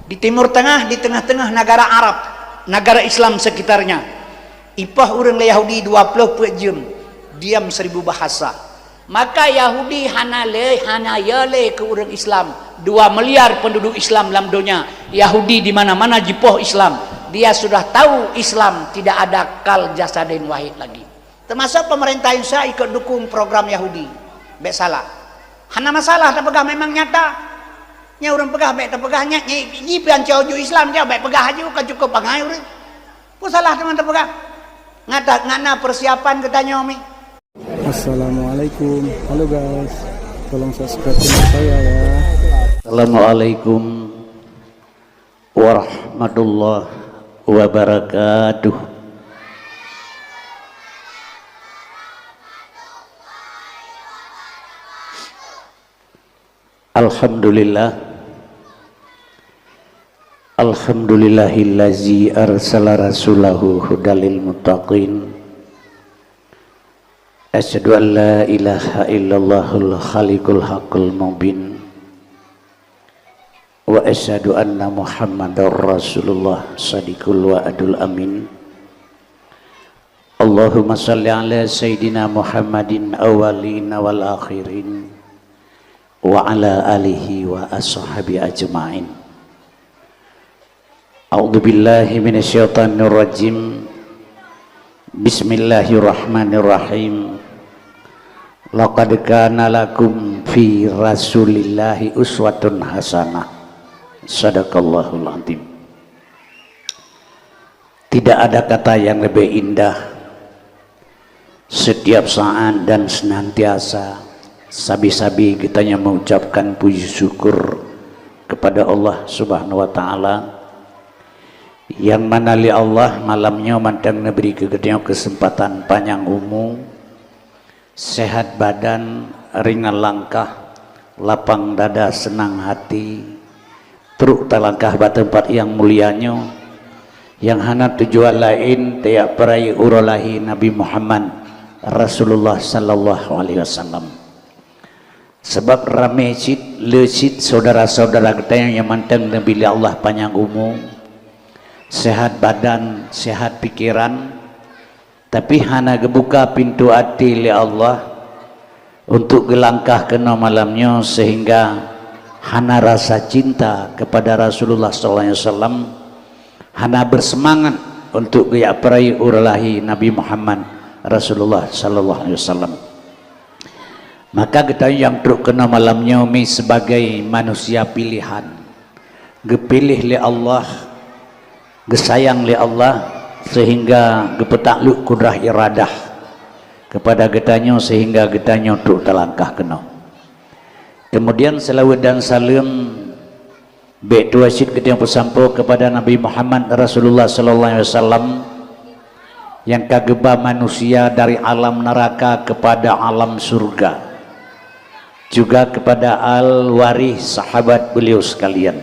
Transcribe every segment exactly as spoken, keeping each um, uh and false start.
Di Timur Tengah, di tengah-tengah negara Arab, negara Islam sekitarnya, ipoh ureuëng Yahudi dua ploh peuet jeuem, diam seribu bahasa. Maka Yahudi hana lé, hana ya lé keu ureuëng Islam. Dua miliar penduduk Islam lam donya, Yahudi di mana-mana jipoh Islam. Dia sudah tahu Islam tidak ada kal jasadin wahid lagi. Termasuk pemerintah Indonesia ikut dukung program Yahudi. Bék salah. Hana masalah tapeugah, memang nyata. Nyang ureuëng peugah bék tapeugah, nyan nyan jipian cok ju Islam dia bék peugah aju, ka cukup bangai ureuëng. Peue salah teuma tapeugah? Ngata ngana persiapan geutanyoe mi. Assalamualaikum. Halo guys, tolong subscribe channel saya ya. Assalamualaikum warahmatullahi wabarakatuh. Alhamdulillah. Alhamdulillahillazi arsala rasulahu hudalil muttaqin. Asyhadu an la ilaha illallahul khaliqul haqqul mubin. Wa asyhadu anna Muhammadar Rasulullah sadiqul wa'dul amin. Allahumma shalli ala sayyidina Muhammadin awwalin wal akhirin wa ala alihi wa ashabi ajma'in. A'udzubillahi minasyaitonirrajim. Bismillahirrahmanirrahim. Laqad kana lakum fi Rasulillahi uswatun hasanah. Sadaqallahul azim. Tidak ada kata yang lebih indah. Setiap saat dan senantiasa sabe-sabe geutanyoe mengucapkan puji syukur kepada Allah Subhanahu wa Ta'ala, yang mana lé Allah malam nyoe mantong neubri keu geutanyoe keuseumpatan panyang umu, sehat badan, ringan langkah, lapang dada, seunang hati, trok talangkah bak teumpat nyang mulia nyoe, nyang hana tujuan laén tajak peurayeuk uroe lahé Nabi Muhammad Rasulullah sallallahu alaihi wasallam. Sabab ramé cit, le cit syedara-syedara geutanyoe nyang mantong neubri lé Allah panyang umu, sehat badan, sehat pikeran, tapi hana geubuka pintoe até lé Allah untuk geulangkah keunoe malam nyoe, sehingga hana rasa cinta kepada Rasulullah sallallahu alaihi wasallam, hana berseumangat untuk geujak peurayeuk uroe lahé Nabi Muhammad Rasulullah sallallahu alaihi wasallam. Maka geutanyoe nyang trok keunoe malam nyoe mi sebagai manusia pilihan. Geupiléh lé Allah, geusayang lé Allah, sehingga geupeutak lok kudrah iradah kepada geutanyoe, sehingga geutanyoe trok talangkah keunoe. Kemudian, seulaweuet dan saleuem bék tuwoe cit geutanyoe peusampoe kepada Nabi Muhammad Rasulullah sallallahu alaihi wasallam, nyang ka geuba manusia dari alam neraka kepada alam surga, juga kepada al-warih sahabat beliau sekalian.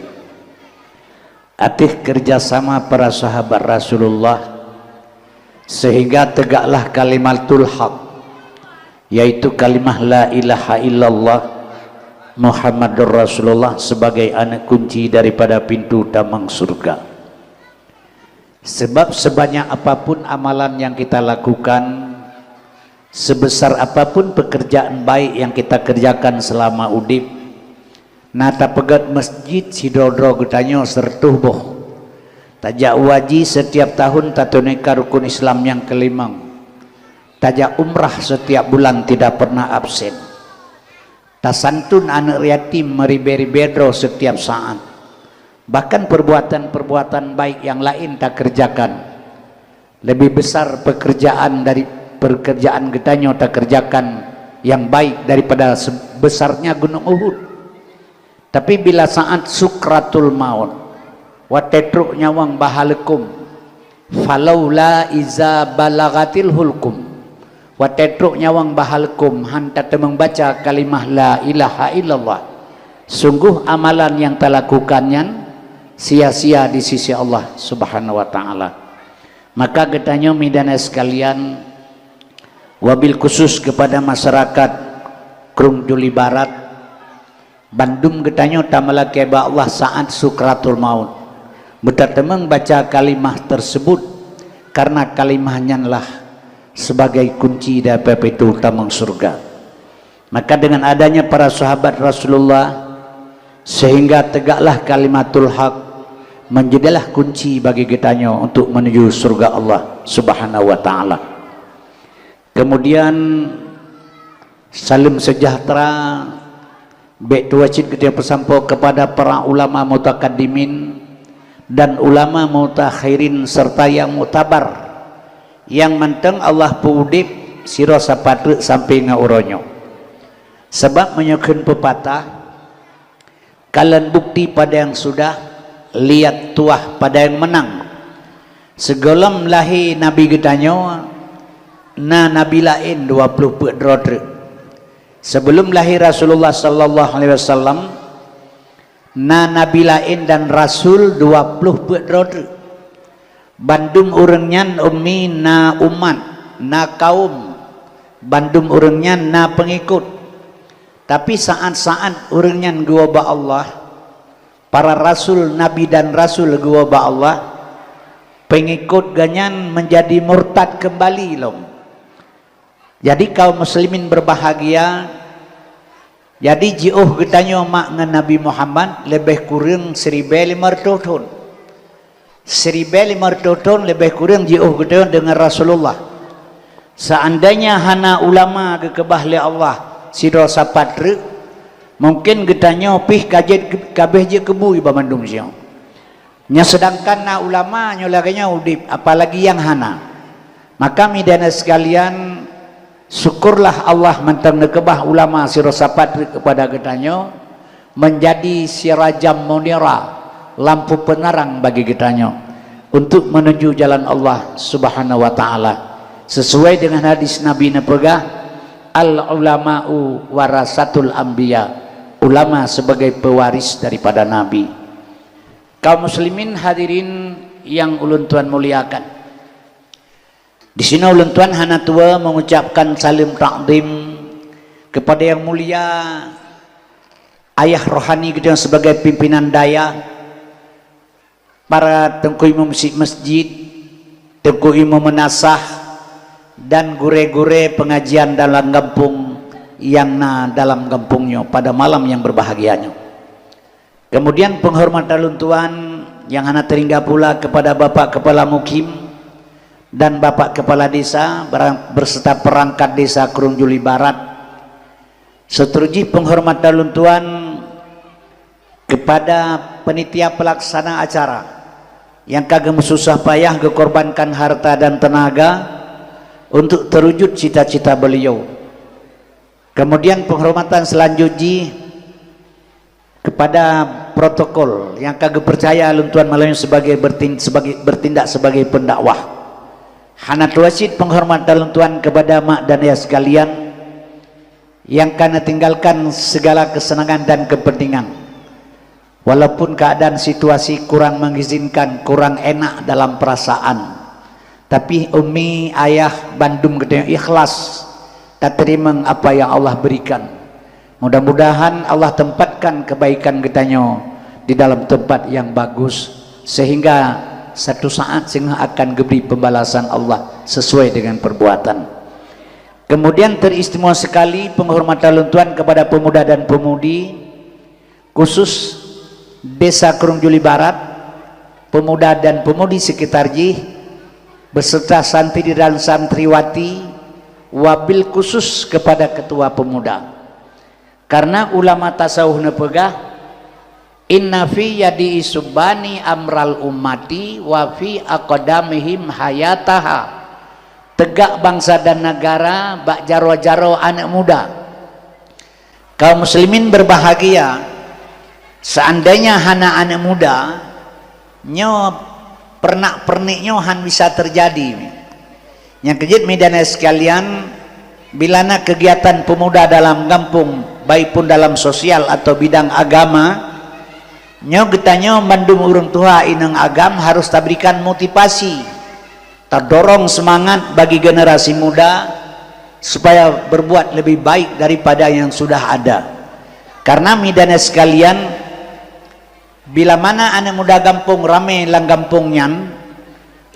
Ateueh kerjasama para sahabat Rasulullah, sehingga tegaklah kalimatul haq, yaitu kalimah la ilaha illallah Muhammadur Rasulullah sebagai aneuk kunci daripada pintu tamong surga. Sebab sebanyak apapun amalan yang kita lakukan, sebesar apapun pekerjaan baik yang kita kerjakan selama udeb, na tapeugét masjid sidroe-droe geutanyoe sireutôh boh, tajak u haji setiap tahun, tatunaikan rukun Islam nyang keulimong, tajak umrah setiap bulan tidak pernah absen, tasantun aneuk yatim meuribée-ribée droe setiap saat, bahkan perbuatan-perbuatan baik yang laén takeureujakan. Lebih besar pekerjaan dari pekerjaan geutanyoe takeureujakan nyang baik daripada se-, besarnya gunong Uhud. Tapi bila saat sukratul maut, watée trok nyawöng bak halekum, falaula iza balagatil hulkum, watée trok nyawöng bak halekum han tateumeung baca kalimah la ilaha illallah, sungguh amalan nyang talakukan nyan sia-sia di sisi Allah Subhanahu wa Ta'ala. Maka geutanyoe midanai sekalian, wabil khusus kepada masyarakat Krueng Juli Barat, Bandum geutanyoe tameulakée bak Allah saat sukratul maut. Beutateumang baca kalimah tersebut, karena kalimah nyanlah sebagai kunci daripada pintu tamong syurga. Maka dengan adanya para sahabat Rasulullah, sehingga tegaklah kalimatul haq, menjadilah kunci bagi geutanyoe untuk menuju syurga Allah Subhanahu wa Ta'ala. Kemudian, salam sejahtera bék tuwoe cit geutanyoe peusampoe kepada para ulama mutakaddimin dan ulama mutakhirin serta yang muktabar, yang mantong Allah peuudeb sidroe sapat treuk sampoe ngon uroe nyoe. Sabab meunyoe kheun peupatah, kalon bukti pada yang sudah, lihat tuah pada yang menang. Sigohlom lahé Nabi geutanyoe, na nabi laén dua ploh peuet droe treuk. Sebelum lahé Rasulullah sallallahu alaihi wasallam, na nabi laén dan rasul dua ploh peuet droe treuk. Bandum ureuëng nyan ummi, na umat, na kaum, bandum ureuëng nyan na peungikot. Tapi saat-saat ureuëng nyan geuwoe bak Allah, para rasul, nabi dan rasul geuwoe bak Allah, peungikot geuhnyan menjadi murtad keumbali lom. Jadi kaum muslimin berbahagia, jadi jiôh geutanyoe mak ngon Nabi Muhammad leubeh kureueng siribée limong reutôh thon. Siribée limong reutôh thon leubeh kureueng jiôh geutanyoe deungon Rasulullah. Seandainya hana ulama geukeubah lé Allah sidroe sapat treuk, mungken geutanyoe pih ka jeuet, ka béh jeuet keu bui banmandum singoh. Nyan seudangkan na ulama nyoe lagée nyoe udeb, apalagi nyang hana. Maka, mideuna sekalian, syukurlah Allah mantong neukeubah ulama sidroe sapat treuk keupada geutanyoe, menjadi sirajam munira, lampu peunarang bagi geutanyoe, untuk menuju jalan Allah Subhanahu wa Ta'ala. Sesuai dengan hadis Nabi neupeugah, "Al-ulama'u warasatul anbiya." Ulama sebagai pewaris daripada nabi. Kaum muslimin hadirin yang ulôn tuan muliakan. Di sinoe ulôn tuan hana tuwoe mengucapkan salam takzim kepada yang mulia ayah rohani geutanyoe sebagai pimpinan dayah, para teungku imum si-, masjid, teungku imum meunasah, dan gurée-gurée pengajian dalam gampông nyang na dalam gampông nyoe pada malam yang berbahagia nyoe. Kemudian penghormatan lôn tuan nyang hana teuringga pula kepada Bapak Kepala Mukim dan Bapak Kepala Desa berang-, berserta perangkat Desa Krueng Juli Barat. Seuteurujih penghormatan lôn tuan kepada panitia pelaksana acara nyang ka geumeususah payah geukorbankan harta dan tenaga untuk terwujud cita-cita beliau. Kemudian penghormatan selanjut jih kepada protokol nyang ka geupeucaya lôn tuan malam nyoe sebagai bertin-, sebagai, bertindak sebagai pendakwah. Hana tuwoe cit penghormatan lôn tuan kepada mak dan ayah sekalian nyang ka neutinggalkan segala kesenangan dan kepentingan. Walaupun keadaan situasi kurang mengizinkan, kurang enak dalam perasaan, tapi umi, ayah, bandum geutanyoe ikhlas tateurimong apa yang Allah berikan. Mudah-mudahan Allah tempatkan kebaikan geutanyoe di dalam tempat yang bagus, sehingga satu saat singoh akan geubri pembalasan Allah sesuai dengan perbuatan. Kemudian teristimewa sekali penghormatan lôn tuan kepada pemuda dan pemudi, khusus Desa Krueng Juli Barat, pemuda dan pemudi sekitar jih, beserta santri dan santriwati, wabil khusus kepada ketua pemuda. Karena ulama tasawuf neupeugah, "Inna fi yadi isubani amral ummati wa fi aqdamihim hayataha." Tegak bangsa dan negara bak jaroe-jaroe aneuk muda. Kaum muslimin berbahagia, seandainya hana aneuk muda, nyoe peurenak-peurenik nyoe han bisa teujadi. Nyang keujeuet, mideuna sekalian, bila na kegiatan pemuda dalam gampông, baik pun dalam sosial atau bidang agama, nyoe geutanyoe mandum ureuëng tuha inong agam harus taberikan motivasi, tadorong semangat bagi generasi muda supaya berbuat lebih baik daripada yang sudah ada. Karena midan sekalian, bila mana aneuk muda gampông ramé lam gampông nyan,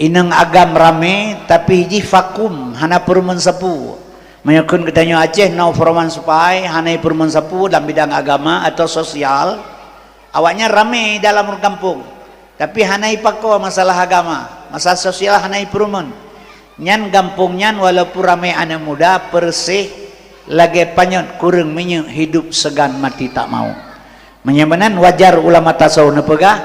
inong agam ramé, tapi jih vakum, hana peurumeuen sapeue. Meunyoe kheun geutanyoe Aceh, no peurumeuen sipai, hana peurumeuen sapeue dalam bidang agama atau sosial, awaknyan ramé dalam gampông, tapi hana ipakoe masalah agama, masalah sosial hana ipeurumeuen. Nyan gampông nyan walaupun ramé aneuk muda, peureuseh lagée panyöt kureueng minyeuk, hidup segan mati tak mau. Meunyoe meunan wajar ulama tasawuf neupeugah,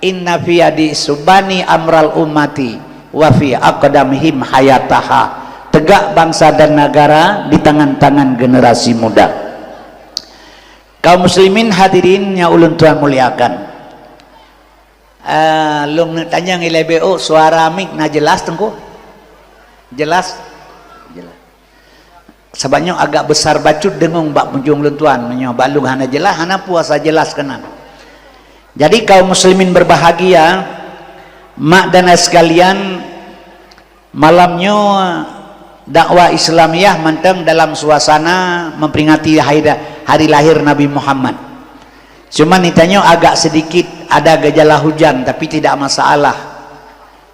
"Inna fi yadi subani amral ummati wa fi aqdamihim hayataha." Tegak bangsa dan negara di tangan-tangan generasi muda. Kaum muslimin hadirin nyang ulôn tuan muliakan. Ah, lôn neuk tanyong ilée B O, suara mik na jelas, Teungku? Jelas? Jelas. Sabab nyoe agak besar bacut deungoe bak ujong lôn tuan. Meunyoe bak lôn hana jelas, hana peue asai jelas keunan. Jadi kaum muslimin berbahagia, mak dan ayah sekalian, malam nyoe dakwah Islamiyah mantong dalam suasana memperingati hari, hari lahir Nabi Muhammad. Cuman di tanyoe agak sedikit ada gejala hujan, tapi tidak masalah.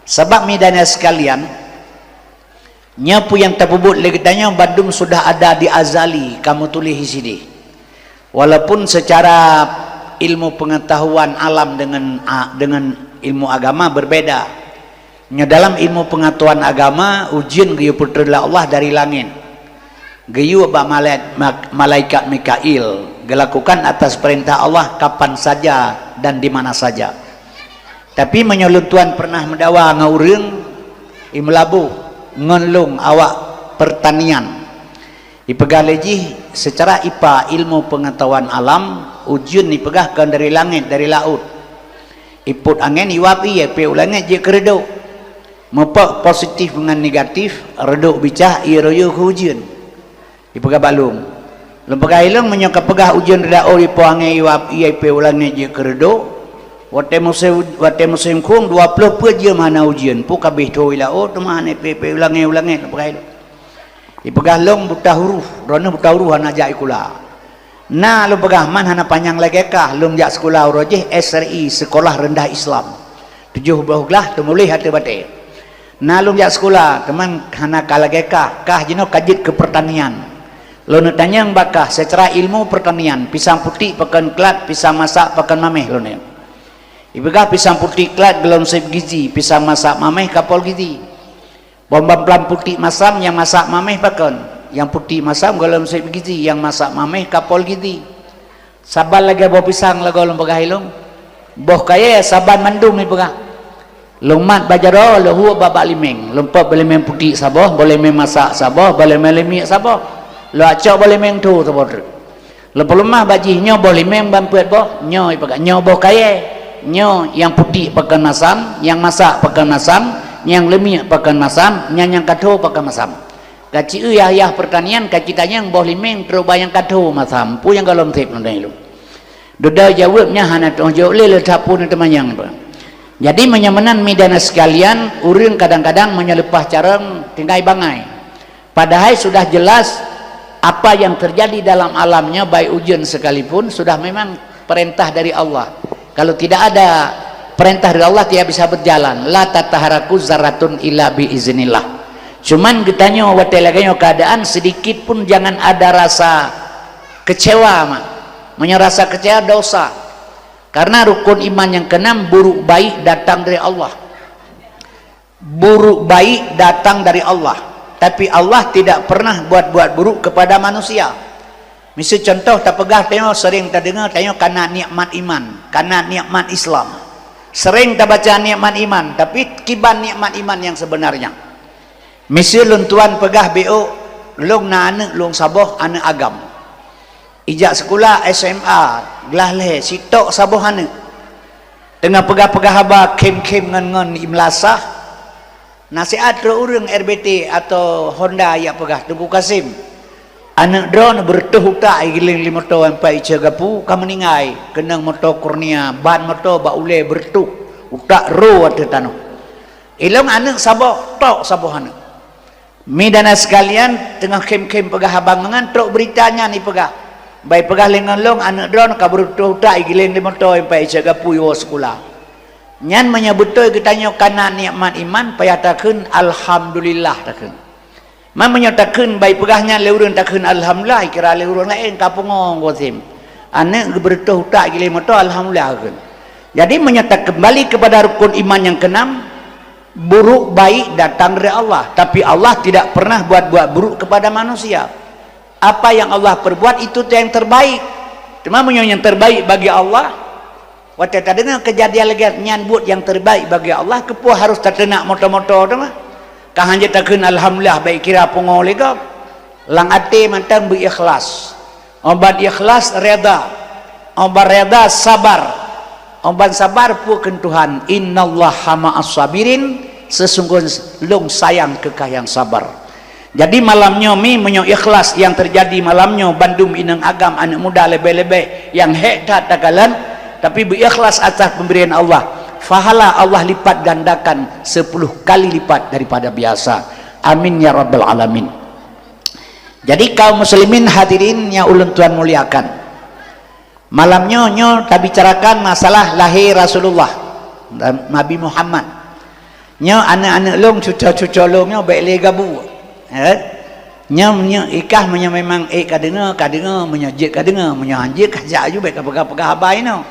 Sabab midan sekalian, nyoe peue nyang tapeubuet lé geutanyoe bandum sudah ada di azali, kamoe tuléh di sideh. Walaupun secara ilmu pengetahuan alam dengan a-, dengan ilmu agama berbeda. Nyoe dalam ilmu pengetahuan agama, ujeuen geuyue peutrön lé Allah dari langét. Geuyue bak malai-, ma-, malaikat Mikail, geulakukan atas perintah Allah kapan saja dan di mana saja. Tapi meunyoe lôn tuan pernah meudawa ngon ureuëng, i Meulaboh, ngon lôn awak pertanian. Ipeugah lé jih, seucara ipa ilmu pengetahuan alam, ujeuen ipeugah kon dari langét, dari laôt. Ipot angén iwab ié, ipée u langét jeuet keu reudok. Meupok positif ngon negatif, reudok bicah, ié royôh keu ujeuen. Ipeugah bak lôn. Lôn peugah ilong meunyoe ka peugah ujeuen reudak oh ipo angén iwab ié ipée u langét jeuet keu reudok, watée musém, watée musém khueng dua ploh peuet jeuem hana ujeuen, peue ka abéh tho i laôt teuma hana ipée-pée u langét, u langét, lôn peugah ilong. Ipeugah lôn buta huruf, droeneuh buta huruf hana jak sikula. Na lôn peugah man hana panyang lagée kah, lôn jak sikula uroe jih S R I, Sekolah Rendah Islam. Tujoh boh glah teumuléh ateueh batée. Na lôn jak sikula, teuma hana ka lagée kah, kah jinoe ka jeuet keu pertanian. Lôn neuk tanyong bak kah, seucara ilmu pertanian, pisang putik pakon klat, pisang masak pakon maméh lôn neuk. Ipeugah pisang putik klat gohlom sép gizi, pisang masak maméh ka pol gizi. Bom bam-blam putik masam nyang masak maméh pakon? Nyang putik masam gohlom sép gizi, nyang masak maméh ka pol gizi. Saban lagée boh pisang lagoe lôn peugah ilong. Boh kayée saban mandum ipeugah. Lôn mat bak jaroe, lôn huek bak, bak limeng. Lôn pop boh limeng putik saboh, boh limeng masak saboh, boh limeng limiek saboh. Lôn acok boh limeng tho saboh treuk. Lôn peuleumah bak jih, nyoe boh limeng ban peuet boh, nyoe ipeugah, nyoe boh kayée. Nyoe nyang putik pakon masam, nyang masak pakon masam, nyang limiek pakon masam, nyang, nyang ka tho pakon masam. Ka ci-eu yah-yah pertanian, ka citanyong boh limeng trok bak nyang ka tho masam. Peue nyang gohlom sép lôn dong ilong. Dudoe jaweueb nyan hana teuh jaweueb lé, lé sapeue na teumanyong. Jadi meunyoe meunan midan sekalian, ureuëng kadang-kadang meunyoe leupah carông tinggai bangai. Padahai sudah jelas apa yang terjadi dalam alam nyoe, baik ujeuen sekalipun, sudah memang perintah dari Allah. Kalau tidak ada perintah dari Allah, tidak bisa berjalan. La tataharaku zarratun illa bi iznillah. Cuman geutanyoe watée lagée nyoe keadaan, sedikit pun jangan ada rasa kecewa, mak. Meunyoe rasa kecewa, dosa. Karena rukun iman nyang keenam, buruk baik datang dari Allah. Buruk baik datang dari Allah, tapi Allah tidak pernah buat-buat buruk kepada manusia. Miseu contoh tapeugah, tanyoe sering tadeungoe, tanyoe kana nikmat iman, kana nikmat Islam. Sering tabaca nikmat iman, tapi kiban nikmat iman yang sebenarnya? Miseu lôn tuan peugah, "B O, lôn na aneuëk lôn saboh, aneuëk agam. Ijak sikula S M A, glah lhée, sitok saboh aneuëk." Teungoh peugah-peugah haba khém-khém ngon-ngon i meulasah, na siat trok ureuëng R B T atau Honda jak peugah, "Teungku Kasim, aneuëk droeneuh beureutoh utak, igiléng lé moto sampai i Ceugapu ka meuninggai, keunong moto Kurnia, ban moto bak ulée beureutoh, utak ro ateueh tanoh." Ilong aneuëk saboh, tok saboh aneuëk. Midan sekalian, teungoh khém-khém peugah haba ngon nyan, trok beurita nyan ipeugah. Bai peugah lé ngon lôn, aneuk droeneuh ka beureutoh utak igiléng di moto sampai Cagapui woe sikula. Nyan meunyoe beutôi geutanyoe kana nikmat iman, payah takheun alhamdulillah takheun. Man meunyoe takheun bai peugah nyan lé ureuëng takheun alhamdulillah, ikira lé ureuëng laén ka pungo gosim. Aneuk geubeureutoh utak igiléng moto alhamdulillah takheun. Jadi meunyoe takeumbali kepada rukun iman nyang keenam, buruk baik datang dari Allah, tapi Allah tidak pernah buat-buat buruk kepada manusia. Apa yang Allah perbuat itu yang terbaik. Cuma meunyoe nyang terbaik bagi Allah, watée tadeungoe keujadian lagée nyan buet nyang terbaik bagi Allah, keupeue harus tateunak moto-moto teuma? Ka hanjeuet takheun alhamdulillah baik kira pungo lé gob. Lam até mantong beu ikhlas. Óh ban ikhlas reda. Óh ban reda sabar. Óh ban sabar peue kheun Tuhan, "Innallaha ma'as sabirin," sesungguhnya lôn sayang keu ka nyang sabar. Jadi malam nyoe mi meunyoe ikhlas nyang teujadi malam nyoe bandum inong agam aneuk muda leubeh-leubeh nyang hék that takalon, tapi beu ikhlas atas pemberian Allah, pahala Allah lipat gandakan sepuluh kali lipat daripada biasa. Amin ya rabbal alamin. Jadi kaum muslimin hadirin yang ulôn tuan muliakan, malam nyoe, nyoe tabicarakan masalah lahé Rasulullah, Nabi Muhammad. Nyoe aneuk-aneuk lôn, cuco-cuco lôn nyoe bék lé gabu. Eh? Nyoe, nyoe ikah meunyoe memang ék ka deungoe, ka deungoe, meunyoe jeuet ka deungoe, meunyoe han jeuet ka jak aju bék ka peugah-peugah haba inoe.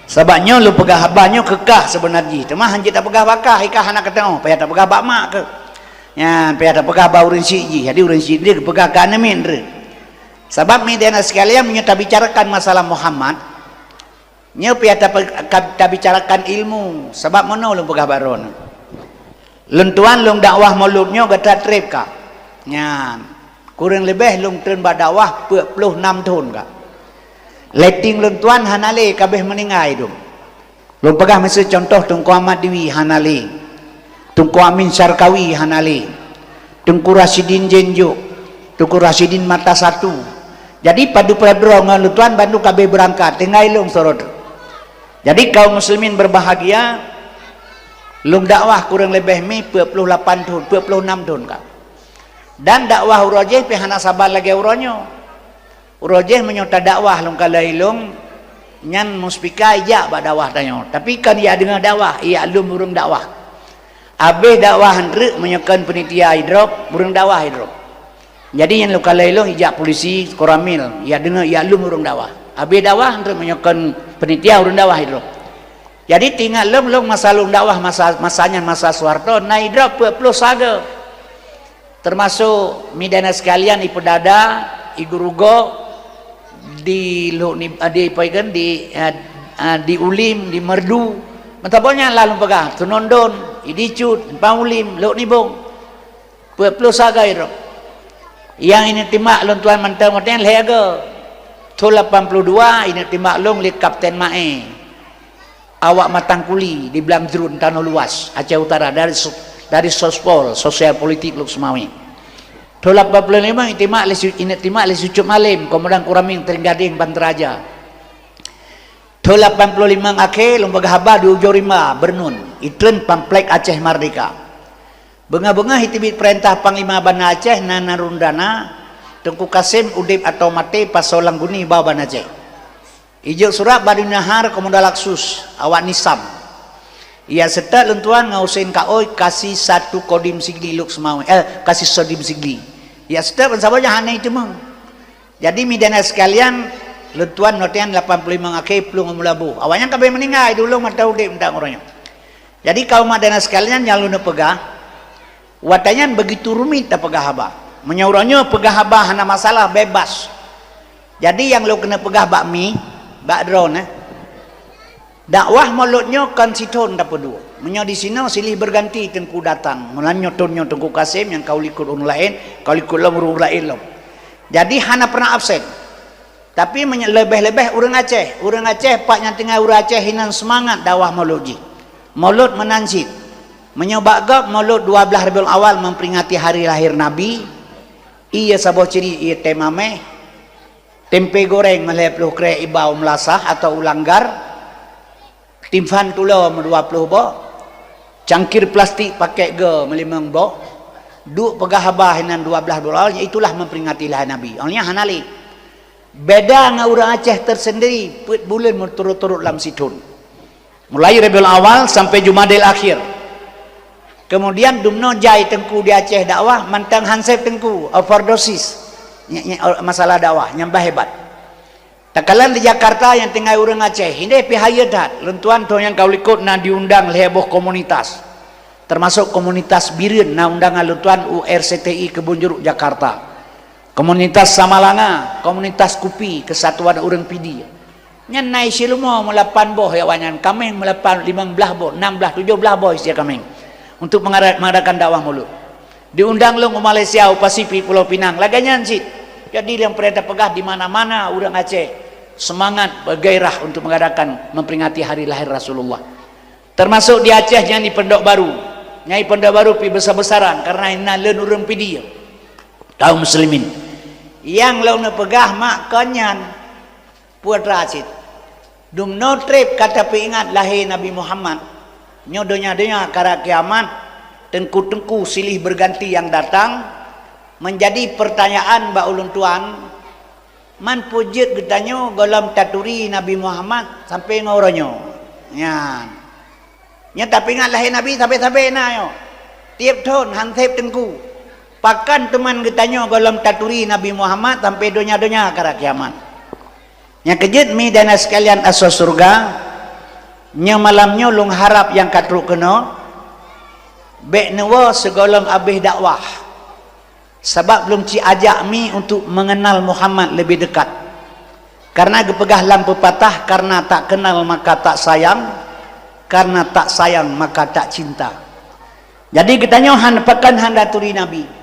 Sabab nyoe lôn peugah haba nyoe keu kah seubeuna jih, teuma han jeuet tapeugah bak kah, ikah hana kateuôt, payah tapeugah bak mak keuh. Nyan payah tapeugah bak ureuëng syiek jih, jadi ureuëng syiek jih geupeugah keu aneuk miet ndeuh. Sabab mi dan sekalian meunyoe tabicarakan masalah Muhammad, nyoe payah tape-, ka-, tabicarakan ilmu, sabab meunoe lôn peugah bak droeneuh. Lôn tuan lôn dakwah Maulud nyoe gata treb ka. Nyan, kureueng leubeh lôn treun bak dakwah peuet ploh nam thon ka. Letting lôn tuan hana lé ka abéh meuninggai dum. Lôn peugah miseue contoh Teungku Ahmad Diwi hana lé. Teungku Amin Syarkawi hana lé. Teungku Rasyidin Jenjuk, Teungku Rasyidin Mata Satu. Jadi padub-padub droe ngon lôn tuan bandum ka abéh beurangkat, tinggai lôn sidroe. Jadi kaum muslimin berbahagia, lôn dakwah kureueng leubeh mi peuet ploh lapan thon, peuet ploh nam thon ka. Dan dakwah uroe jéh pih hana saban lagée uroe nyoe. Uroe jéh meunyoe tadakwah lôn kalon ilôn, nyan muspika ijak bak dakwah tanyoe. Tapi kon ijak deungoe dakwah, ijak lom ureuëng dakwah. Abéh dakwah han treuk meunyoe kon peunitia idrop, ureuëng dakwah idrop. Jadi nyang lôn kalon ilôn ijak polisi, koramil, ijak deungoe, ijak lom ureuëng dakwah. Abéh dakwah han treuk meunyoe kon peunitia ureuëng dakwah idrop. Jadi teuingat lôn, lôn masa lôn dakwah masa, masa nyan masa Soeharto, na idrop peuet ploh saga. Teumasok mi dan sekalian ipeudada, igurugo di Lhok Ni-, di apa ikan, di, eh, eh, di Ulim, di Merdu. Meutabong nyan lah lôn peugah, Teunondon, Idicut, Simpang Ulim, Lhok Nibong. Peuet ploh saga idrop. Nyang ineuek timbak lôn tuan mantong watée lhée agoe. Thon lapan ploh dua ineuek timbak lôn lé Kapten Mae. Awak Matang Kuli di Blang Jruen Tanoh Luas, Aceh Utara dari so-, dari Sospol, Sosial Politik Lhokseumawe. Thon lapan ploh lima ineuek timbak lé Su-, ineuek timbak lé Sucup Malem, Komandan Kurameng Tering Gadeng Banda Raja. Thon lapan ploh lima akhé lôn peugah haba di Ujong Rimba, Beurnun, itreun pamflet Aceh Merdeka. Beungoh-beungoh iteubiet peurintah Panglima Banda Aceh na Narun Dana, Teungku Kasem udeb atau maté pasoe lam guni ba Banda Aceh. Ijok surat bak Duniahar Komandan Laksus, awak Nisam. Ijak seutôt lôn tuan ngon Husein Kaoi, Kasih Satu Kodim Sigli Lhokseumawe, eh, Kasih Sodim Sigli. Ijak seutôt ban saboh jahan na iteumeung. Jadi mi dan sekalian, lôn tuan lôn tian lapan ploh lima akhé plueng u Meulaboh. Awaknyan ka abéh meuninggai, di ulôn mantong udeb mantong uroe nyoe. Jadi kaum mak dan sekalian nyang lôn peugah, watée nyan begitu rumit tapeugah haba. Meunyoe uroe nyoe peugah haba hana masalah, bebas. Jadi nyang lôn keuneuk peugah bak mi, bak droeneuh, dakwah Maulud nyoe kon sithon tapeuduek. Meunyoe di sinoe silih berganti teungku datang. Meunan nyoe thon nyoe Teungku Kasem nyang ka u likot ureuëng laén, ka u likot lom ureuëng laén lom. Jadi hana pernah absen. Tapi meunyoe leubeh-leubeh ureuëng Aceh, ureuëng Aceh pat nyang tinggai ureuëng Aceh hinan seumangat dakwah Maulud jih. Maulud meunan cit. Meunyoe bak gob Maulud dua belas Rabiul Awal memperingati hari lahir Nabi, ie saboh ciri ie tem ameh, tempe goreng meulhée ploh krek iba u meulasah atau u langgar, timphan tulo meudua ploh boh, cangkir plastik pakét goe meulimong boh, duek peugah haba hinan dua belas Rabiul Awal, itulah memperingati lahé Nabi. Awaknyan hana lé. Beda ngon ureuëng Aceh tersendiri, peuet buleuen meuturot-turot lam sithon. Mulai Rabiul Awal sampai Jumadil Akhir. Kemudian dumnoe jai teungku di Aceh dakwah, mantong hanseb teungku, overdosis. Nyek-nyek masalah dakwah, nyang bah hebat. Takalon di Jakarta nyang tinggai ureuëng Aceh, hindeh pih hayeue that. Lôn tuan thôn nyang ka u likot na diundang lhée boh komunitas. Termasuk komunitas Bireuen na undangan lôn tuan u R C T I Kebun Jeruk Jakarta. Komunitas Samalanga, komunitas Kupi, Kesatuan Ureuëng Pidie. Nyan na isi leumo meulapan boh awaknyan, kaméng meulapan limong blaih boh, enam blaih, tujoh blaih boh isi kaméng. Untuk mengara-, mengadakan dakwah mulod. Diundang lôn u Malaysia, u Pasifi, Pulau Pinang. Lagée nyan cit. Jadi nyang peurintah peugah di mana-mana ureuëng Aceh semangat, bergairah untuk mengadakan, memperingati hari lahir Rasulullah. Termasuk di Aceh nyang di Pondok Baru. Nyang di Pondok Baru pih besar-besaran karena na lôn ureuëng Pidie. Kaum muslimin. Nyang lôn peugah mak kon nyan putra cit. Dumnoe treb ka tapeuingat lahé Nabi Muhammad. Nyoe donya-donya karab kiamat, teungku-teungku silih berganti nyang datang, menjadi pertanyaan bak ulôn tuan, man peue jeuet geutanyoe gohlom taturi Nabi Muhammad sampai ngon uroe nyoe? Nyan. Nyan tapeuingat lahé Nabi sabe-sabe na nyoe. Tieb thon hanseb teungku. Pakon teuma geutanyoe gohlom taturi Nabi Muhammad sampai donya-donya karab kiamat? Nyang keujeuet mi dan sekalian asoe syeuruga, nyoe malam nyoe lôn harab nyang ka trok keunoe, bék neuwoe sigohlom abéh dakwah. Sabab lôn ci ajak mi untuk mengenal Muhammad lebih dekat. Karena geupeugah lam peupatah, "Karena tak kenal maka tak sayang, karena tak sayang maka tak cinta." Jadi geutanyoe han pakon hana turi Nabi.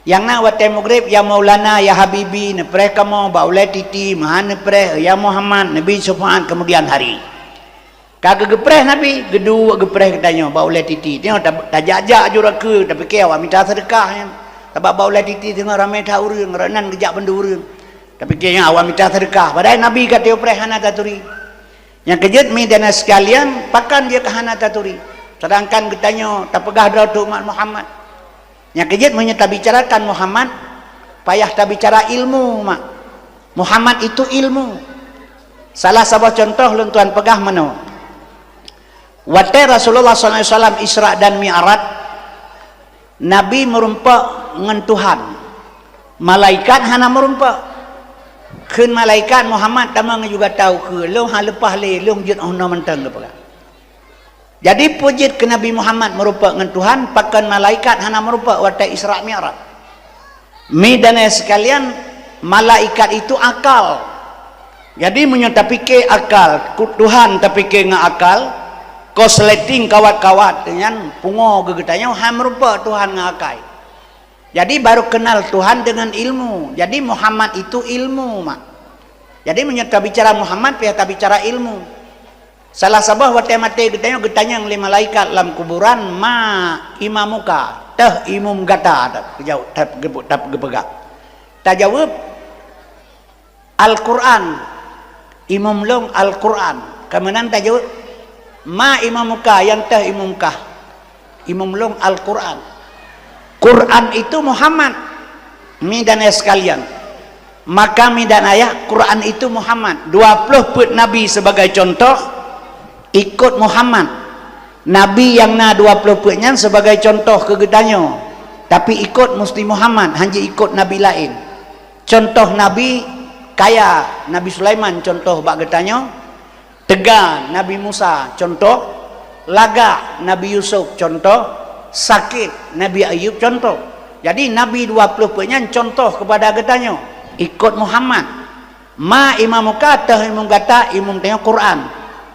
Nyang na watée meugreb, "Ya Maulana, ya Habibi," neupreh kamoe bak ulée titi, meuhan neupreh, "Ya Muhammad, neubi syeufaat kemudian hari." Ka geupreh Nabi, geuduek geupreh geutanyoe bak ulée titi. Tanyoe ta-, tajak-jak ju rakeue, tapike awak mita seudeukah nyan. Sabab bak ulée titi teungoh ramé that ureuëng, rot nan geujak bandum ureuëng. Tapike nyan awak mita seudeukah. Padahai Nabi ka teupreh hana taturi. Nyang keujeuet mi dan sekalian, pakon jeuet ka hana taturi. Sedangkan geutanyoe tapeugah droe teuh umat Muhammad. Nyang keujeuet meunyoe tabicarakan Muhammad, payah tabicara ilmu, mak. Muhammad itu ilmu. Salah saboh contoh lôn tuan peugah meunoe. Watée Rasulullah sallallahu alaihi wasallam Isra dan Mi'raj, Nabi meurumpok ngon Tuhan. Malaikat hana meurumpok. Kheun malaikat, "Muhammad, tamong juga tahu keu lôn, ha leupah lé lôn jeuet oh noe mantong," geupeugah. Jadi peue jeuet keu Nabi Muhammad meurumpok ngon Tuhan, pakon malaikat hana meurumpok watée Isra Mi'raj? Mi dan ayah sekalian, malaikat itu akal. Jadi meunyoe tapike akal, ku-, Tuhan tapike ngon akal, korsleting kawat-kawat nyan pungo geutanyoe han meurumpok Tuhan ngon akai. Jadi baru kenal Tuhan dengan ilmu. Jadi Muhammad itu ilmu, mak. Jadi meunyoe tabicara Muhammad, payah tabicara ilmu. Salah saboh watée maté geutanyoe geutanyong lé malaikat lam kuburan, "Ma imamuka?" Teuh imum gata, ta-, geujaweueb, ta-, geupe-, ta-, geupeugah. Tajaweueb, "Al-Quran." Imum lôn Al-Quran. Ka meunan tajaweueb, "Ma imamuka?" Nyang teuh imum kah? Imum lôn Al-Quran. Quran itu Muhammad. Mi dan ayah sekalian. Maka mi dan ayah, Quran itu Muhammad. Dua ploh peuet nabi sebagai contoh, ikot Muhammad. Nabi nyang na dua ploh peuet nyan sebagai contoh keu geutanyoe. Tapi ikot musti Muhammad, hanjeuet ikot nabi laén. Contoh nabi kaya, Nabi Sulaiman contoh bak geutanyoe. Teuga Nabi Musa contoh, lagak Nabi Yusuf contoh, sakét Nabi Ayub contoh. Jadi nabi dua ploh peuet nyan contoh keupada geutanyoe. Ikot Muhammad. Ma imamuka, teuh imum gata, imum tanyoe Quran.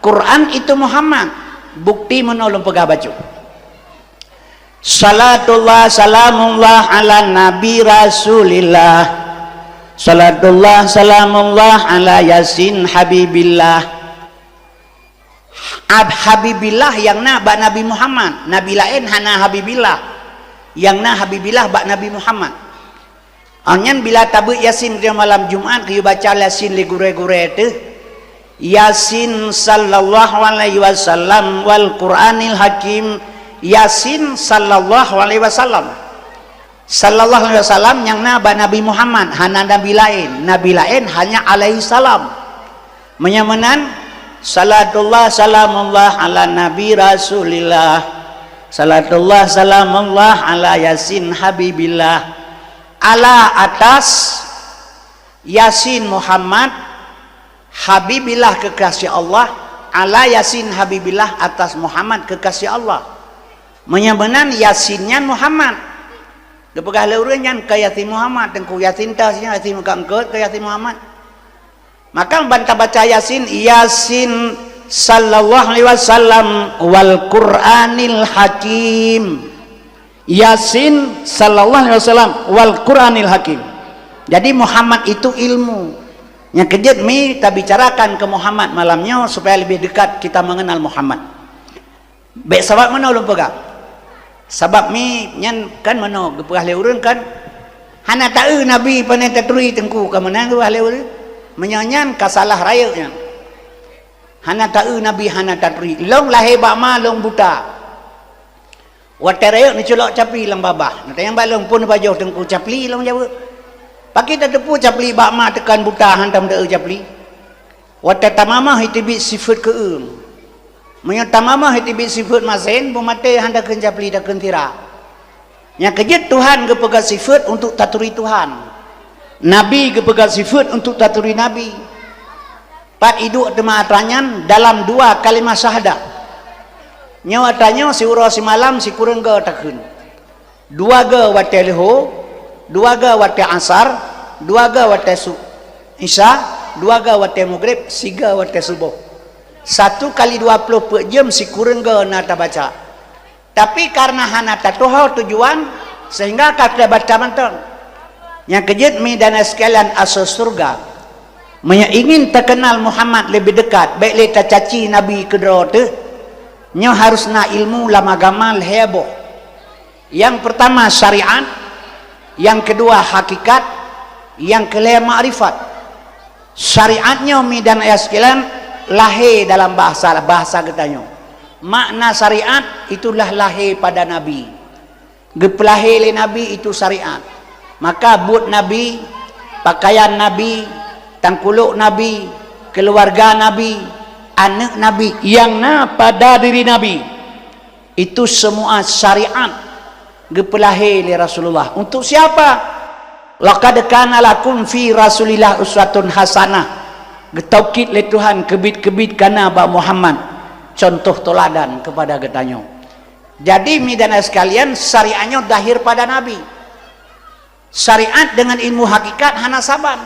Quran itu Muhammad. Bukti meunoe lôn peugah bacut. Salatullah salamullah ala Nabi Rasulillah. Salatullah salamullah ala Yasin Habibillah. Ab-, Habibillah nyang na bak Nabi Muhammad. Nabi laén hana Habibillah. Nyang na Habibillah bak Nabi Muhammad. Awak nyan bila tabeuet Yasin di malam Jumat, geuyue baca Yasin lé gurée-gurée teuh. Yasin sallallahu alaihi wasallam wal Qur'anil Hakim. Yasin sallallahu alaihi wasallam. Sallallahu alaihi wasallam nyang na bak Nabi Muhammad, hana nabi laén. Nabi laén hanya alaihi salam. Meunyoe meunan, salatullah salamullah ala Nabi Rasulillah. Salatullah salamullah ala Yasin Habibillah. Ala atas Yasin Muhammad, Habibillah kekasih Allah, ala Yasin Habibillah atas Muhammad kekasih Allah. Meunyoe meunan Yasin nyan Muhammad. Geupeugah lé ureuëng nyan ka Yasin Muhammad, Teungku Yasin ta sinyang Yasin muka eungkot ka Yasin Muhammad. Maka ban tabaca Yasin, Yasin sallallahu alaihi wasallam wal Qur'anil Hakim. Yasin sallallahu alaihi wasallam wal Qur'anil Hakim. Jadi Muhammad itu ilmu. Nyang keujeuet mi tabicarakan ke Muhammad malam nyoe supaya lebih dekat kita mengenal Muhammad. Bék sabab meunoe lôn peugah. Sabab mi nyan kan meunoe geupeugah lé ureuëng kan, hana taeu Nabi pane taturi Teungku ka meunan geupeugah lé ureuëng. Meunyoe nyan ka salah rayeuk nyan. Hana taeu Nabi hana taturi. Lôn lahé bak ma lôn buta. Watée rayeuk neuculok capli lam babah. Neutanyong bak lôn pun pajoh Teungku capli lôn jaweueb. Pakri tateupeue capli bak ma teukan buta hantom taeu capli. Watée tamamah iteubiet sifeuet keueung. Meunyoe tamamah iteubiet sifeuet masen, beumaté han takheun capli takheun sira. Nyang keujeuet Tuhan geupeugah sifeuet untuk taturi Tuhan. Nabi geupeugah sifeuet untuk taturi Nabi. Pat iduek teuma atra nyan dalam dua kalimah syahadah. Nyoe atra nyoe siuroe simalam sikureueng goe takheun. Dua goe watée leuho, dua goe watée asar, dua goe watée su-, isya, dua goe watée mugreb, sigoe watée suboh. Satu kali dua ploh peuet jeuem sikureueng goe na tabaca. Tapi kareuna hana tatuho tujuan, sehingga ka tabaca mantong. Nyang keujeuet mi dan sekalian asoe syeuruga. Meunyoe ingin takeunal Muhammad leubeh dekat, bék lé tacaci Nabi keudroe teuh. Nyoe harus na ilmu lam agama lhée boh. Nyang peurtama syariat, nyang keudua hakikat, nyang keulhée makrifat. Syariat nyoe mi dan ayah sekalian lahé dalam bahasa, bahasa geutanyoe. Makna syariat itulah lahé pada Nabi. Geupeulahé lé Nabi itu syariat. Maka buet Nabi, pakaian Nabi, tangkulok Nabi, keuluwarga Nabi, aneuëk Nabi nyang na pada diri Nabi. Itu semua syariat geupeulahé lé Rasulullah. Untuk siapa? Laqad kana lakum fi Rasulillah uswatun hasanah. Geutaukid lé Tuhan keubiet-keubiet kana bak Muhammad contoh teuladan kepada geutanyoe. Jadi mi dan sekalian, syariat nyoe dahir pada Nabi. Syariat dengan ilmu hakikat hana saban.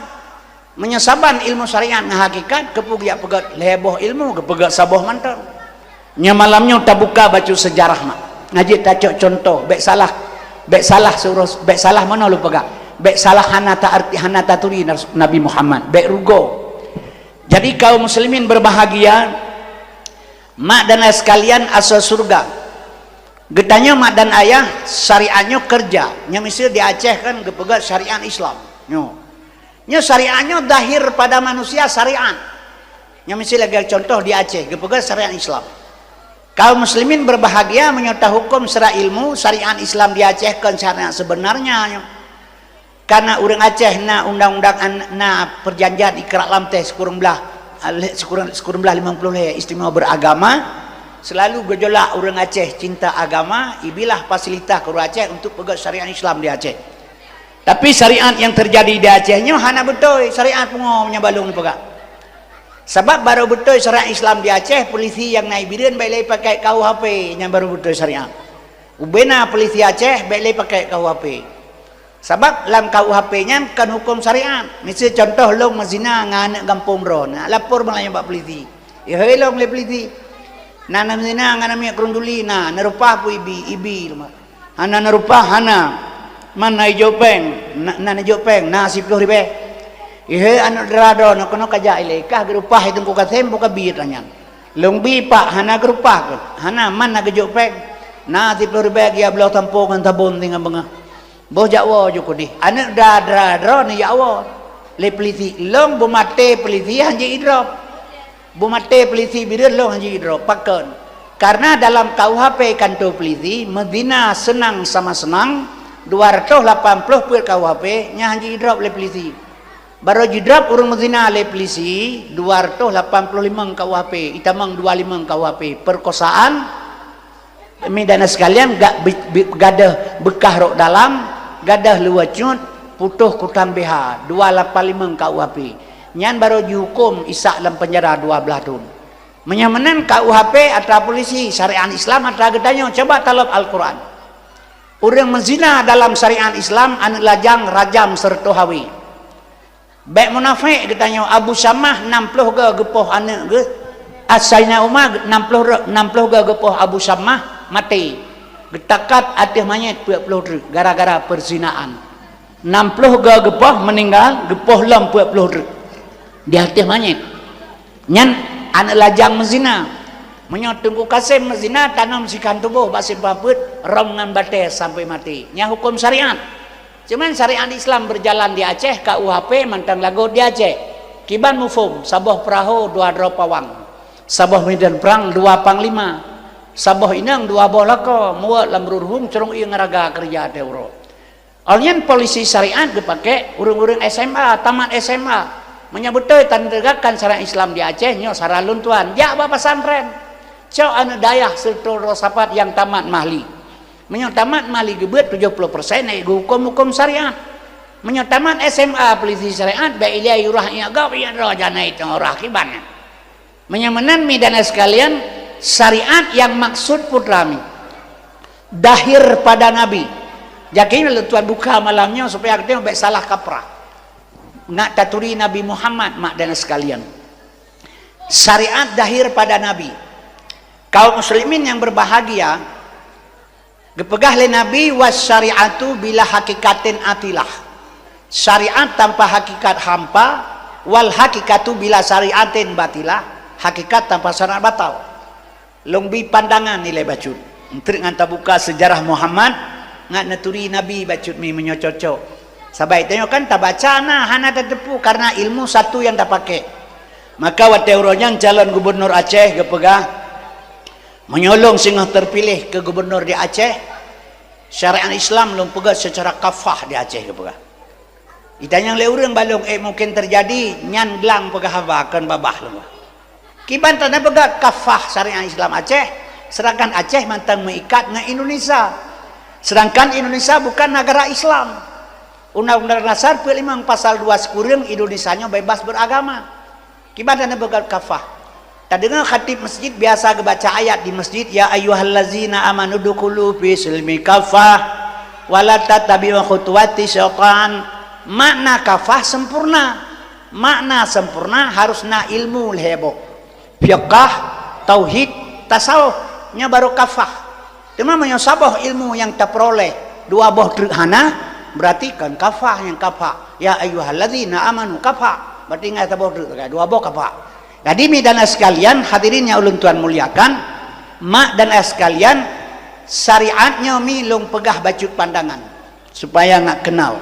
Meunyoe saban ilmu syariat ngon hakikat, keupeue geujak peugét lhée boh ilmu, geupeugét saboh mantong. Nyoe malam nyoe tabuka bacut seujarah mak. Ngaji tacok contoh, bék salah, bék salah surus, bék salah meunoe lôn peugah. Bék salah hana ta arti, hana taturi Nabi Muhammad, bék rugoe. Jadi kaum muslimin berbahagia, mak dan ayah sekalian asoe syeuruga. Geutanyoe mak dan ayah, syariat nyoe keureuja. Nyoe miseue di Aceh kan geupeugét syariat Islam. Nyoe. Nyoe syariat nyoe dahir pada manusia syariat. Nyoe miseue lagée contoh di Aceh geupeugét syariat Islam. Kaum muslimin berbahagia meunyoe tahuköm secara ilmu syariat Islam di Aceh kon syariat sebenarnya nyoe. Karena ureuëng Aceh na undang-undang an-, na perjanjian ikrar Lamteh sikureueng blah, eh, sikureueng, sikureueng blah limong ploh lhée istimewa beragama, selalu gejolak ureuëng Aceh cinta agama, ibilah fasilitas keu ureuëng Aceh untuk peugét syariat Islam di Aceh. Tapi syariat yang terjadi di Aceh nyoe hana beutôi syariat pungo nyang balong peugah. Sabab barô beutôi syariat Islam di Aceh, polisi nyang na i Bireuen bék lé pakai K U H P, nyan barô beutôi syariat. Ubena polisi Aceh bék lé pakai K U H P. Sabab lam K U H P nyan kon huköm syariat. Miseue contoh lôn meuzina ngon aneuëk gampông droe, na lapor meulayeue bak polisi. Ihôi lôn lé polisi. Na, na meuzina ngon aneuëk krunduli, na, na reupah peue ibi, ibi. Hana na reupah, hana. Man na ijok péng, na, na ijok péng, na siploh ribée. Ihôi aneuëk dara droe, na keunoe kajak ilée, kah geureupah i Teungku Kasem, buka bi tanyan. Lôn bi pak, hana geureupah keuh. Hana, man na geujok péng. Na siploh ribée geujak bloe sampo ngon sabon singoh beungoh. Boh jak woe ju keudeh. Aneuëk dara-dara droe neujak woe lé peulisi. Lôn beumaté peulisi han ji idrop. Beumaté peulisi Bireuen lôn han ji idrop. Pakon? Karena dalam K U H P kanto peulisi, meuzina seunang sama seunang, Dua ratus lapan puluh peuet K U H P, nyan hana jidrop lé polisi. Barô jidrop ureuëng meuzina lé polisi, dua ratus lapan puluh limong K U H P, itamong dua limong K U H P, perkosaan, mi dan sekalian, ga-, bi-, bi-, gadôh beukah rok dalam, gadôh luwa cut, putôh kutang B H, dua lapan limong K U H P. Nyan barô jihukôm Ishak lam penjara dua belas thon. Meunyoe meunan K U H P atra polisi, syariat Islam atra geutanyoe, coba talop Al-Quran. Ureuëng meuzina dalam syariat Islam, aneuëk lajang rajam seureutoh hawé. Bék munafék geutanyoe, Abu Syamah nam ploh goe geupoh aneuëk geuh, As-, Saidina Umar nam ploh ro-, nam ploh goe geupoh Abu Syamah maté. Geutakat ateueh manyét peuet ploh treuk gara-gara perzinaan. Nam ploh goe geupoh meuninggai, geupoh lom peuet ploh treuk di ateueh manyét. Nyan aneuëk lajang meuzina. Meunyoe Teungku Kasem meuzina, tanom sikan tuboh bak simpang peuet, rhom ngon batée sampoe maté. Nyan hukôm syariat. Cuman syariat Islam berjalan di Aceh, K U H P mantong lagot di Aceh. Kiban muphom, saboh peurahô dua droe pawang, saboh medan prang dua panglima, saboh inong dua boh lakoe, muwöt lam ruruhung, crông ié ngon raga keureuja ateueh uroe. Awaknyan polisi syariat geupaké ureuëng-ureuëng S M A, tamat S M A. Meunyoe beutôi tan tegakkan syariat Islam di Aceh, nyoe saran lôn tuan, jak bak pesantren. Cok aneuëk dayah seureutoh droe sapat nyang tamat mahli. Meunyoe tamat mahli geubeuet tujoh ploh persen, ék geuhukôm hukôm syariat. Meunyoe tamat S M A polisi syariat, bék ilée urah ingat gob, ingat droe janai teungoh urah kiban nyan. Meunyoe meunan, mi dan sekalian, syariat nyang maksud putra mi dahir pada Nabi. Jadi, lôn tuan buka malam nyoe supaya kita bék salah kaprah. Nak taturi Nabi Muhammad, mak dan sekalian. Syariat dahir pada Nabi. Kaum muslimin yang berbahagia, geupeugah lé Nabi, "Was syariatu bila hakikatin atilah." Syariat tanpa hakikat hampa, "Wal hakikatu bila syariatin batilah." Hakikat tanpa syariat batal. Lôn bi pandangan ilée bacut. Enteuk ngon tabuka sejarah Muhammad, ngat neuturi Nabi bacut mi meunyoe cocok. Sabai tanyoe kan tabaca na hana tateupeue karena ilmu satu nyang tapaké. Maka watée uroe nyan calon gubernur Aceh geupeugah, "Meunyoe lôn singoh terpilih keu gubernur di Aceh, syariat Islam lôn peugét secara kafah di Aceh," geupeugah. Itanyong lé ureuëng bak lôn, "Eh, mungkin terjadi," nyan glang peugah haba kon babah lôn. Kiban tan peugét kafah syariat Islam Aceh, sedangkan Aceh mantong meuikat ngon Indonesia. Sedangkan Indonesia bukan negara Islam. Undang-Undang Dasar peuet limong pasal dua sikureueng Indonesia nyoe bebas beragama. Kiban dan beugét kafah. Tadeungoe khatib masjid biasa geubaca ayat di masjid, "Ya ayyuhallazina amanu dukhulu fi silmi kafah, wala tattabi'u khutuwati syaitan." Makna kafah sempurna. Makna sempurna harus na ilmu lhée boh. Fiqah, tauhid, tasawuf, nyoe baru kafah. Teuma meunyoe saboh ilmu nyang tapeuroleh dua boh treuk hana, berarti kon kafah nyang kafah. Ya ayyuhallazina amanu kafah. Berarti ngai saboh treuk, dua boh kafah. Jadi, mi dan sekalian, hadirin yang ulôn tuan muliakan, mak dan ayah sekalian, syariat nyoe mi lôn peugah bacut pandangan supaya ngat kenal.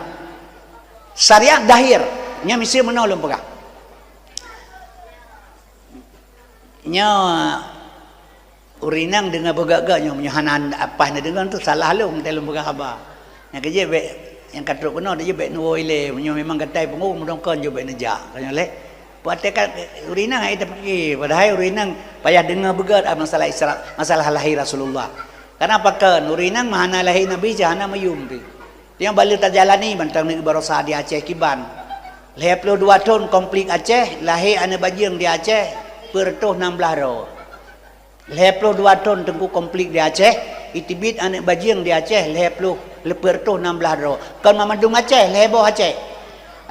Syariat dahir, nyoe miseue meunoe lôn peugah. Nyoe ureuëng inong deungoe beugét-gét nyoe, meunyoe hana apah neudeungoe tu salah lôn, teuh lôn peugah haba. Nyang keujeuet bék, nyang ka trok keunoe, jeuet bék neuwoe ilée, meunyoe memang gatai pungo, meudongkon jeuet bék neujak. Ka nyoe lé. Watée ka ureuëng inong hai tapike, padahai ureuëng inong payah deungoe beugét, ah, masalah Isra, masalah lahé Rasulullah. Karena pakon, ureuëng inong meuhana lahé Nabi, cit hana meuyum pih. Nyang baleue tajalani mantong nyoe baroesa di Aceh kiban. Lhée ploh dua thon konflik Aceh, lahé aneuëk bajeueng di Aceh, peuet reutôh nam blaih droe. Lhée ploh dua thon teungku konflik di Aceh, iteubiet aneuëk bajeueng di Aceh, lhée ploh, peuet reutôh nam blaih droe. Kon mamandum Aceh, lhée boh Aceh.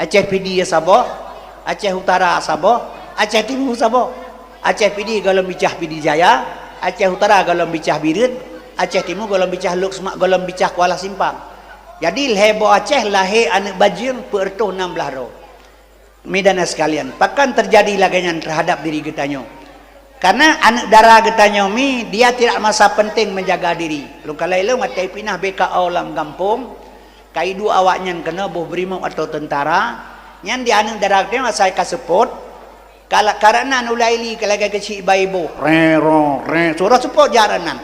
Aceh Pidie saboh, Aceh Utara saboh, Aceh Timu saboh. Aceh Pidie gohlom bicah Pidie Jaya, Aceh Utara gohlom bicah Bireuen, Aceh Timu gohlom bicah Lhokseumawe, gohlom bicah Kuala Simpang. Jadi, lhée boh Aceh lahé aneuëk bajeueng peuet reutôh nam blaih droe. Mi dan sekalian, pakon teujadi lagée nyan teuhadap diri geutanyoe? Karena aneuëk dara geutanyoe mi, dia tidak merasa penting menjaga diri. Lôn kalon lôn watée pih na B K O lam gampông, ka iduek awaknyan keunoe boh brimob atau teuntara, nyan di aneuëk dara geutanyoe asai ka seupôt, kala-, karena nulai li ka lagée keuchik bayi boh, rero, re, suara seupôt jareuk nan.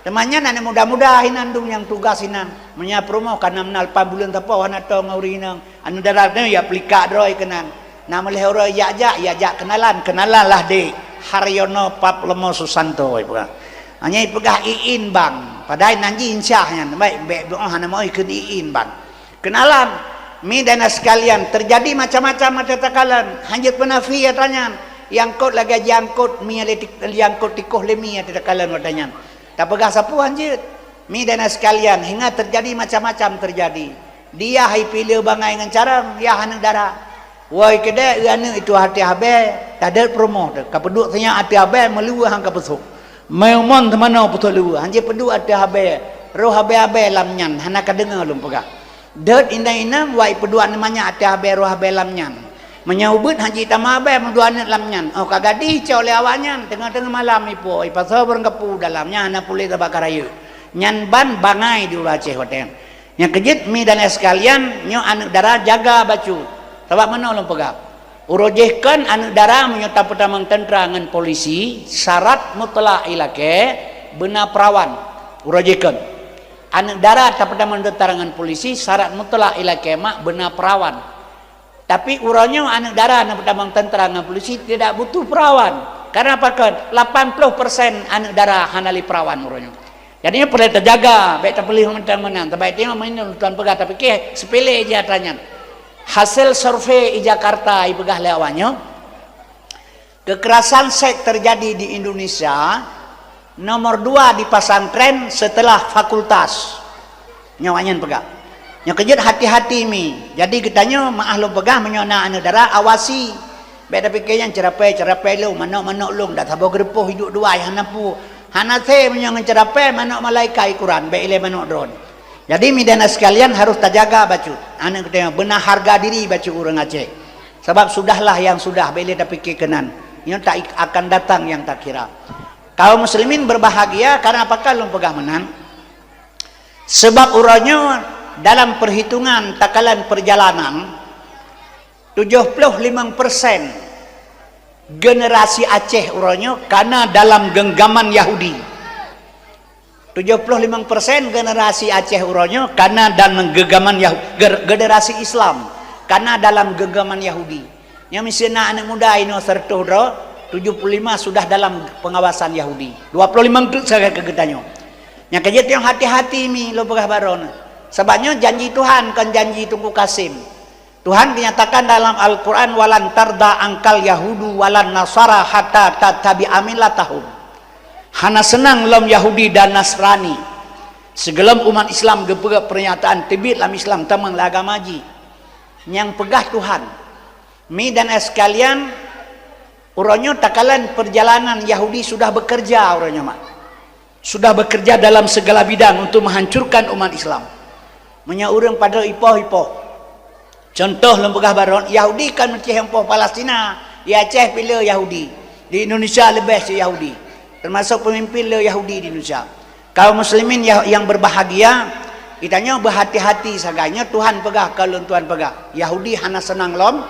Teuma nyan aneuk muda-muda hinan dum nyang tugas hinan. Meunyo peurumoh ka nam na lapan buleuen sapoh hana toe ngon ureueng inong. Aneuk dara nyoe ya peulikak droe keunan. Na meulheueh uroe jak-jak, ya jak kenalan, kenalan lah dek. Haryono Pap Lomo Susanto ipeugah. Hanya ipeugah Iin bang. Padahai nan jih Insyah nyan. Baik, bek doa hana mau ikheun Iin bang. Kenalan, mi dan sekalian, terjadi macam-macam ata takalon. Hanjeuet peunafi ata nyan. Nyang kot lagée jiangkot mi lé ti-, jiangkot tikoh lé mi ata takalon ata nyan. Tapeugah sapeue hanjeuet. Mi dan sekalian, hingga terjadi macam-macam terjadi. Dia hai pileue bangai ngon carông, yah aneuk dara. Woi keudeh, eu aneuk itu até habéh, tadeuet peurumoh teuh. Ka peuduek sinyak até habéh, meuluweue han ka peusok. Meumon teumanoe putôh luweue, hanjeuet peuduek até habéh. Roh habéh-habéh lam nyan, hana ka deungoe lôn peugah. Deuet inong-inong, wai peuduek aneuk manyak até habéh roh habéh lam nyan. Meunyoe ubeuet han jitamah habéh meuduek aneuk lam nyan. Oh, ka gadih cok lé awaknyan, teungoh-teungoh malam ipo, ipasoe barang kapu dalam nyan, hana puléh sabak ka rayeuk. Nyan ban bangai di ureueng Aceh watée nyan. Nyang keujeuet mi dan sekalian, nyoe aneuk dara jaga bacut. Sabab meunoe lôn peugah. Uroe jih kon aneuk dara meunyoe tapeutamong teuntra ngon polisi, syarat mutlak ilakée beuna peurawan. Uroe jih kon. Aneuk dara tapeutamong teuntra ngon polisi, syarat mutlak ilakée mak beuna peurawan. Tapi uroe nyoe aneuk dara nyang peutamong teuntra ngon polisi tidak butuh peurawan. Karena pakon? Lapan ploh persen aneuk dara hana lé peurawan uroe nyoe. Jadi nyoe peureulée tajaga, bék tapeuleueh mantong meunan. Tabai tengok meunan tuan peugah, tapi keh sepele je atra nyan. Hasil survei i Jakarta ipeugah lé awak nyoe, kekerasan seks terjadi di Indonesia nomor dua di pesantren setelah fakultas. Nyoe awak nyan peugah. Nyoe keujeuet hati-hati mi. Jadi geutanyoe maah lôn peugah meunyoe na aneuk dara awasi. Bék tapike nyan ceurapée-ceurapée lôn, manok-manok lôn, dak saboh geurupoh hidup dua hana pu. Hana se meunyoe ngon ceurapée manok malaikat ukuran, bék ilée manok droen. Jadi mi dan sekalian harus tajaga bacut. Aneuk geutanyoe beuna harga diri bacut ureueng Aceh. Sabab sudahlah yang sudah, bék ilée tapike keunan. Nyoe tak akan datang yang tak kira. Kaum muslimin berbahagia karena pakon lôn peugah meunan. Sebab uroe nyoe dalam perhitungan takalan perjalanan, tujoh ploh limong persen generasi Aceh uroe nyoe kana dalam genggaman Yahudi. Tujoh ploh limong persen generasi Aceh uroe nyoe kana dalam genggaman Yahu-, ger-, generasi Islam kana dalam genggaman Yahudi. Nyang miseue na aneuk muda inoe seratus droe, tujuh puluh lima sudah dalam pengawasan Yahudi. Dua puluh lima teuk sagai keu geutanyoe. Nyang keujeuet nyang hati-hati mi lôn peugah baroe nyoe. Sabab nyoe janji Tuhan, kon janji Teungku Kasim. Tuhan dinyatakan dalam Al-Quran, "Walan tarda angkal yahudu walan nasara hatta tattabi'a millatahum." Hana seunang lom Yahudi dan Nasrani sigohlom umat Islam geupeugah pernyataan teubiet lam Islam tamong lam agama jih. Nyang peugah Tuhan. Mi dan sekalian, uroe nyoe takalon perjalanan Yahudi sudah bekerja uroe nyoe mak. Sudah bekerja dalam segala bidang untuk menghancurkan umat Islam. Meunyoe ureueng padub ipoh-ipoh. Contoh lôn peugah baroe, Yahudi kan meucéh ipoh Palestina, di Aceh pih le Yahudi, di Indonesia leubeh cit Yahudi, termasuk pemimpin le Yahudi di Indonesia. Kaum muslimin ya-, yang berbahagia, geutanyoe beuhati-hati sagai. Nyoe Tuhan peugah, kon lôn tuan peugah. Yahudi hana seunang lom,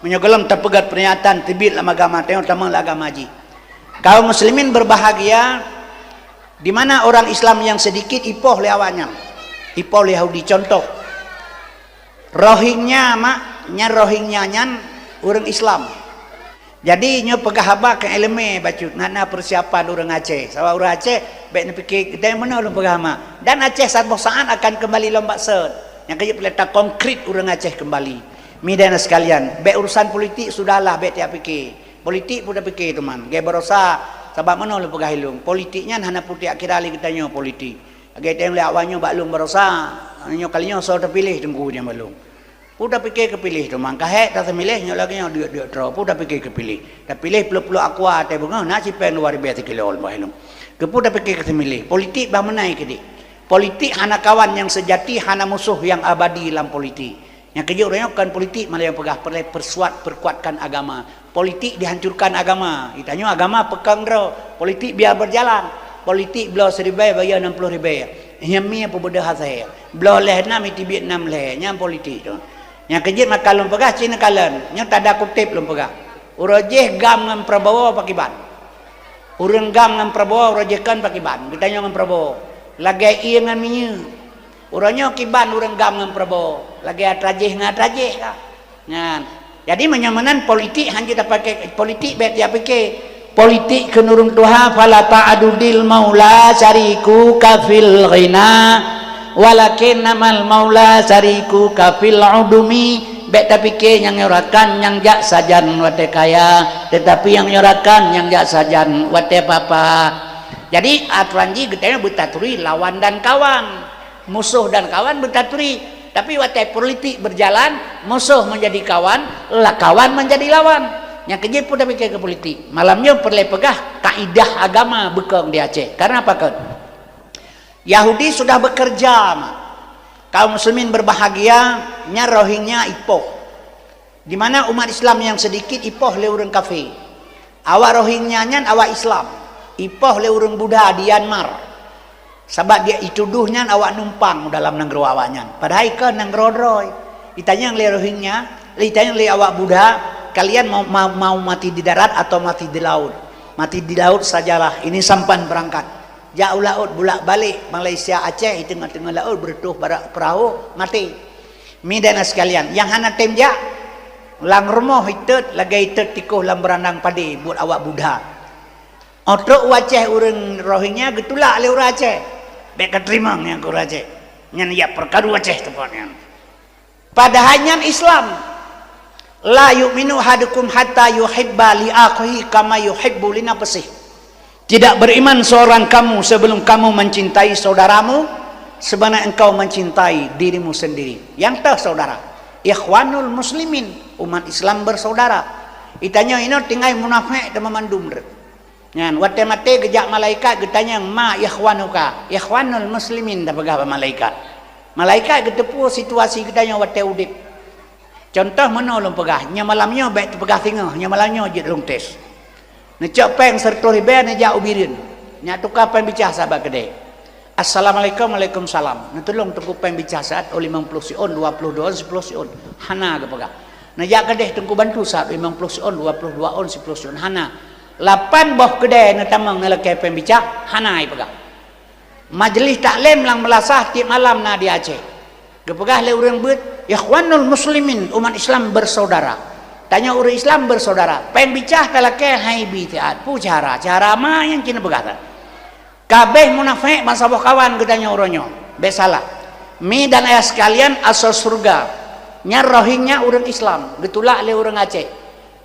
meunyoe gohlom tapeugah pernyataan teubiet lam agama, tanyoe tamong lam agama jih. Kaum muslimin berbahagia, di mana orang Islam yang sedikit ipoh lé awaknyan. Ipoh lé Yahudi. Contoh, Rohingya mak, nyan Rohingya nyan ureueng Islam. Jadi nyoe peugah haba keu ileumé bacut, na, na persiapan ureueng Aceh. Sabab ureueng Aceh bék neupike, dan meunoe lôn peugah mak. Dan Aceh saboh saat akan kembali lom bak sot. Nyang keujeuet peureulée takongkrit ureueng Aceh kembali. Mi dan sekalian, bék urusan politik sudahlah, bék tiap pike. Politik peue tapike teuma, lagée baroesa, sabab meunoe lôn peugah ilôn, politik nyan hana peue tiak kira lé geutanyoe politik. Lagée teuh lé awaknyoe bak lôn baroesa, nyoe kali nyoe soe teupiléh teungku nyan bak lôn. Peue tapike keupiléh teuma, ka hék taseumileh nyoe lagée nyoe deuk-deuk troe, peue tapike keupiléh. Tapiléh ploh-ploh aqua até beungoh, na sipéng dua ribée sikilo lôn bak lôn. Keupeue tapike keuseumileh, politik bah meunan keudeh. Politik hana kawan nyang seujati, hana musoh nyang abadi lam politik. Nyang keujeuet uroe nyoe kon politik, malah nyang peugah peureulée persuat, perkuatkan agama. Politik dihancurkan agama. Geutanyoe agama peukong droe. Politik biar berjalan. Politik bloe siribée bayeue nam ploh ribée. Nyan mi peubeudôh asai. Bloe lhée nam iteubiet nam lhée. Nyan politik tu. Nyang keujeuet maka lôn peugah cit neukalon. Nyoe tanda kuteb lôn peugah. Uroe jih GAM ngon Prabowo pakiban. Ureuëng GAM ngon Prabowo, uroe jih kon pakiban, geutanyoe ngon Prabowo. Lagée ié ngon minyeuk. Uroe nyoe kiban ureuëng GAM ngon Prabowo, lagée atra jih ngon atra jih ka. Nyan. Jadi meunyoe meunan politik hana jeuet tapakai, politik bék tapike. Politik kheun ureuëng tuha, "Fala ta'adudil maula syarikuka fil ghina, walakinnamal maula syarikuka fil udumi." Bék tapike nyang nyoe rakan nyang jak sajan watée kaya, teutapi nyang nyoe rakan nyang jak sajan watée papa. Jadi atoran jih geutanyoe beutaturi lawan dan kawan. Musuh dan kawan beutaturi, tapi watée politik berjalan, musuh menjadi kawan, la kawan menjadi lawan. Nyang keujeuet pun tapike keu politik. Malam nyoe peureulée peugah kaidah agama beukong di Aceh. Karena apa kon? Yahudi sudah bekerja, ma. Kaum muslimin berbahagia, nya Rohingya ipoh. Di mana umat Islam nyang seudikit ipoh lé ureuëng kafé. Awak Rohingya nyan awak Islam, ipoh lé ureuëng Buddha di Myanmar. Sabab dia ituduh nyan awak numpang dalam nanggroe awak nyan. Padahai kon nanggroe droe. Itanyong lé Rohingya, itanyong lé awak Buddha, "Kalian mau, mau, mau mati di darat atau mati di laut?" "Mati di laut sajalah, ini sampan berangkat." Jak u laôt, bulak-balik Malaysia Aceh, di teungoh-teungoh laôt beureutoh bara-, peurahô, maté. Mi dan sekalian, nyang hana tem jak, lam rumoh itot lagée itot tikoh lam beurandang padé buet awak Buddha. Óh trok u Aceh ureuëng Rohingya geutulak lé ureuëng Aceh. Bék kateurimong nyang keu ureuëng Aceh. Nyan jak peukaru Aceh teupot nyan. Padahai nyan Islam. "La yu'minu ahadukum hatta yuhibba li akhihi kama yuhibbu li nafsihi." Tidak beriman seorang kamu sebelum kamu mencintai saudaramu sebagaimana engkau mencintai dirimu sendiri. Nyang toh saudara? Ikhwanul muslimin, umat Islam bersaudara. Itanyong inoe tinggai munafék teuma mandum. Nyan, watée maté geujak malaikat geutanyong, "Ma ikhwanuka?" "Ikhwanul muslimin," tapeugah bak malaikat. Malaikat geuteupeue situasi geutanyoe watée udeb. Contoh meunoe lôn peugah, nyoe malam nyoe bék teupeugah singoh, nyoe malam nyoe jeuet lôn tes. Neucok péng sireutoh ribée neujak u Bireuen, neujak tuka péng bicah sahabat keudée. "Assalamualaikum." "Waalaikumsalam." "Neutulông Teungku péng bicah seuat, oh limong ploh siôn, dua ploh dua ôn, siploh siôn." Hana geupeugah. Neujak keudeh Teungku bantu seuat, limong ploh siôn, dua ploh dua ôn, siploh siôn. Hana. Lapan boh keudée neutamong neulakée péng bicah, hana ipeugah. Majelis taklim lam meulasah tieb malam na di Aceh. Geupeugah lé ureuëng beuet, "Ikhwanul muslimin, umat Islam bersaudara." Tanyoe ureuëng Islam bersaudara. Péng bicah talakée hai bi seuat. Peue cara? Cara ma nyang keuneuk peugah that. Kabéh munafék bansaboh kawan geutanyoe uroe nyoe. Bék salah. Mi dan ayah sekalian, asoe syeuruga nyan Rohingya ureuëng Islam, geutulak lé ureuëng Aceh.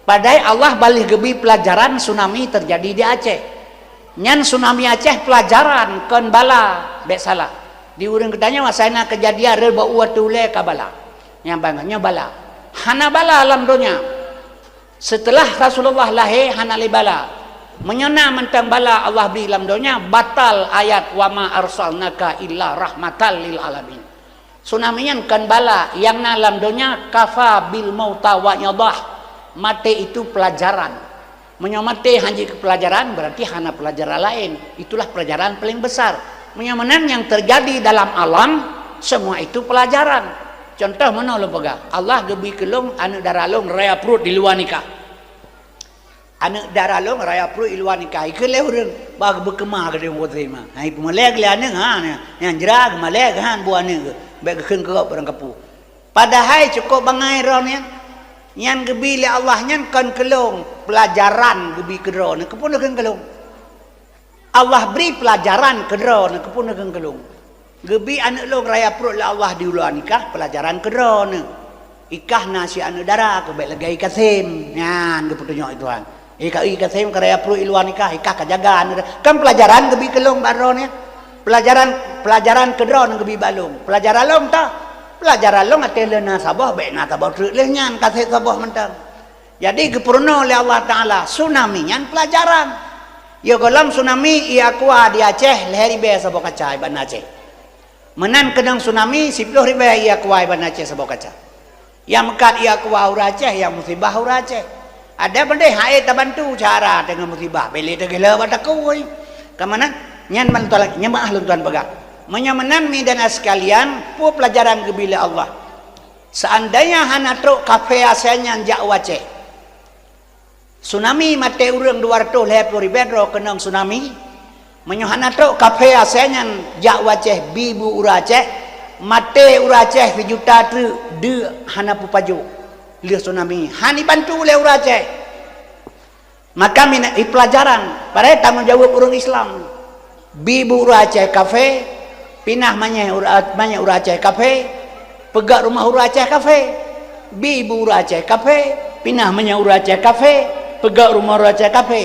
Padahai Allah baléh geubri peulajaran tsunami teujadi di Aceh. Nyan tsunami Aceh peulajaran kon bala, bék salah. Di ureuëng geutanyoe asai na keujadian reuba u ateueh ulée ka bala. Nyang bangai nyoe bala. Hana bala lam donya. Seuteulah Rasulullah lahé hana lé bala. Meunyoe na mantong bala Allah bri lam donya, batal ayat, "Wa ma arsalnaka illa rahmatan lil alamin." Tsunami nyan kon bala, nyang na lam donya, "Kafa bil mauta wa'idha." Maté itu pelajaran. Meunyoe maté hana jeuet keu pelajaran, berarti hana pelajaran laén. Itulah pelajaran paling besar. Meunyoe meunan nyang terjadi dalam alam, semua itu pelajaran. Contoh meunoe lôn peugah, Allah geubri keu lôn aneuëk dara lôn raya pruet di luwa nikah. Aneuëk dara lôn raya pruet di luwa nikah, ikheun lé ureuëng, bah beukeumah keu lôn, hai peumalée lé aneuëk, ha, nyang jra geumalée, ha, bu aneuëk, bék geukheun keu gob barang kapeue. Padahai cukôp bangai droeneuh nyan, nyan geubri lé Allah nyan kon keu lôn, peulajaran geubri keu droeneuh, keupeue neukheun keu lôn. Allah bri peulajaran keu droeneuh, keupeue neukheun keu lôn. Geubri aneuëk lôn raya pruet lé Allah di luwa nikah, peulajaran keu droeneuh. Ikah na si aneuëk dara, keu bék lagée i Kasem. Nyan geupeutunyok lé Tuhan. Ikah i Kasem ka raya pruet di luwa nikah, ikah ka jaga aneuëk dara. Kan peulajaran geubri keu lôn bak droeneuh. Peulajaran, peulajaran keu droeneuh geubri bak lôn. Peulajaran lôn tah. Peulajaran lôn até lôn na saboh, bék na saboh treuk lheueh nyan, ka sép saboh mantong. Jadi geupeurunoe lé Allah Taala, tsunami nyan peulajaran. Yo gohlom tsunami ié Aqua di Aceh, lhée ribée saboh kaca i Banda Aceh. Meunan keunong tsunami, siploh ribée ié Aqua i Banda Aceh saboh kaca. Nyang meukat ié Aqua ureuëng Aceh, nyang musibah ureuëng Aceh. Ada beudeh hai tabantu cara teungoh musibah, bék lé teugeuleu bak takue. Ka meunan, nyan ban tuan, nyan meuah lôn tuan peugah. Meunyoe meunan mi dan sekalian, peue peulajaran geubri lé Allah? Seandainya hana trok kafé Aceh nyan jak u Aceh, Tsunami maté ureuëng dua ratus lhée ploh ribée droe keunong tsunami. Meunyoe hana trok kafé asée nyan jak u Aceh bi bu ureuëng Aceh, maté ureuëng Aceh sijuta treuk deuk hana peupajôh lheueh tsunami. Hana ibantu lé ureuëng Aceh. Maka mina i pelajaran, padahai tanggong jaweueb ureuëng Islam. Bi bu ureuëng Aceh kafé, pinah manyeh ureuëng, manyeh ureuëng Aceh kafé, peugét rumoh ureuëng Aceh kafé. Bi bu ureuëng Aceh kafé, pinah manyeh ureuëng Aceh kafé, peugét rumoh ureuëng Aceh kafé.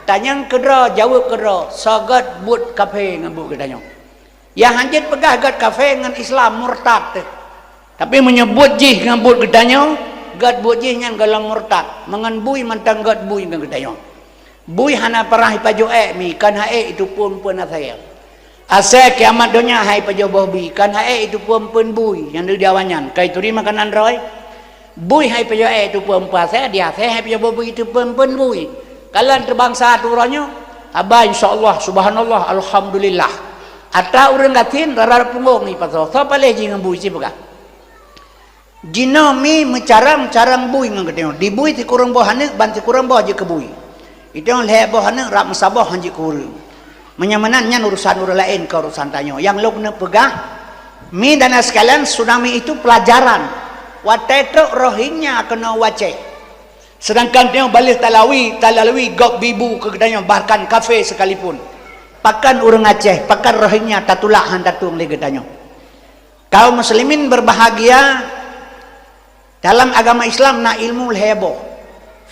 Tanyong keudroe, jaweueb keudroe, soe gét buet kafé ngon buet geutanyoe. Nyang hanjeuet peugah gét kafé ngon Islam murtad teuh. Tapi meunyoe buet jih ngon buet geutanyoe, gét buet jih nyan golom murtad. Meungon bui mantong gét bui ngon geutanyoe. Bui hana pernah ipajôh ék mi, kon hai ék iteupeue-peue asée. Asée kiamat donya hai pajôh boh bui, kon hai ék iteupeue-peue bui nyang di awaknyan. Kai turi makanan droe. Bui hai pajôh ék iteupeue-peue asée, di asée hai pajôh boh bui iteupeue-peue bui. Kalon teuh bansa tu uroe nyoe, haba insya Allah, subhanallah, alhamdulillah. Ata ureuëng gasien rara punggong ipasoe, soe paléh jih ngon bui sipeugah. Jinoe mi meucarang-carang bui ngon geutanyoe. Di bui sikureueng boh aneuëk ban sikureueng boh jeuet keu bui. Itong lhée boh aneuëk rab meusaboh han jeuet keu ureuëng. Meunyoe meunan nyan urusan ureuëng laén, kon urusan tanyoe. Nyang lôn keuneuk peugah, mi dan sekalian, tsunami itu pelajaran. Watée trok Rohingya keunoe u Aceh. Sedangkan tanyoe baleh talawi, talalui gob bi bu keu geutanyoe, bahkan kafé sekalipun. Pakon ureuëng Aceh, pakon Rohingya tatulak han tatueng lé geutanyoe. Kaum muslimin berbahagia, dalam agama Islam na ilmu lhée boh,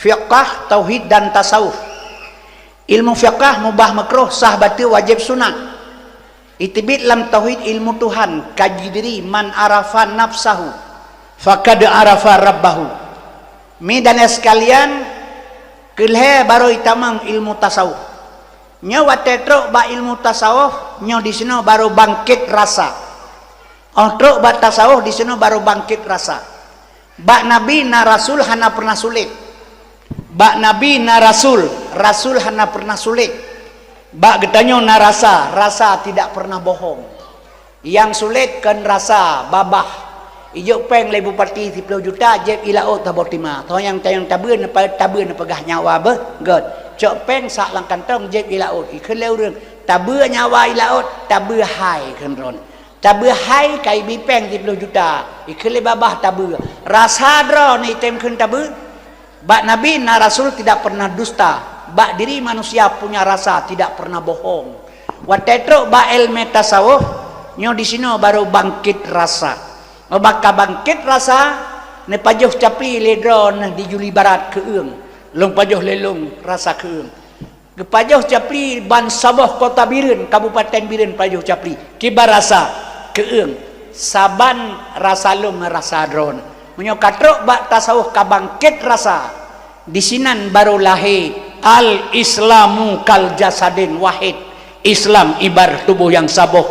fiqah, tauhid, dan tasawuf. Ilmu fiqah mubah makruh, sah bateue, wajéb, sunat. Iteubiet lam tauhid ilmu Tuhan, kaji diri, man arafa nafsahu, faqad arafa rabbahu. Mi dan sekalian, keu lhée barô itamong ilmu tasawuf. Nyoe watée trok bak ilmu tasawuf, nyoe disinoe barô bangkét rasa. Óh trok bak tasawuf, disinoe barô bangkét rasa. Bak Nabi na rasul hana pernah sulet. Bak Nabi na rasul, rasul hana pernah sulet. Bak geutanyoe na rasa, rasa tidak pernah bohong. Nyang sulet kon rasa, babah. Ijok péng lé bupati siploh juta, jieb i laôt saboh tima. Soe nyang tanyong tabeue, neupa-, tabeue neupeugah nyawa beuh, gét. Cok péng sak lam kantong, jieb i laôt. Ikheun lé ureuëng, tabeue nyawa i laôt, tabeue hai kheun droen. Tabeue hai ka ibi péng siploh juta. Ikheun lé babah tabeue. Rasa droeneuh item kheun tabeue. Bak Nabi na rasul tidak pernah dusta. Bak diri manusia punya rasa tidak pernah bohong. Watée trok bak ilmu tasawuf, nyoe disinoe barô bangkét rasa. Óh bak ka bangkét rasa, neupajoh capli lé droeneuh di Juli Barat keu-ueng. Lôn pajoh lé lôn rasa keu-ueng. Geupajoh capli ban saboh kota Bireuen, Kabupaten Bireuen pajoh capli. Kiban rasa keu-ueng, saban rasa lôn ngon rasa droeneuh. Meunyoe ka trok bak tasawuf ka bangkét rasa, disinan barô lahé al-Islamu kal jasadin wahid. Islam ibarat tuboh nyang saboh.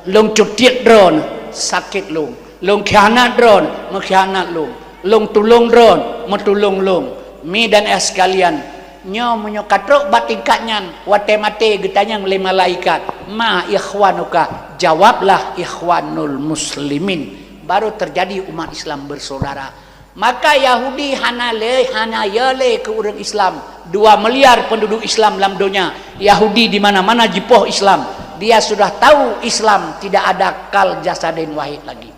Lôn cutiet droeneuh, sakét lôn. Lôn khianat droeneuh, meukhianat lôn. Lôn tulông droeneuh, meutulông lôn. Mi dan éh sekalian, nyoe meunyoe ka trok bak tingkat nyan, watée maté geutanyong lé malaikat, "Ma ikhwanuka?" Jawablah, "Ikhwanul muslimin." Baru terjadi umat Islam bersaudara. Maka Yahudi hana lé, hana yo lé keu ureuëng Islam. Dua miliar penduduk Islam lam donya. Yahudi di mana-mana jipoh Islam. Dia sudah tahu Islam tidak ada kal jasadin wahid lagi.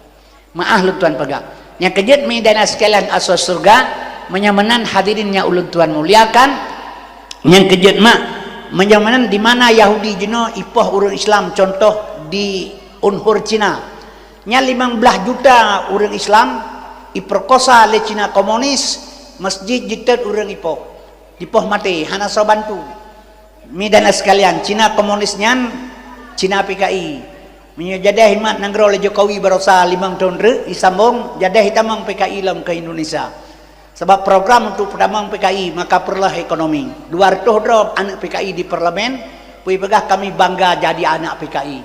Maah lôn tuan peugah. Nyang keujeuet mi dan sekalian asoe syurga, meunyoe meunan hadirin nyang ulôn tuan muliakan, nyang keujeuet mak, meunyoe meunan di mana Yahudi jinoe ipoh ureuëng Islam, contoh di Uyghur Cina. Nyan limong blaih juta ureuëng Islam iperkosa lé Cina komunis, masjid jitot ureuëng ipoh. Dipoh maté, hana soe bantu. Mi dan sekalian, Cina komunis nyan Cina P K I. Meunyoe jadeh imat nanggroe lé Jokowi barosa limong thon reuk isambong, jadeh itamong P K I lom keu Indonesia. Sabab program untuk peutamong P K I maka peureuleh ekonomi. Dua reutôh droe aneuëk P K I di parlemen, peue peugah kami bangga jadi anak P K I.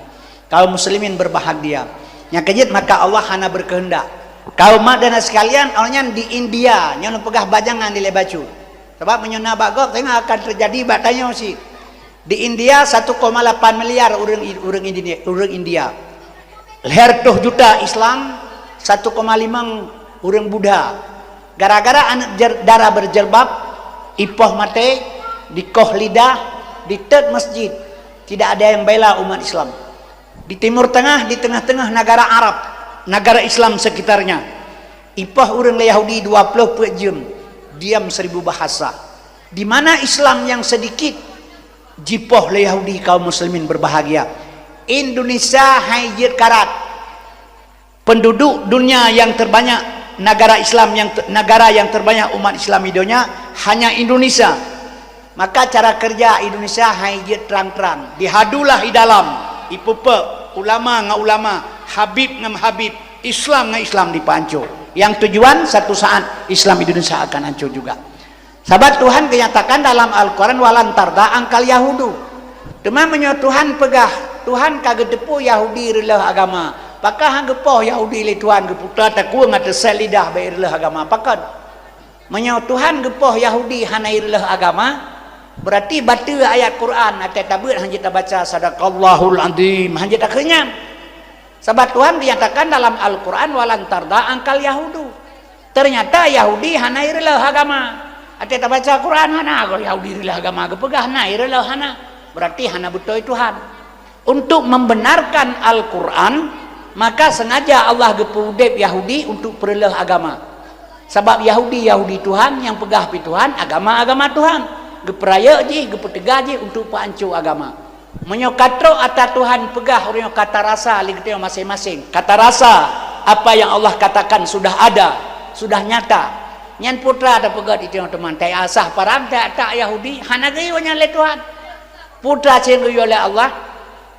Kaum muslimin berbahagia. Nyang keujeuet maka Allah hana berkehendak. Kaum mak dan sekalian, awaknyan di India, nyoe lôn peugah bajangan dilée bacut. Sabab meunyoe na bak gob, tengah akan terjadi bak tanyoe cit. Di India, satu koma lapan miliar ureuëng, ureuëng India, ureuëng India. Lhée reutôh juta Islam, satu koma limong ureuëng Buddha. Gara-gara aneuëk jer-, dara berjilbab, Ipoh maté, dikoh lidah, ditet masjid. Tidak ada yang bela umat Islam. Di Timur Tengah, di tengah-tengah negara Arab, negara Islam sekitarnya, ipoh ureuëng lé Yahudi dua ploh peuet jeuem, diam seribu bahasa. Di mana Islam yang sedikit, jipoh lé Yahudi kaum muslimin berbahagia. Indonesia hai jeuet karat. Penduduk dunia yang terbanyak, negara Islam yang te-, negara yang terbanyak umat Islam di dunia hanya Indonesia. Maka cara kerja Indonesia hai jeuet trang-trang. Dihadulah di dalam, ipupuk ulama ngon ulama, habib ngon habib, Islam ngon Islam dipancur. Yang tujuan satu saat Islam Indonesia akan hancur juga. Sabab Tuhan kenyatakan dalam Al-Quran, "Walan tarda angkal Yahudu." Teuma meunyoe Tuhan peugah, Tuhan ka geuteupeue Yahudi reuleuh agama, pakon han geupoh Yahudi lé Tuhan, geuputa takue ngon teusek lidah bak reuleuh agama? Pakon? Meunyoe Tuhan geupoh Yahudi hana reuleuh agama, berarti bateue ayat Quran, até tabeuet hanjeuet tabaca, "Sadaqallahul Azim", hanjeuet takheun nyan. Sabab Tuhan dinyatakan dalam Al-Quran, "Walan tarda angkal Yahudu." Ternyata Yahudi hana reuleuh agama. Até tabaca Quran hana, kalau Yahudi reuleuh agama geupeugah hana reuleuh hana. Berarti hana beutôi Tuhan. Untuk membenarkan Al-Quran, maka sengaja Allah geupeuudeb Yahudi untuk peureuleuh agama. Sabab Yahudi, Yahudi Tuhan, nyang peugah pi Tuhan, agama, agama Tuhan. Geupeurayeuk jih, geupeuteuga jih untuk peuancô agama. Meunyoe ka trok ata Tuhan peugah, ureuëng nyoe ka tarasa lé geutanyoe maséng-maséng. Ka tarasa apa yang Allah katakan sudah ada, sudah nyata. Nyan peue teuma tapeugah di teungoh teuma, tai asah parang, tai atak Yahudi, hana geuyue nyan lé Tuhan. Peue teuma cit geuyue lé Allah.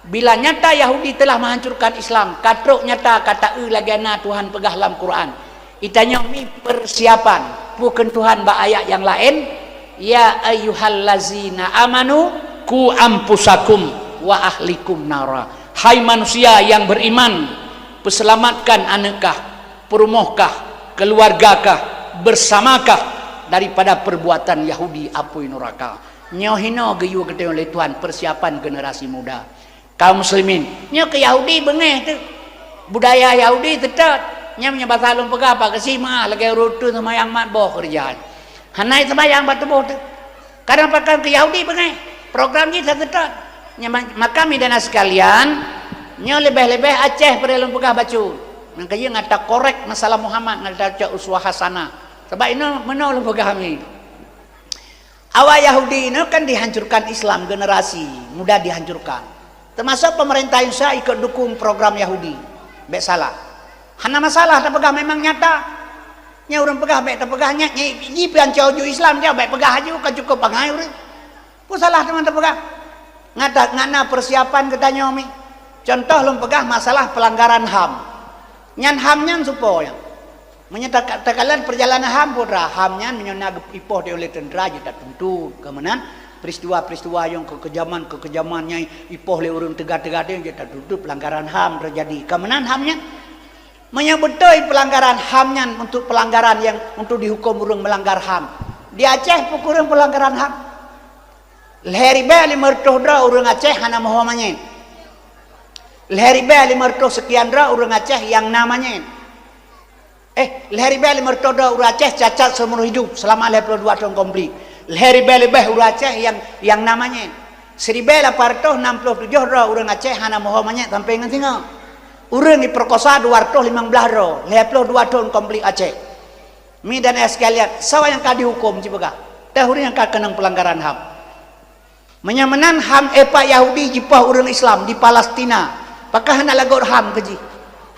Bila nyata Yahudi telah menghancurkan Islam, ka trok nyata ka taeu lagée na Tuhan peugah lam Quran. Geutanyoe mi persiapan, peue kheun Tuhan bak ayat nyang laén, "Ya ayyuhallazina amanu, qu anfusakum wa ahlikum nara." Hai manusia yang beriman, peuseulamatkan aneuëk kah, peurumoh kah, keuluwarga kah, bersama kah daripada perbuatan Yahudi apui nuraka. Nyoe hinoe geuyue geutanyoe lé Tuhan persiapan generasi muda. Kaum muslimin, nyoe keu Yahudi beungéh teuh. Budaya Yahudi teutot. Nyan meunyoe basa lôn peugah, bak geusi meuah lagée ureuëng teuh seumayang mat boh keureuja. Hana seumayang bak tuboh teuh. Kadang pakon keu Yahudi beungéh. Program jih teutot. Nyan ma-, maka mi dan sekalian, nyoe leubeh-leubeh Aceh peureulee lôn peugah bacut. Nyang keujeueng ata korek masalah Muhammad ngon ata cok uswah hasanah. Sabab inoe meunoe lôn peugah mi. Awak Yahudi nyoe kan dihancurkan Islam, generasi muda dihancurkan. Termasuk pemerintah Indonesia ikut dukung program Yahudi. Bék salah. Hana masalah tapeugah memang nyata. Nyang ureuëng peugah bék tapeugah nyan, nyan jipian cok ju Islam dia bék peugah aju, ka cukup bangai ureuëng. Peue salah teuma tapeugah? Ngata, ngana persiapan geutanyoe mi. Contoh lôn peugah masalah pelanggaran ham. Nyan ham nyan supo nyan. Meunyoe taka-, takalon perjalanan ham putra, ham nyan meunyoe na geuipoh di oleh teuntara jeuet tatuntut. Keumeunan peristiwa-peristiwa nyang keukejaman-keukejaman nyang ipoh lé ureuëng teuga-teuga teuh jeuet tatuntut pelanggaran ham teujadi. Keumeunan ham nyan. Meunyoe beutôi pelanggaran ham nyan untuk pelanggaran yang untuk dihukum ureuëng melanggar ham. Di Aceh peue kureueng pelanggaran ham? Lhée ribée limong reutôh droe ureuëng Aceh hana meuho manyét. Lhée ribée limong reutôh seukian droe ureuëng Aceh nyang na manyét. Eh, lhée ribée limong reutôh droe ureuëng Aceh cacat seumur hidup selama lhée ploh dua thon konflik. Lhée ribée leubeh ureuëng Aceh nyang, nyang na manyét. Siribée lapan reutôh nam ploh tujoh droe ureuëng Aceh hana meuho manyét sampoe ngon singoh. Ureuëng jipeurkosa dua reutôh limong blaih droe, lhée ploh dua thon konflik Aceh. Mi dan ayah sekalian, soe nyang ka dihukum cit peugah? Teuh ureuëng nyang ka keunong pelanggaran ham. Meunyoe meunan ham epak Yahudi jipoh ureuëng Islam di Palestina, pakon hana lagot ham keu jih?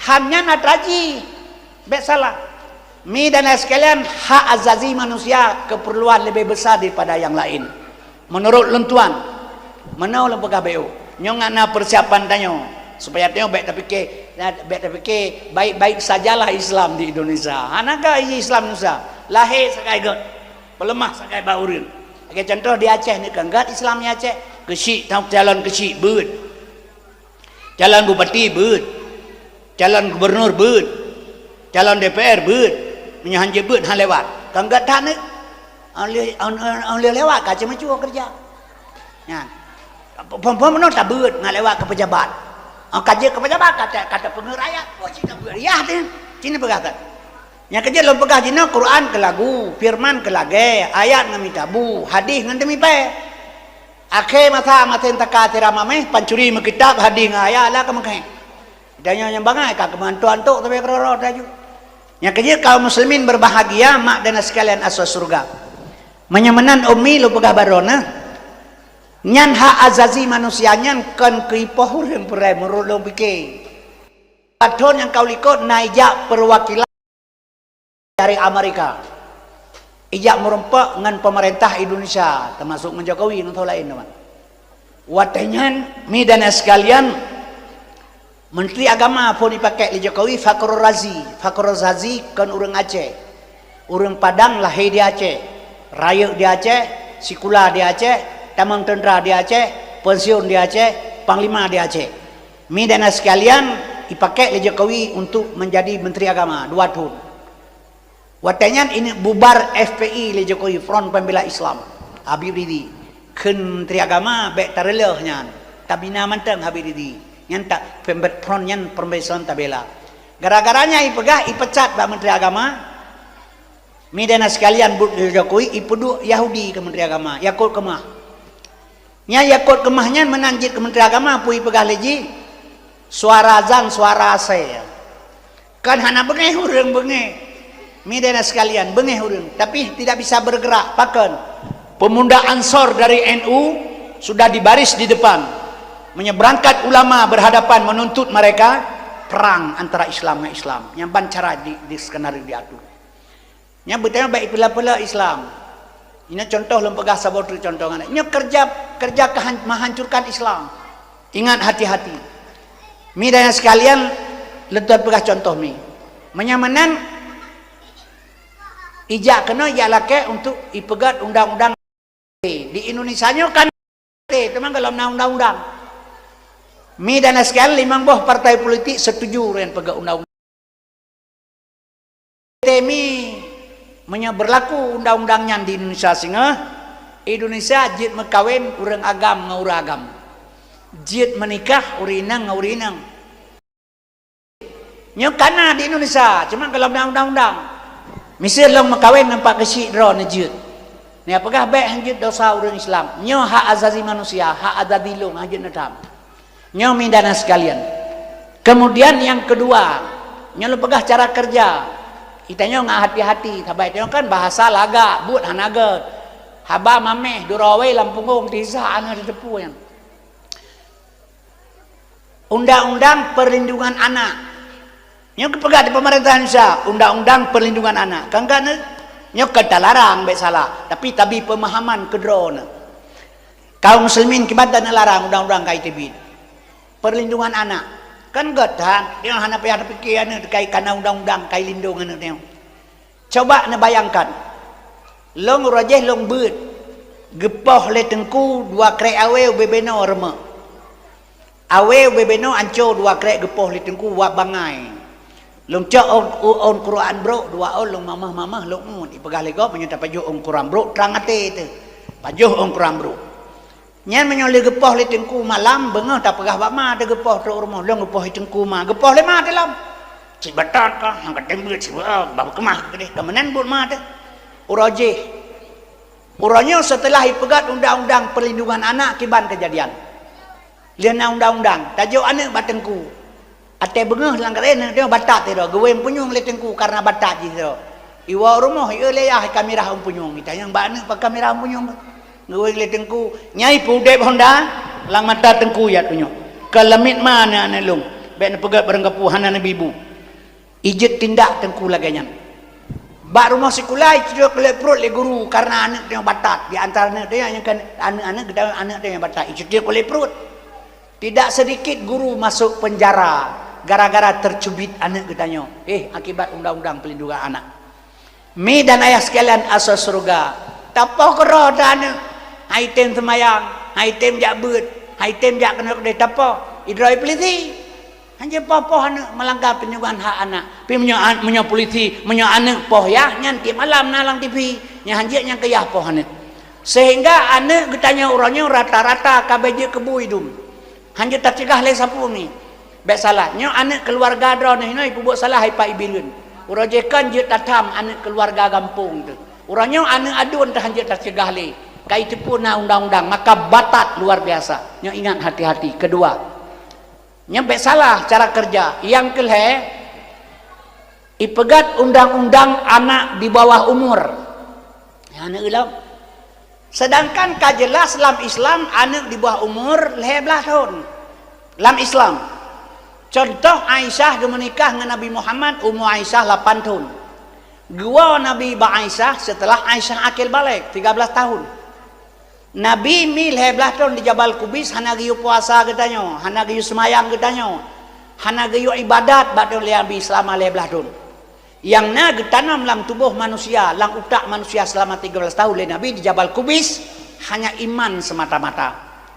Ham nyan atra jih. Bék salah. Mi dan ayah sekalian, hak azazi manusia keperluan lebih besar daripada yang lain. Menurut lôn tuan, meunoe lôn peugah B O, nyoe ngana persiapan tanyoe, supaya tanyoe bék tapike, bék tapike baik-baik sajalah Islam di Indonesia. Hana ka Islam Indonesia, lahé sagai gét, peuleumah sagai bak ureuëng. Lagée contoh di Aceh ni kan, gét Islam di Aceh, keuchik, calon keuchik beuet. Calon bupati beuet, calon gubernur beuet, calon D P R beuet, meunyoe han jeuet beuet han lewat. Kan gét that ni. Ôn lheueh, ôn, ôn, ôn lheueh lewat ka ceumeucue keureuja. Nyan. Phon-phon meunoe tabeuet ngon lewat keu pejabat. Ôn ka jeuet keu pejabat ka ta-, ka tapeungeuet rakyat, oh cit tabeuet. Yah teuh, cit neupeugah that. Nyang keujeuet lôn peugah jinoe, Quran keu lagu, firman keu lagée, ayat ngon mita bu, hadih ngon teumipée. Akhé masa masen taka sira mameh, pancuri meukitab, hadih ngon ayat la keumeukhé. Tanyoe nyang bangai ka keumantoan tok sabe keudroe-droe laju. Nyang keujeuet kaum muslimin berbahagia, mak dan sekalian asoe syurga. Meunyoe meunan umi lôn peugah baroe neuh, nyan hak azazi manusia nyan kon keu ipoh ureuëng peureulée meunurot lôn pike. Pathon nyang ka likot na ijak perwakilan dari Amerika. Ijak meurumpok ngon pemerintah Indonesia, termasuk ngon Jokowi ngon lain teman. Watée nyan, mi dan sekalian, Menteri Agama phon dipakai lé Jokowi, Fakhrul Razi. Fakhrul Razi kon ureuëng Aceh. Ureuëng Padang lahé di Aceh, rayeuk di Aceh, sikula di Aceh, tamong teuntra di Aceh, pensiun di Aceh, panglima di Aceh. Mi dan sekalian, dipakai lé Jokowi untuk menjadi Menteri Agama dua tahun. Watée nyan ini bubar F P I lé Jokowi, Front Pembela Islam, Habib Rizi. Kheun Menteri Agama bék tareuloh nyan, tabina mantong Habib Rizi. Nyan tak pembet front nyan pembeson tabela. Gara-gara nyan ipeugah ipecat bak Menteri Agama, mi dan sekalian buet Jokowi ipeuduek Yahudi keu Menteri Agama, Yakut Kemah. Nyan Yakut Kemah nyan meunan jeuet keu Menteri Agama, peue ipeugah lé jih, suara azan, suara asai. Kan hana beungéh ureuëng beungéh. Mi dan sekalian, beungéh ureuëng, tapi tidak bisa bergerak. Pakon? Pemuda Ansor dari N U sudah di baris di depan. Menyeberangkat ulama berhadapan menuntut mereka, perang antara Islam dengan Islam. Nyang ban cara di, di skenario diatur. Nyang beutôi bék ipela-pela Islam. Ini contoh lôn peugah saboh treuk contoh ngon. Nyoe kerja, kerja kehan-, menghancurkan Islam. Ingat hati-hati. Mi dan sekalian, lôn peugah contoh mi. Meunyoe meunan ijak keunoe ijak lakée untuk ipeugét undang-undang di Indonesia nyoe kan, teuma golom na undang-undang. Mi dan sekalian, limong boh partai politik setuju ngon peugét undang-undang. Temi, meunyoe berlaku undang-undang nyan di Indonesia singoh, Indonesia jeuet meukawen ureuëng agam ngon ureuëng agam. Jeuet meunikah ureuëng inong ngon ureuëng inong. Nyoe kana di Indonesia, cuma golom na undang-undang. Miseue lôn meukawen ngon Pak Geuchik droeneuh jeuet. Nyan peugah bék hanjeuet dosa ureuëng Islam. Nyoe hak azazi manusia, hak azazi lôn hanjeuet neutam. Nyoe mi dan sekalian. Kemudian yang kedua, nyoe lôn peugah cara kerja. Geutanyoe ngat hati-hati, sabai tanyoe kan bahasa lagak, buet hana gét. Haba mameh, durawei lam punggong, tisa aneuk teuteupue nyan. Undang-undang perlindungan anak. Nyoe geupeugah di pemerintah Indonesia, undang-undang perlindungan anak. Kan, kan, nyoe kan talarang, bék salah, tapi tabi pemahaman keudroe neuh. Kaum muslimin kiban taneuk larang undang-undang ka iteubiet. Perlindungan anak. Kan gét that, nyoe hana payah tapike aneuk teukai kana undang-undang kai lindong aneuk nyoe. Coba neubayangkan, lôn uroe jéh lôn beuet, geupoh lé teungku dua krek awé ubé beno reumok. Awé ubé beno anco dua krek geupoh lé teungku wab bangai. Lôn cok ôn, ôn, ôn Quran brok dua ôn lôn mamah-mamah lôn ngut. Ipeugah lé gob meunyoe tapajoh ôn Quran brok trang até teuh. Pajoh ôn Quran brok. Nyan meunyoe lé geupoh lé teungku malam, beungoh tapeugah bak ma teuh geupoh trok rumoh, lôn geupoh lé teungku ma, geupoh lé ma teuh lom. Cit batat ka, nyang ka teumbeuet cit beuet, bah keumah keudeh, ka meunan buet ma teuh. Uroe jéh. Uroe nyoe seuteulah ipeugét undang-undang perlindungan anak kiban keujadian. Lheueh na undang-undang, tajok aneuk bak teungku. Até beungoh lam kareh aneuk nyoe batat sidroe, geuwéng punyueng lé teungku karena batat jih sidroe. Iwoe rumoh, ié lé yah, ka mirah ôn punyueng. Itanyong bak aneuk, pakon mirah ôn punyueng? Geuwéng lé teungku, nyai peudeb honda, lam mata teungku ya tunyok. Ka lamiet ma aneuk-aneuk lôn, bék neupeugét barangkapeue hana neubi bu. Ijeuet tindak teungku lagée nyan. Bak rumoh sikula, icudek kulét pruet lé guru karena aneuk tanyoe batat. Di antara aneuk tanyoe nyang kan aneuk-aneuk geutanyoe aneuk tanyoe batat, icudek kulét pruet. Tidak sedikit guru masuk penjara gara-gara tercubit aneuk geutanyoe. Eh, akibat undang-undang pelindungan anak. Mi dan ayah sekalian asoe syeuruga, tapoh keudroe ata aneuk. Hai tem seumayang, hai tem jak beuet, hai tem jak keunoe keudeh tapoh. Idroe polisi. Hanjeuet poh-poh aneuk meulanggar perlindungan hak anak. Pi meunyoe an-, meunyoe polisi, meunyoe aneuk poh yah, nyan tieb malam na lam T V. Nyan hanjeuet nyang keu yah poh aneuk. Sehingga aneuk geutanyoe uroe nyoe rata-rata ka bék jeuet keu bu idum. Hanjeuet tacegah lé sapeue mi. Bék salah. Nyoe aneuk keuluwarga droeneuh inoe ipeubuet salah ipat ibileuen. Uroe jih kan jeuet tatham aneuëk keuluwarga gampông teuh. Uroe nyoe aneuëk aduen teuh han jeuet taceugah lé. Ka jiteupeue na undang-undang, maka batat luar biasa. Nyoe ingat hati-hati. Keudua, nyoe bék salah cara keureuja. Nyang keulhée, ipeugét undang-undang anak di bawah umur. Nyan aneuëk lom. Sedangkan ka jeulaih lam Islam aneuëk di bawah umur lhée blaih thon. Lam Islam. Cuntoh Aisyah geumeunikah ngon Nabi Muhammad, umu Aisyah lapan thon. Geuwoe Nabi bak Aisyah seuteulah Aisyah akil balek, tiga belas tahun. Nabi mi lhée blaih thon di Jabal Kubis hana geuyue puasa geutanyoe, hana geuyue seumayang geutanyoe, hana geuyue iébadat bak thon lé Nabi seulama lhée blaih thon. Nyang na geutanom lam tuboh manusia, lam utak manusia seulama tiga belas tahun lé Nabi di Jabal Kubis, hanya iman semata-mata.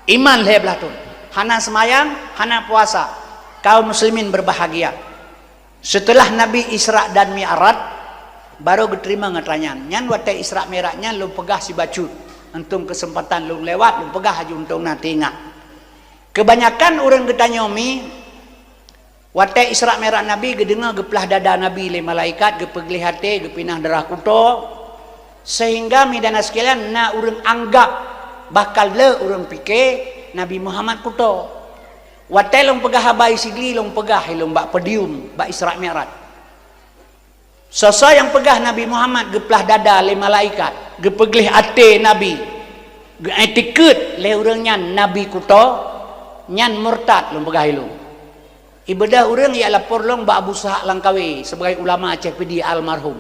Iman lhée blaih thon. Hana seumayang, hana puasa. Kaum muslimin berbahagia. Seuteulah Nabi Isra dan Mi'raj, barô geuteurimong atra nyan. Nyan watée Isra Mi'raj nyan lôn peugah sibacut. Untông keuseumpatan lôn lewat, lôn peugah laju untông na teuingat. Keubanyakan ureuëng geutanyoe mi, watée Isra Mi'raj Nabi geudeungoe geuplah dada Nabi lé malaikat, geupeugléh até, geupinah darah kuto, sehingga mi dan sekalian na ureuëng anggab bahkan le ureuëng pike Nabi Muhammad kuto. Watée lôn peugah haba Isigli, lôn peugah ilôn bak podium, bak Isra Mi'raj. Soe-soe nyang peugah Nabi Muhammad geuplah dada lé malaikat, geupeugléh até Nabi, geuiktikeuet lé ureuëng nyan Nabi kuto, nyan murtad lôn peugah ilôn. Ibeudôh ureuëng jak lapor lôn bak Abu Sahak Langkawi sebagai ulama Aceh Pidie almarhum.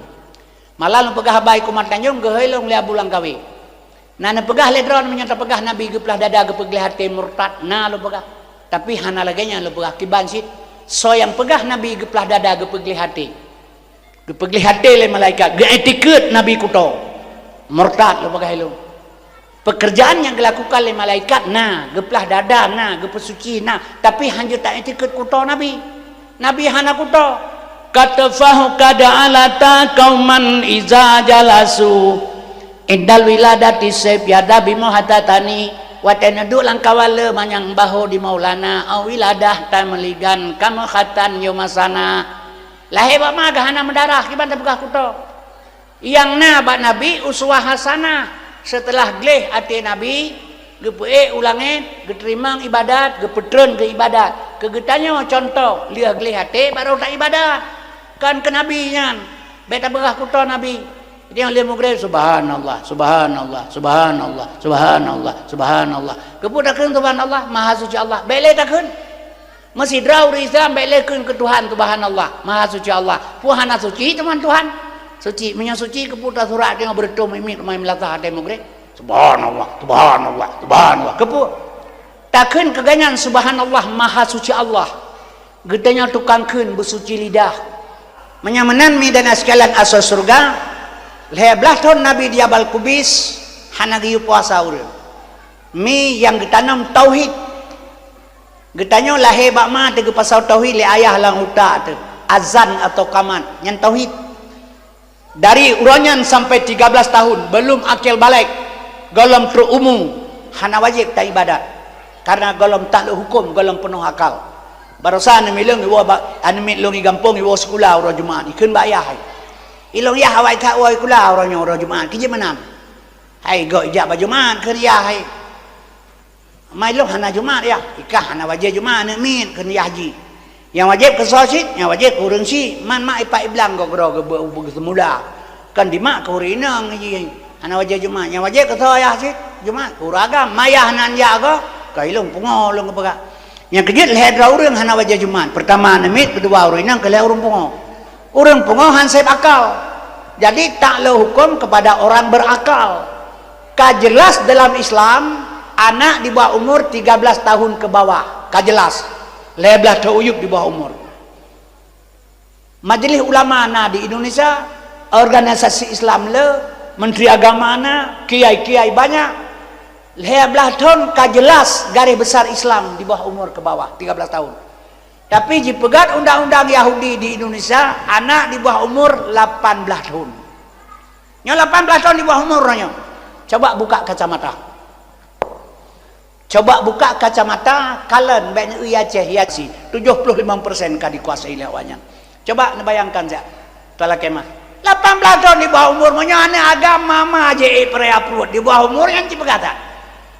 Malah lôn peugah haba i Kumat Tanjong geuhôi lôn lé Abu Langkawi. Na neupeugah lé droe meunyoe tapeugah Nabi geuplah dada geupeugléh até murtad, na lôn peugah. Tapi hana lagée nyan lôn peugah kiban cit. Soe nyang peugah Nabi geuplah dada geupeugléh até, geupeugléh até lé malaikat, geuiktikeuet Nabi kuto, murtad lôn peugah ilôn. Pekerjaan nyang geulakukan lé malaikat na, geuplah dada na, geupeusuci na, tapi han jeuet taiktikeuet kuto Nabi. Nabi hana kuto. Katafahu kada alata kauman iza jalasu indal wiladati sep yada bimuhatatani. Watée neuduek lam kawala manyang baho di Maulana, au wiladah tameuligan kamoe khatan yomasana. Lahé bak ma geuhana meudarah, kiban tapeugah kuto. Nyang na bak Nabi uswah hasanah, seuteulah gléh até Nabi, geupeuék u langét, geuteurimong iébadat, geupeutreun keu iébadat. Keu geutanyoe cuntoh, lheueh gléh até barô taiébadat. Kon keu Nabi nyan, bék tapeugah kuto Nabi. Nyang lheueh mugreb, subhanallah, subhanallah, subhanallah, subhanallah, subhanallah. Keupeue takheun subhanallah, maha suci Allah. Bék lé takheun. Meusidroe ureuëng Islam bék lé kheun keu Tuhan subhanallah, maha suci Allah. Peue hana suci teuma Tuhan? Suci, meunyoe suci keupeue tasurak teungoh beureutôh miet-miet rumoh meulatah até mugreb? Subhanallah, subhanallah, subhanallah. Keupeue? Takheun keu gobnyan subhanallah, maha suci Allah. Geutanyoe tukang kheun beusuci lidah. Meunyoe meunan mi dan sekalian asoe syeuruga, lhée blaih thon Nabi di Jabal Kubis hana geuyue puasa ureuëng. Mi nyang geutanom tauhid. Geutanyoe lahé bak ma teuh geupasau tauhid lé ayah lam utak teuh, azan atau kamat, nyan tauhid. Dari uroe nyan sampai tiga belas tahun, belum akil balek, gohlom trok umu, hana wajéb taiébadat. Karena gohlom taklok huköm, gohlom peunoh akal. Barosa aneuk miet lôn iwoe bak, aneuk miet lôn i gampông iwoe sikula uroe Jumat, ikheun bak yah, "Ilôn yah awai that woe sikula uroe nyoe uroe Jumat, keu jeuet meunan." "Hai, gok ijak bak Jumat," kheun yah, hai. "Ma ilôn hana Jumat yah." "Ikah hana wajéb Jumat aneuk miet," kheun yah jih. "Nyang wajéb keu soe cit, nyang wajéb keu ureuëng cit, man mak ipat iblang goh keudroe geubeuet ubak geuseumula. Kan dimak keu ureuëng inong jih, hana wajéb Jumat. Nyang wajéb keu soe yah cit, Jumat keu ureuëng agam. Ma yah hana jak goh, ka ilôn pungo lôn geupeugah." Nyang keujeuet lhée droe ureuëng hana wajéb Jumat. Peurtama aneuk miet, keudua ureuëng inong, keulhée ureuëng pungo. Ureuëng pungo han sép akal. Jadi taklok huköm keupada orang berakal. Ka jeulaih dalam Islam, anak di bawah umur tiga belas tahun ke bawah. Ka jeulaih. Lhée blaih thon uyueb di bawah umur. Majelis ulama na di Indonesia, organisasi Islam le, menteri agama na, kiai-kiai banyak. Lhée blaih thon ka jeulaih garéh besar Islam di bawah umur ke bawah, tiga belas tahun. Tapi jipeugét undang-undang Yahudi di Indonesia, anak di bawah umur lapan belas thon. Nyoe lapan belas thon di bawah umur nyoe. Coba buka kacamata. Coba buka kacamata, kalon bék neueu Aceh, Yasin. Tujuh puluh lima persen ka dikuasai lé awaknyan. Coba neubayangkan siat. Talakée mah. Lapan blaih thon di bawah umur, meunyoe aneuk agam mama jih ék peuraya pruet di bawah umur nyan cit peugah that.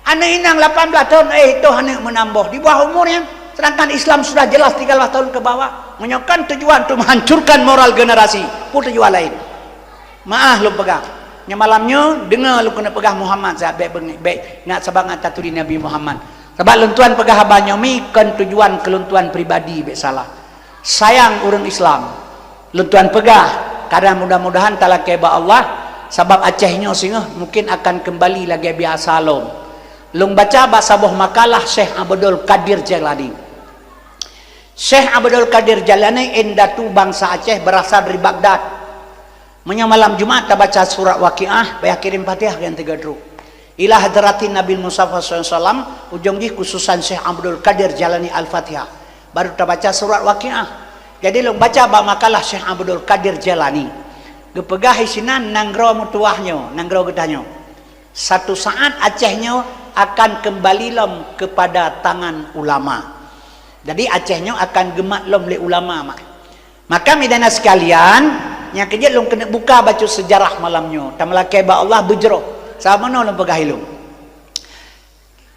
Aneuk inong lapan blaih thon, eh, toh aneuk meunambah di bawah umur nyan. Sedangkan Islam sudah jelas tiga belas tahun ke bawah. Meunyoe kan tujuan untuk menghancurkan moral generasi, peue tujuan lain. Meu'ah lôn peugah. Nyoe malam nyoe, deungoe lôn keuneuk peugah Muhammad siat, bék beungéh, bék ngat sabangat taturi Nabi Muhammad. Sabab lôn tuan peugah haba nyoe mi kon tujuan keu lôn tuan pribadi, bék salah. Sayang ureuëng Islam. Lôn tuan peugah, kadang mudah-mudahan talakée bak Allah, sabab Aceh nyoe singoh mungkin akan kembali lagée biasa lom. Lôn baca bak saboh makalah Syekh Abdul Qadir Jailani. Syekh Abdul Qadir Jailani indatu bansa Aceh, berasal dari Baghdad. Meunyoe malam Jumat tabaca surat Waqiah, payah kirém Fatihah nyang tiga truk. Ila hadratin Nabi Mustafa sallallahu alaihi wasallam, ujong jih khususan Syekh Abdul Qadir Jailani Al-Fatihah. Baru tabaca surat Waqiah. Jadi lôn baca bak makalah Syekh Abdul Qadir Jailani. Geupeugah isinan nanggroe meutuwah nyoe, nanggroe geutanyoe. Satu saat Aceh nyoe akan kembali lom kepada tangan ulama. Jadi Aceh nyoe akan geumat lom lé ulama mak. Maka midana sekalian, nyang keujeuet lôn keuneuk buka bacut sejarah malam nyoe. Tameulakée bak Allah beujroh. Sabab meunoe lôn peugah ilôn.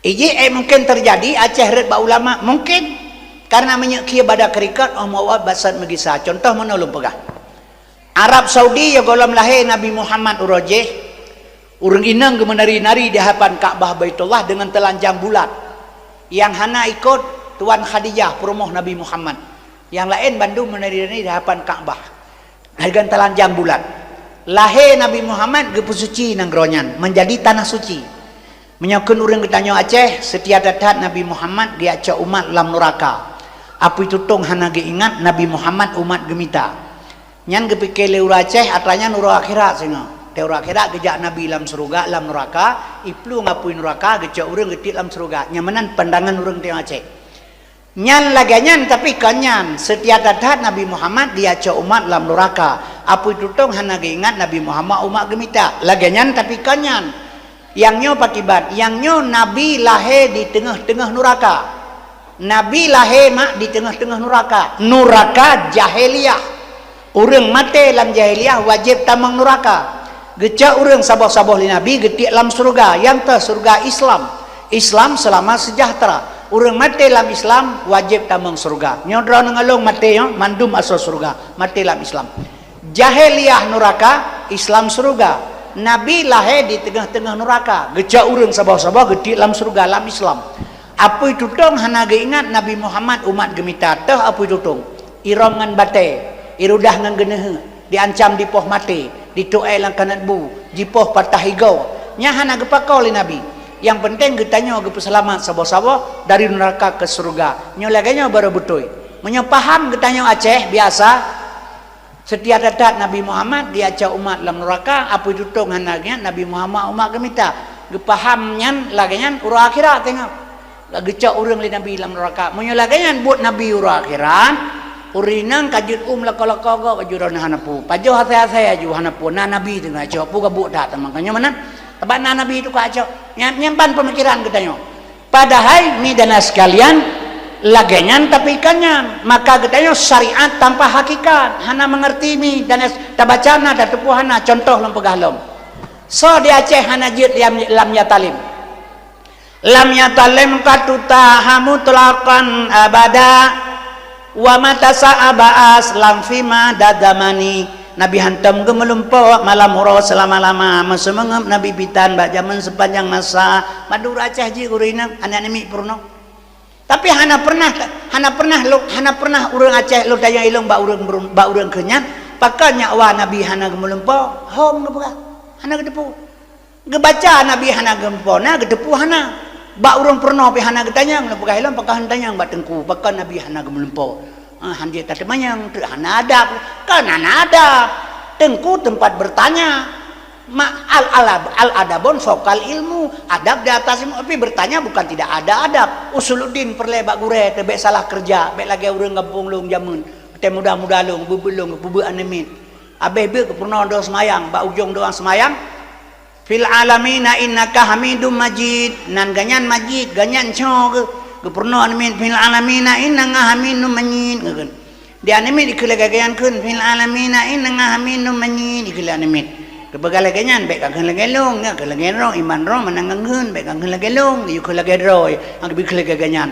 Ijih eh mungkin terjadi Aceh rhot bak ulama, mungkin. Karena meunyoe khie bada keurikot, oh meuawat basat meugisa. Contoh meunoe lôn peugah. Arab Saudi ya gohlom lahé Nabi Muhammad uroe jih, ureuëng inong geumeunari-nari di hadapan Ka'bah Baitullah deungon teulanjang bulat. Nyang hana ikot Tuan Khadijah peurumoh Nabi Muhammad. Nyang laén bandum meunari-nari di hadapan Ka'bah. Deungon teulanjang bulat. Lahé Nabi Muhammad geupeusuci nanggroe nyan, menjadi tanah suci. Meunyoe kheun ureuëng geutanyoe Aceh, seutia that-that Nabi Muhammad geujak cok umat lam nuraka. Apui tutong hana geuingat Nabi Muhammad umat geumita. Nyan geupike lé ureuëng Aceh atra nyan uroe akhirat singoh. Teuh uroe akhirat geujak Nabi lam syeuruga, lam nuraka, iplueng apui nuraka geucok ureuëng geutiek lam syeuruga. Nyan meunan pandangan ureuëng tanyoe Aceh. Nyan lagée nyan tapi kon nyan, seutia that-that Nabi Muhammad geujak cok umat lam nuraka. Apui tutong hana geuingat Nabi Muhammad umat geumita. Lagée nyan tapi kon nyan. Nyang nyoe pakiban, nyang nyoe Nabi lahé di teungoh-teungoh nuraka. Nabi lahé mak di teungoh-teungoh nuraka. Nuraka jahiliyah. Ureuëng maté lam jahiliyah wajéb tamong nuraka. Geucok ureuëng saboh-saboh lé Nabi geutiek lam syeuruga, nyang teuh syeuruga Islam. Islam seulama seujahteura. Ureuëng maté lam Islam wajéb tamong syeuruga. Nyoe droeneuh ngon lôn maté nyoe mandum asoe syeuruga, maté lam Islam. Jahiliyah nuraka, Islam syeuruga. Nabi lahé di teungoh-teungoh nuraka, geucok ureuëng saboh-saboh geutiek lam syeuruga lam Islam. Apui tutong hana geuingat Nabi Muhammad umat geumita, teuh apui tutong. Irôm ngon batée, irudah ngon geuneuheuek, diancam dipoh maté, dituek lam kanat bu, jipoh patah igoe. Nyan hana geupakoe lé Nabi. Nyang peunteng geutanyoe geupeuseulamat saboh-saboh dari nuraka keu syeuruga. Nyoe lagée nyoe barô beutôi. Meunyoe paham geutanyoe Aceh biasa, seutia that-that Nabi Muhammad geujak cok umat lam nuraka, apui tutong hana geuingat Nabi Muhammad umat geumita. Geupaham nyan lagée nyan uroe akhirat teungoh. Geucok ureuëng lé Nabi lam nuraka. Meunyoe lagée nyan buet Nabi uroe akhirat, ureuëng inong ka jeuet u meulako-lako gob baju droeneuh hana peue. Pajoh asai-asai aju hana peue. Na Nabi teungoh cok, peue ka buet that teuma. Ka nyoe meunan. Sabab na Nabi teuka cok. Nyan, nyan ban peumikiran geutanyoe. Padahai, midana sekalian, lagée nyan tapi kon nyan. Maka geutanyoe syariat tanpa hakikat. Hana mengerti mi, dan es-, tabaca na, tateupeue hana. Contoh lôn peugah lom. Soe di Aceh hana jeuet lam, lam Yatalem? Lam Yatalem qattu taha mutlaqan abada, wa mata sa'a ba'as lam fima dadamani. Nabi hantom geumeulumpo malam uroe seulama-lama, meuseumeungeup Nabi bitan bak jamén seupanjang masa. Madura Aceh jih gurina, aneuk namiet peurunoe. Tapi hana pernah, hana pernah lôn, hana pernah ureuëng Aceh lôn tanyong ilong bak ureuëng, bak ureuëng kheun nyan, pakon nyak wa Nabi hana geumeulumpo, hom geupeugah, hana geuteupeue. Geubaca Nabi hana geumeupo, na geuteupeue hana. Bak ureuëng peurunoe pih hana geutanyong, lôn peugah ilong pakon han tanyong bak teungku, pakon Nabi hana geumeulumpo. Ah, han jeuet tateumanyong, teuk hana adab. Kan hana adab. Teungku tempat bertanya. Ma-, al-, al-, al-adabun fauqal ilmu. Adab di atas ilmu, tapi bertanya bukan tidak ada adab. Usuluddin peureulée bak gurée teuh bék salah keureuja, bék lagée ureuëng gampông lôn jamén. Watée muda-muda lôn, beubeulông, beubeuk aneuk miet. Abéh beuet geupeurunoe dong seumayang, bak ujong doang seumayang, "Fil alamina innaka hamidum majid." Nan gobnyan majid, gobnyan cok geu-, geupeurunoe aneuk miet, "Fil alamina innaka hamidum majid." Geukheun. Di aneuk miet dikheun lagée nyan kheun, "Fil alamina innaka hamidum majid," dikheun lé aneuk miet. Geupeugah lagée nyan, bék kakheun lagée lôn, nyan kheun lagée droe, iman droe meunan kakheun, bék kakheun lagée lôn, yue kheun lagée droe, han geubri kheun lagée nyan.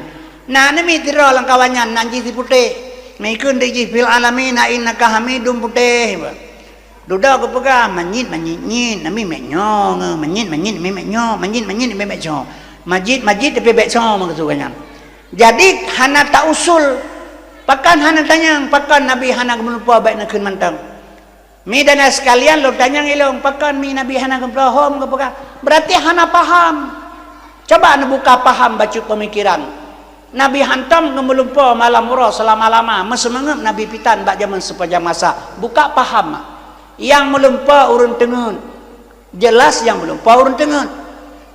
Na aneuk miet sidroe lam kawan nyan, nan jih si putéh. Meukheun di jih, "Fil alamina innaka hamidum putéh." Dudoe geupeugah, "Manyit, manyit, nyit, nami mék nyoe, nge, manyit, manyit, nami mék nyoe, manyit, manyit, nami mék soe. Majid, majid, tapi bék soe," meukeusud nyan. Jadi, hana tausul. Pakon hana tanyong, pakon Nabi hana geumeurumpok bék neukheun mantong. Mi dan sekalian, lôn tanyong ilong, pakon mi Nabi hana geumeurumpok, hom geupeugah. Berarti hana paham. Coba neubuka paham bacut pemikiran. Nabi hantom geumeurumpok malam uroe seulama-lama, meuseumeungeup Nabi pitan bak jameun seupanjang masa. Buka paham. Nyang meulumpoe ureuëng teungeut. Jeulaih nyang meulumpoe ureuëng teungeut.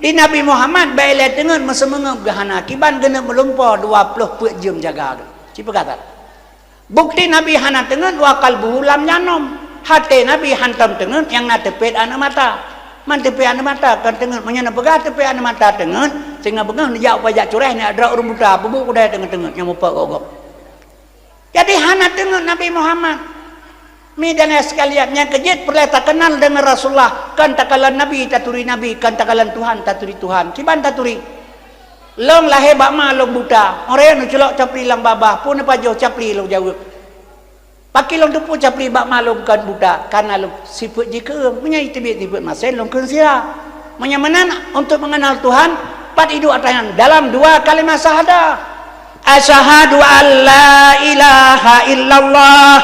Di Nabi Muhammad bak ilée teungeut meuseumeungeup geuhana kiban geuneuk meulumpoe dua ploh peuet jeuem jaga geuh. Ci peugah that. Bukeuti Nabi hana teungeut wa qalbuhu lam janom. Até Nabi hantom teungeut nyang na teupet aneuëk mata. Man teupet aneuëk mata kon teungeut. Meunyoe neupeugah teupet aneuëk mata teungeut, singoh beungoh neujak u pajak cureh neujak droe ureuëng buta, peubuet kudai teungeut-teungeut nyang mupok gob-gob. Jadi hana teungeut Nabi Muhammad. Mi dan ayah sekalian, nyang keujeuet peureulée takeunal deungon Rasulullah, kon takalon Nabi taturi Nabi, kon takalon Tuhan taturi Tuhan. Kiban taturi. Lôn lahé bak ma lôn buta, orang neuculok capli lam babah, pun neupajoh capli lôn jaweueb. Pakri lôn teupeu capli bak ma lôn kon buta, karena lôn sifeuet jih keueung. Meunyoe teubiet sifeuet masen, lôn kheun sira. Meunyoe meunan, untuk mengenal Tuhan, pat iduek ata nyan dalam dua kalimah syahadah. Asyhadu an la ilaha illallah.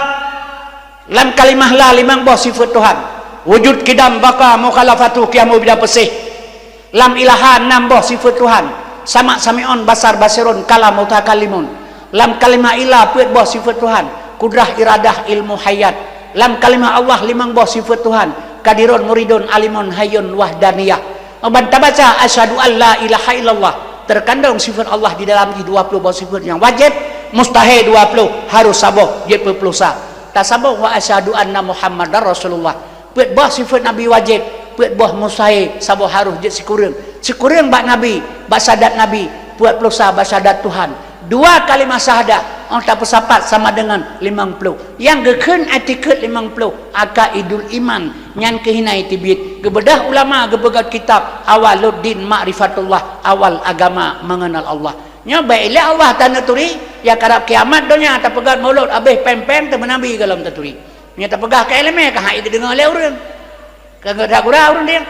Lam kalimah la limong boh sifeuet Tuhan. Wujud, kidam, baqa, mukhalafatu, qiyamu, bida, peuseh. Lam ilaha nam boh sifeuet Tuhan. Sama, sami'un, basar, basirun, kalam, mutakalimun. Lam kalimah illa peuet boh sifeuet Tuhan. Kudrah, iradah, ilmu, hayat. Lam kalimah Allah limong boh sifeuet Tuhan. Qadirun, muridun, alimun, hayyun, wahdaniyah. Ban tabaca asyhadu an la ilaha illallah, terkandung sifeuet Allah di dalam jih dua puluh boh sifeuet nyang wajéb, mustahé dua puluh, harus saboh, jeuet peuet ploh sa. Tasaboh wa asyhadu anna Muhammadar Rasulullah. Peuet boh sifeuet Nabi wajéb, peuet boh mustahé, saboh harus jeuet sikureueng. Sikureueng bak Nabi, bak syahadat Nabi, peuet ploh sa bak syahadat Tuhan. Dua kalimah syahadah, ong tapeusapat sama deungon limong ploh. Nyang geukheun itikeuet limong ploh, aqaidul iman, nyan keuh hina teubiet. Geubeudoh ulama geupeugét kitab Awaluddin Ma'rifatullah, awal agama mengenal Allah. Nyoe bak ilée Allah taneuk turi, ya karab kiamat donya tapeugét mulod abéh péng-péng teumeunabi gohlom taturi. Nyoe tapeugah keu iéleumé ka hai teudeungoe lé ureuëng. Keu geuda gura ureuëng dia.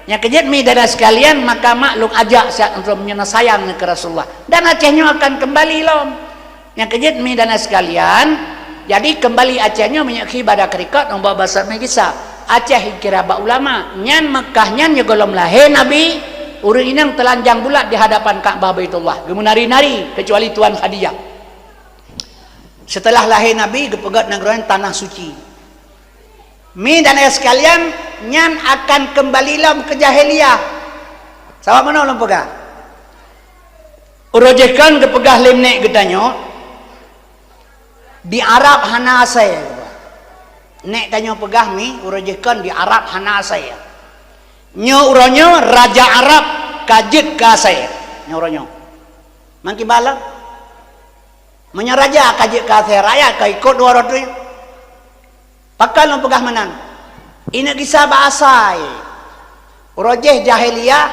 Nyang keujeuet mi dan sekalian, maka mak lôn ajak siat untuk meunyoe na sayang keu Rasulullah. Dan Aceh nyoe akan kembali lom. Nyang keujeuet mi dan sekalian, jadi kembali Aceh nyoe meunyoe khi bada keurikot ngon basa Indonesia. Aceh kira bak ulama, nyan Mekah nyan nyoe gohlom lahé Nabi, ureuëng inong teulanjang bulat di hadapan Ka'bah Baitullah, geumeunari-nari kecuali Tuan Khadijah. Setelah lahé Nabi, geupeugét nanggroe nyan tanah suci. Mi dan ayah sekalian, nyan akan kembali lom ke jahiliyah. Sabab meunoe lôn peugah. Uroe jih kon geupeugah lé nek geutanyoe, di Arab hana asai. Nek tanyoe peugah mi, uroe jih kon di Arab hana asai. Nyoe uroe nyoe raja Arab ka jeuet keu asai. Nyoe uroe nyoe. Mangki bala. Meunyoe raja ka jeuet keu asai, rakyat ka ikot dua ratus. Pakon lôn peugah meunan? Ingat kisah bak asai. Uroe jih jahiliyah,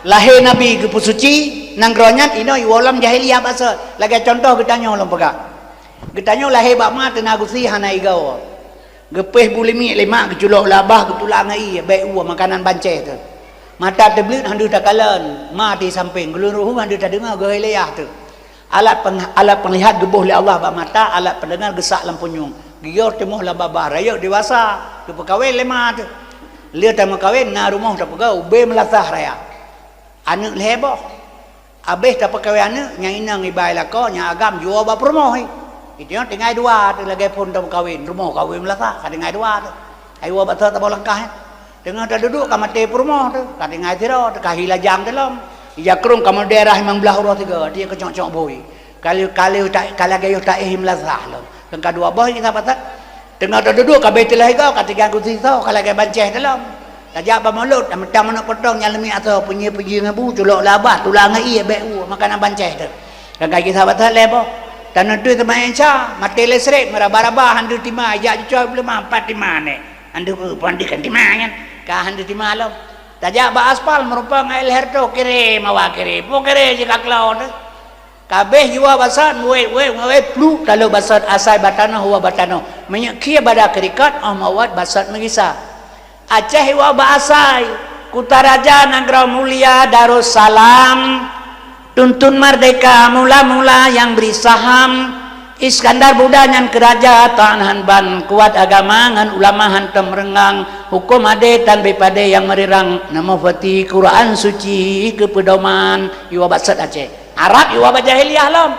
lahé Nabi geupeusuci, nanggroe nyan inoe iwoe lom jahiliyah basa. Lagée contoh geutanyoe lôn peugah. Geutanyoe lahé bak ma teuna gusi hana igoe. Geupéh bulimiek lé mak geuculok labah geutulak ngon ié, bék uwa makanan bancéh teuh. Mata teubleuet han deuh takalon, ma di sampéng, geuleuruhu han deuh tadeungoe geuhiliyah teuh. Alat peng-, alat penglihat geuboh lé Allah bak mata, alat pendengar geusak lam punyueng. Giyôh teumuh lam babah, rayeuk dewasa, geupeukawen lé ma teuh. Lheueh tameukawen na rumoh tapeugah ubé meulasah raya. Aneuëk lhée boh. Abéh tapeukawen aneuëk, nyang inong iba i lakoe, nyang agam jiwoe bak peurumoh. Itu nyoe tinggai dua teuh lagée phon tameukawen, rumoh kawen meulasah, ka tinggai dua teuh. Ai woe bak soe taboh langkah, eh. Teungoh taduduek ka maté peurumoh teuh, ka tinggai sidroe teuh, ka hi lajang teuh lom. Ija krong ka meudeh daerah limong blaih uroe sigoe, artinya keucok-cok bui. Ka lheueh, ka lheueh ta-, ka lagée yoh taéh meulasah lom. Keu ka dua boh kisah patat. Teungoh taduduek ka beuteuleh igoe, ka tinggai gusi soe, ka lagée bancéh teuh lom. Tajak bak mulod, tameutang manok potong nyang leumiek asoe, peujie-peujie ngon bu, culok labah, tulak ngon ié, bék uwa, makanan bancéh teuh. Keu ka kisah patat lhée boh. Tanoh teuh teuma Isa, maté listrik, meuraba-raba, han deuh tima, jak jicoe peuleumah, pat tima nyan. Han deuh peue, pih han deuh kan tima nyan, ka han deuh tima lom. Tajak bak aspal, meurumpok ngon L Herto, kirém awak kirém, peue kirém jih ka klong teuh. Ka abéh jiwoe basot, wét, wét, wét, pluek taloh basot, asai bak tanoh, woe bak tanoh. Meunyoe khie bada keurikot, óh meuwét basot meugisa. Aceh iwoe bak asai, kuta raja nanggroe mulia Darussalam, tuntun merdeka mula-mula nyang bri saham, Iskandar Buddha nyan keu raja tan han ban, kuat agama ngon ulama hantom reungang, huköm adé tan bri padé nyang meurirang, na mufti Quran suci keu peudoman, iwoe bak sot Aceh. Arab iwoe bak jahiliyah lom.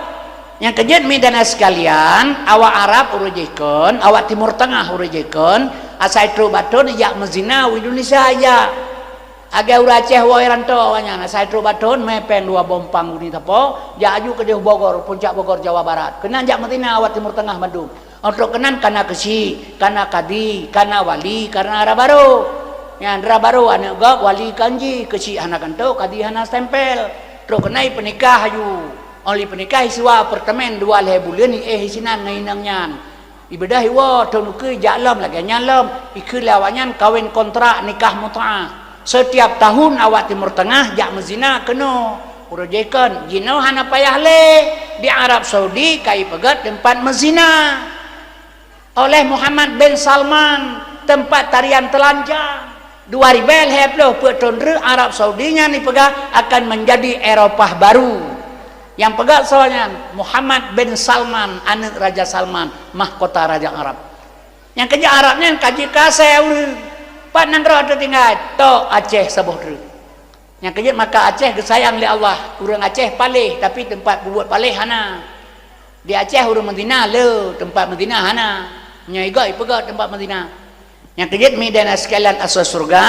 Nyang keujeuet mi dan sekalian, awak Arab ureuëng jih kon, awak Timur Tengah ureuëng jih kon, asai trok bak thon jak meuzina u Indonesia jak. Lagée ureuëng Aceh woe ranto awaknyan, asai trok bak thon mé péng dua boh umpang guni sapo, jak aju keudeh Bogor, puncak Bogor, Jawa Barat. Keunan jak meuzina awak Timur Tengah mandum. Óh trok keunan kana keuchik, kana kadi, kana wali, kana dara barô. Nyan dara barô aneuëk gob, wali kon jih, keuchik hana kanto, kadi hana stempel. Trok keunan ipeunikah aju. Óh lheueh peunikah isiwa apartemen dua lhée buleuen iéh isinan ngon inong nyan. Ibeudôh iwoe thon ukeue jak lom lagée nyan lom, ikheun lé awaknyan kawén kontrak nikah mut'ah. Setiap tahun awak Timur Tengah jak meuzina keunoe. Ureuëng jih kon, jinoe hana payah lé. Di Arab Saudi ka ipeugét teumpat meuzina oleh Muhammad bin Salman, teumpat tarian telanjang. Dua ribée lhée ploh peuet thon reuh Arab Saudi nyan ipeugah akan menjadi Eropah baru. Nyang peugah soe nyan? Muhammad bin Salman, aneuëk Raja Salman, mahkota Raja Arab. Nyang keujak Arab nyan ka jeuet keu asée ureuëng. Pat nanggroe teutinggai, tok Aceh saboh treuk. Nyang keujeuet maka Aceh geusayang lé Allah. Ureuëng Aceh paléh, tapi teumpat peubuet paléh hana. Di Aceh ureuëng meuzina le, teumpat meuzina hana. Nyoe igoe ipeugét teumpat meuzina. Nyang keujeuet mi dan sekalian asoe syeuruga,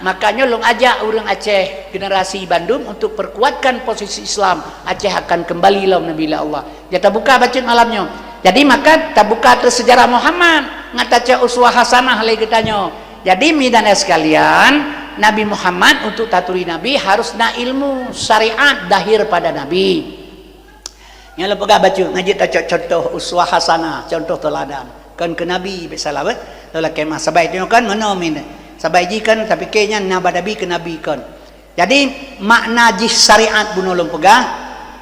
maka nyoe lôn ajak ureuëng Aceh, generasi bandum untuk perkuatkan posisi Islam. Aceh akan kembali lom neubi lé Allah. Jadi tabuka bacut malam nyoe. Jadi maka tabuka teuh seujarah Muhammad, ngat tacok uswah hasanah lé geutanyoe. Jadi mi dan sekalian, Nabi Muhammad untuk taturi Nabi harus na ilmu syariat dahir pada Nabi. Nyang lôn peugah bacut, ngaji tacok contoh uswah hasanah, contoh teuladan. Kon keu Nabi bék salah, eh? Lôn lakée meu'ah sabai tanyoe kon meunoe min. Sabai jih kon tapike nyan na bak Nabi keu Nabi kon. Jadi makna jih syariat bunoe lôn peugah,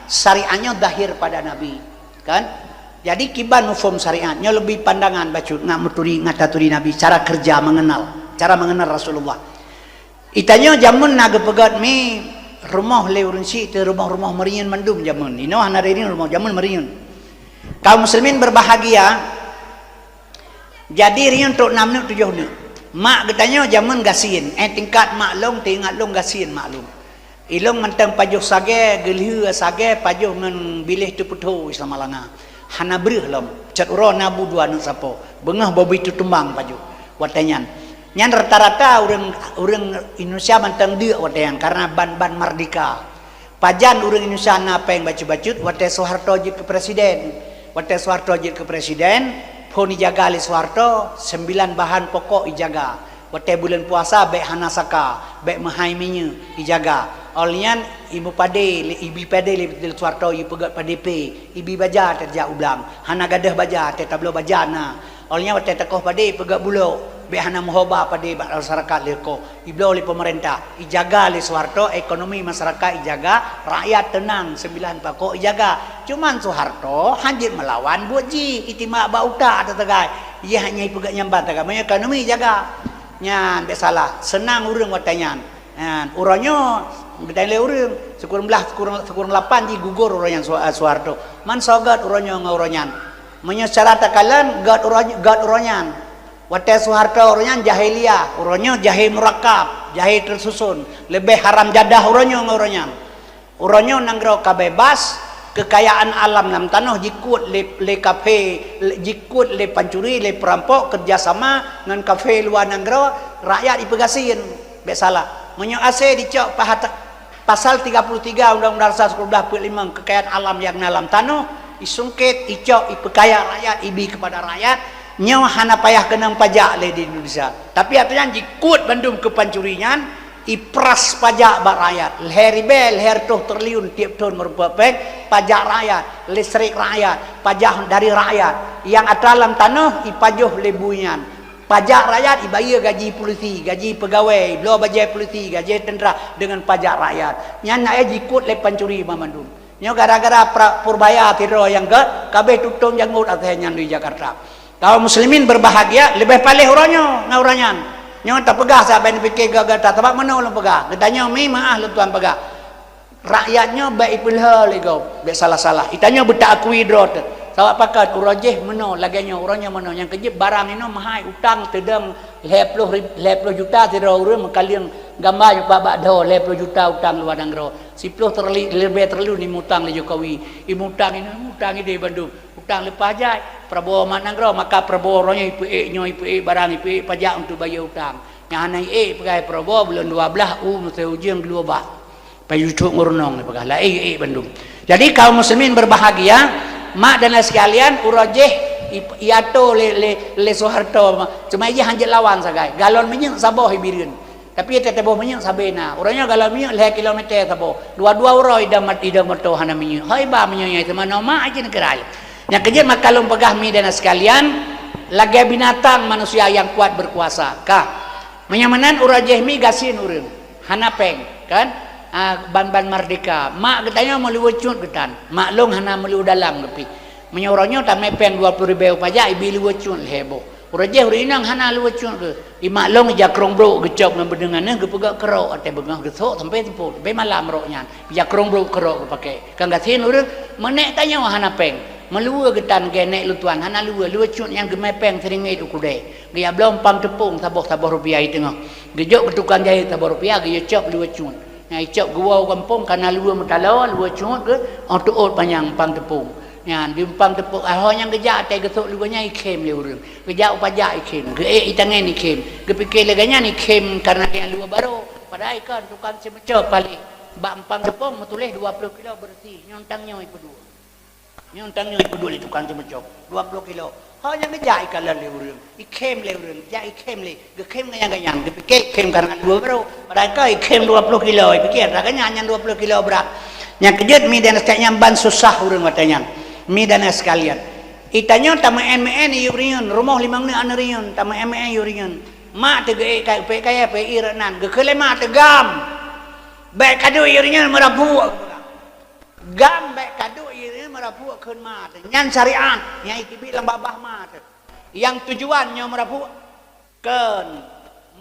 syariat nyoe dahir pada Nabi. Kan? Jadi kiban muphom syariat nyoe leubeh pandangan bacut ngat meuturi ngat taturi Nabi cara kerja mengenal, cara mengenal Rasulullah. Itanyoe jameun na geupeugét mi rumoh lé ureuëng syiek teuh rumoh-rumoh meuriyeuen mandum jameun. Inoe hana ada ini rumoh jameun meuriyeuen. Kaum muslimin berbahagia, jadi riyeuen trok nam neuk tujoh neuk. Mak geutanyoe jameun gasien, eh tingkat mak lôn teuingat lôn gasien mak lôn. Ilôn mantong pajoh sagée, geulheu sagée pajoh ngon biléh teupeutho Islam Malanga. Hana breuh lom, cat uroe na bu dua neuk sapo, beungoh bobi teutumbang pajoh. Watée nyan, nyan rata-rata ureuëng ureuëng Indonesia mantong deuk watée nyan karena ban-ban merdeka. Pajan ureuëng Indonesia na péng bacut-bacut watée Soeharto jeuet keu presiden. Watée Soeharto jeuet keu presiden, phon ijaga lé Soeharto, sembilan bahan pokok ijaga. Watée buleuen puasa bék hana saka, bék meuhai minyeuk, ijaga. Óh lheueh nyan imu padé, ibi padé lé Soeharto ipeugét padé pé, ibi baja teuh jak u blang, hana gadôh baja teuh tabloe baja na. Óh lheueh nyan watée takoh padé ipeugét bulok, bék hana meuhoba padé bak masyarakat lé koh, ibloe lé peumeurintah, ijaga lé Soeharto, ekonomi masyarakat ijaga, rakyat teunang, sembilan pokok ijaga. Cuman Soeharto han jeuet meulawan buet jih, itimak bak utak teuh tagai. Yah nyan ipeugét nyang ban tagai, meunyoe ekonomi ijaga. Nyan bék salah, seunang ureuëng watée nyan. Nyan, uroe nyoe geutanyoe lé ureuëng, sikureueng blaih, sikureueng, sikureueng lapan jih gugur uroe nyan Soe-, Soeharto. Man soe gét uroe nyoe ngon uroe nyan. Meunyoe secara takalon gét uroe, gét uroe nyan. Watée Soeharto uroe nyan jahiliyah, uroe nyoe jahé murakab, jahé teususon, leubeh haram jadah uroe nyoe ngon uroe nyan. Uroe nyoe nanggroe ka bebas, keukayaan alam lam tanoh jikot lé, lé kafé, jikot lé pancuri, lé peurampok, keureuja sama ngon kafé luwa nanggroe, rakyat ipeugasien. Bék salah. Meunyoe asée dicok pahat-, pasal tiga puluh tiga Undang-Undang Dasar sikureueng blaih peuet limong, keukayaan alam nyang na lam tanoh, isungkét, icok, ipeukaya rakyat, ibi keupada rakyat, nyoe hana payah keunong pajak lé di Indonesia. Tapi ateueh nyan jikot bandum keu pancuri nyan, Ipras pajak bak rakyat, lhèe ribèe lhèe reutôh triliun tiep thôn meurumpok péng, pajak rakyat, listrik rakyat, pajak dari rakyat. Nyang atra lam tanoh ipajoh lé bui nyan. Pajak rakyat ibayeue gaji polisi, gaji peugawée, ibloe bajèe polisi, gaji tentara deungon pajak rakyat. Nyan na jikôt lé pancuri banmandum. Nyoe gara-gara pra-, Purbaya sidroe nyang gèt, ka abéh tutong janggot asèe nyan di Jakarta. Kaum muslimin berbahagia, leubeh paléh uroe nyoe ngon uroe nyan. Nyoe tapeugah saban pike gata, sabab meunoe lôn peugah. Geutanyoe mi meu'ah lôn tuan peugah. Rakyat nyoe bèk ipeuleuha lé gob, bèk salah-salah. Geutanyoe beutaakui droe teuh. Sabab pakat uroe jéh meunoe lagèe nyoe, uroe nyoe meunoe. Nyang keujeuet barang inoe meuhai, utang teudong lhèe ploh rib-, lhèe ploh juta sidroe ureueng meukaleng gamba nyoe bak dhoe lhèe ploh juta utang luwa nanggroe. Siploh trili-, leubeh triliun imutang lé Jokowi. Imutang inoe, imutang idéh bandum. Utang leupah jai, Prabowo mat nanggroe, maka Prabowo uroe nyoe ipeuék nyoe, ipeuék barang, ipeuék pajak untuk bayeue utang. Nyang hana iék peugah Prabowo buleuen dua blaih u meusé ujeuen geuluwa bah. Payu cok ngon runong ni peugah, laén iék bandum. Jadi kaum muslimin berbahagia, mak dan ayah sekalian, uroe jéh i-, iato lé, lé, lé Soeharto, cuma ijih hanjeuet lawan sagai. Galon minyeuk saboh ibi reuen. Tapi ata taboh minyeuk sabé na. Uroe nyoe galon minyeuk lhèe kilometer saboh. Dua-dua uroe idong mat-, idong moto hana minyeuk. Hoi ba minyeuk nyang teuma noma aja neugara. Nyang keujeuet maka lôn peugah mi dan sekalian, lagèe binatang manusia nyang kuat berkuasa. Kah. Meunyoe meunan uroe jéh mi gasien ureueng. Hana péng, kan? Ah, ban-ban merdeka. Mak geutanyoe meuluwa cut geutan. Mak lôn hana meuluwa dalam geupi. Meunyoe uroe nyoe tamè péng dua ploh ribèe pajak ibi luwa cut lhèe boh. Uroe jéh ureueng inong hana luwa cut geuh. Imak lôn ija krong brok geucok ngon beudeungan nyan geupeugah keurok até beungoh geusok sampai teupot. Sampai malam rok nyan. Ija krong brok keurok geupakè. Kan gasien ureueng, meunek tanyoe hana péng. Meuluwa geutan geunek lôn tuan hana luwa. Luwa cut nyan geumè péng siringit u keudè. Geujak bloe umpang teupông saboh-saboh rupiah i teungoh. Geujok keu tukang jahét saboh rupiah geuyue cok luwa cut. Nyang icok geuwoe u gampông kana luwa meutaloe, luwa cut geuh, oh teuôt panyang umpang teupông. Nyan di umpang teupông, ah, ho nyang geujak até geusok luwa nyan ikhém lé ureueng. Geujak u pajak ikhém, geuék itangen ikhém. Geupike lagèe nyan ikhém kareuna nyang luwa barô. Padahai kon tukang ceumeucok paléh. Bak umpang teupông meutuléh dua ploh kilo beureusi, nyoe tang nyoe ipeuduek. Nyoe tang nyoe ipeuduek lé tukang ceumeucok, dua ploh kilo. Ho nyang geujak ikalon lé ureueng, ikhém lé ureueng, jak ikhém lé, geukhém ngon nyang ganyang, geupike ikhém kareuna dua baroe. Padahai ka ikhém dua ploh kilo, ipike atra ganyang nyan dua ploh kilo brat. Nyang keujeuet mi dan sekalian nyan ban susah ureueng watèe nyan. Mi dan sekalian. Itanyoe tameu'en-meu'en iyup riyeuen, rumoh limong neuk aneuk riyeuen, tameu'en-meu'en iyup riyeuen. Mak teuh geuék ka-, pék kayèe, pék ié rot nan, geukheun lé mak teuh gam. Bèk kaduek iyup riyeuen meurapuk. Gam bèk kaduek iyup riyeuen meurapuk kheun ma teuh. Nyan syariat nyang iteubiet lam babah ma teuh. Nyang tujuan nyoe meurapuk kheun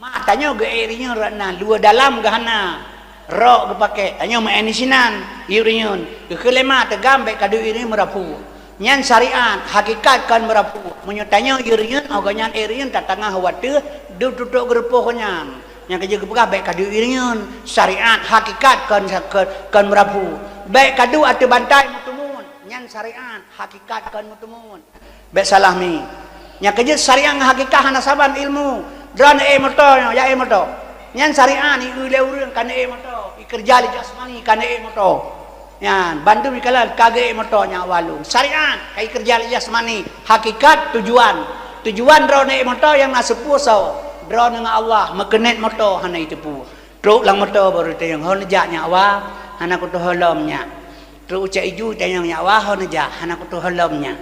ma tanyoe geuék riyeuen rot nan, luwa dalam geuhana, rok geupakè. Tanyoe meu'en disinan iyup riyeuen. Geukheun lé ma teuh gam bèk kaduek iyup riyeuen meurapuk. Nyan syariat, hakikat kon meurapuk. Meunyoe tanyoe iyup riyeuen, oh gobnyan ék riyeuen tatangah watèe deuh tutok geureupôh nyan. Nyang keujeuet geupeugah bèk kaduek iyup riyeuen, syariat, hakikat kon, kon, kon meurapuk. Bèk kaduek ateueh bantai meuteumon, nyan syariat, hakikat kon meuteumon. Bèk salah mi. Nyang keujeuet syariat ngon hakikat hana saban ilmu. Droeneuh ék moto nyoe, jak ék moto. Nyan syariat, ieu lé ureueng ka neuék moto, ikeureuja lé jasmani ka neuék moto. Nyan, bandum ikalon ka geuék moto nyan awai lôn. Syariat, ka ikeureuja lé jasmani, hakikat tujuan. Tujuan droeneuh ék moto nyang na seupue soe? Droeneuh ngon Allah, meukeunet moto hana iteupeue. Trok lam moto baru tanyong, "Ho neujak nyak wa?" "Hana kutuho lom nyak." Trok u Cot Iju tanyong, "Nyak wa ho neujak?" "Hana kutuho lom nyak."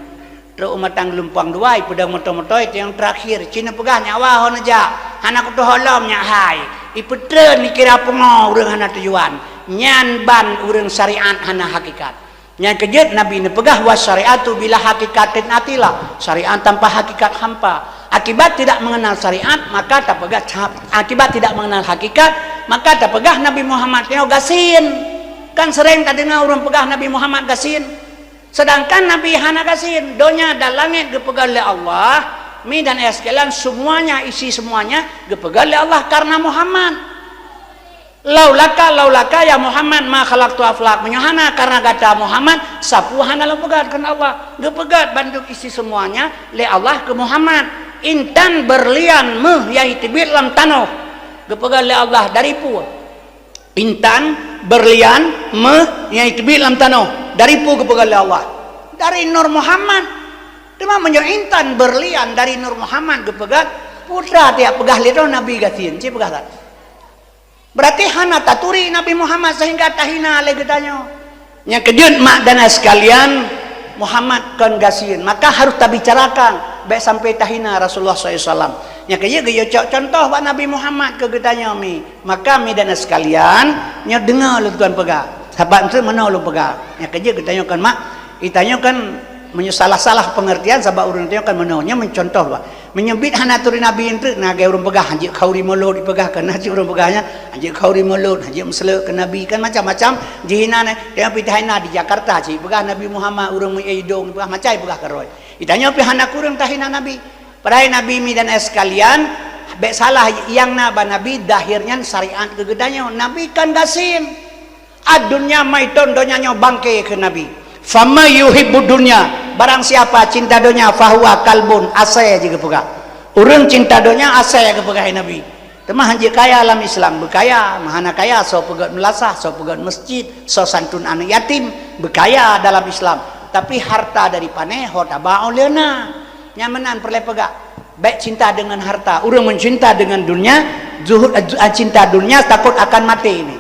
Trok u Matang Geulumpang Dua, ipeudong moto-moto, itanyong terakhir, "Ci neupeugah nyak wa ho neujak?" "Hana kutuho lom nyak hai." Ipeutreun, ikira pungo ureueng hana tujuan. Nyan ban ureueng syariat hana hakikat. Nyang keujeuet Nabi neupeugah, "Wa syariatu bila hakikatin atilah." Syariat tanpa hakikat hampa. Akibat tidak mengenal syariat, maka tapeugah, akibat tidak mengenal hakikat, maka tapeugah Nabi Muhammad nyoe gasien. Kan sering tadeungoe ureueng peugah Nabi Muhammad gasien. Sedangkan Nabi hana gasien. Donya dan langét geupeugah lé Allah, mi dan es sekalian, semuanya, isi semuanya geupeugah lé Allah karena Muhammad. "Laulaka, laulaka ya Muhammad ma khalaqtu aflak." Meunyoe hana karena gata Muhammad, sapeue hana lôn peugöt kheun Allah. Geupeugöt bandum isi semuanya lé Allah keu Muhammad. Intan, berlian, méuh nyang iteubiet lam tanoh geupeugöt lé Allah dari peue? Intan, berlian, méuh nyang iteubiet lam tanoh dari peue geupeugöt lé Allah? Dari Nur Muhammad. Teuma meunyoe intan, berlian dari Nur Muhammad geupeugöt, peue teuma tapeugah lé droe Nabi gasien, ci peugah that. Berarti hana taturi Nabi Muhammad sehingga tahina lé geutanyoe. Nyang keujeuet mak dan ai sekalian, Muhammad kon gasien, maka harus tabicarakan, bèk sampai tahina Rasulullah sallallahu alaihi wasallam. Nyang keujeuet geuyue cok contoh bak Nabi Muhammad keu geutanyoe mi. Maka mi dan ai sekalian, nyoe deungoe lôn tuan peugah. Sabab eunteuk meunoe lôn peugah. Nyang keujeuet geutanyoe kon mak, geutanyoe kon meunyoe salah-salah pengertian sabab ureuëng tanyoe kon meunoe. Nyoe meucontoh bah. Meunyoe biet hana turi Nabi eunteuk, na lagèe ureuëng peugah, hanjeuet khauri mulod ipeugah keu, na cit ureuëng peugah nyan, hanjeuet khauri mulod, hanjeuet meuseuleuek keu Nabi, kan macam-macam jihina nyan. Tanyoe pih tahina di Jakarta cit peugah Nabi Muhammad ureuëng meuidong, peugah macam peugah keurôi. Geutanyoe pih hana kureueng tahina Nabi. Padahai Nabi mi dan ai sekalian, bèk salah nyang na bak Nabi, zahir nyan syariat keu geutanyoe. Nabi kan gasien. Ad-dunya maitun, donya nyoe bangke kheun Nabi. Faman yuhibbud dunya, barang siapa cinta donya, fahuwa kalbun, asèe jih geupeugah. Ureuëng cinta donya asèe geupeugah Nabi. Teuma hanjeuet kaya lam Islam, beukaya, meuhana kaya, soe peugöt meulasah, soe peugöt masjid, soe santun aneuk yatim, beukaya dalam Islam. Tapi harta dari pané ho taba óh lheueh na. Nyan meunan peureulèe peugah. Bèk cinta dengan harta. Ureuëng meucinta dengan dunia, zuhud, eh, cinta dunia takut akan mati ini.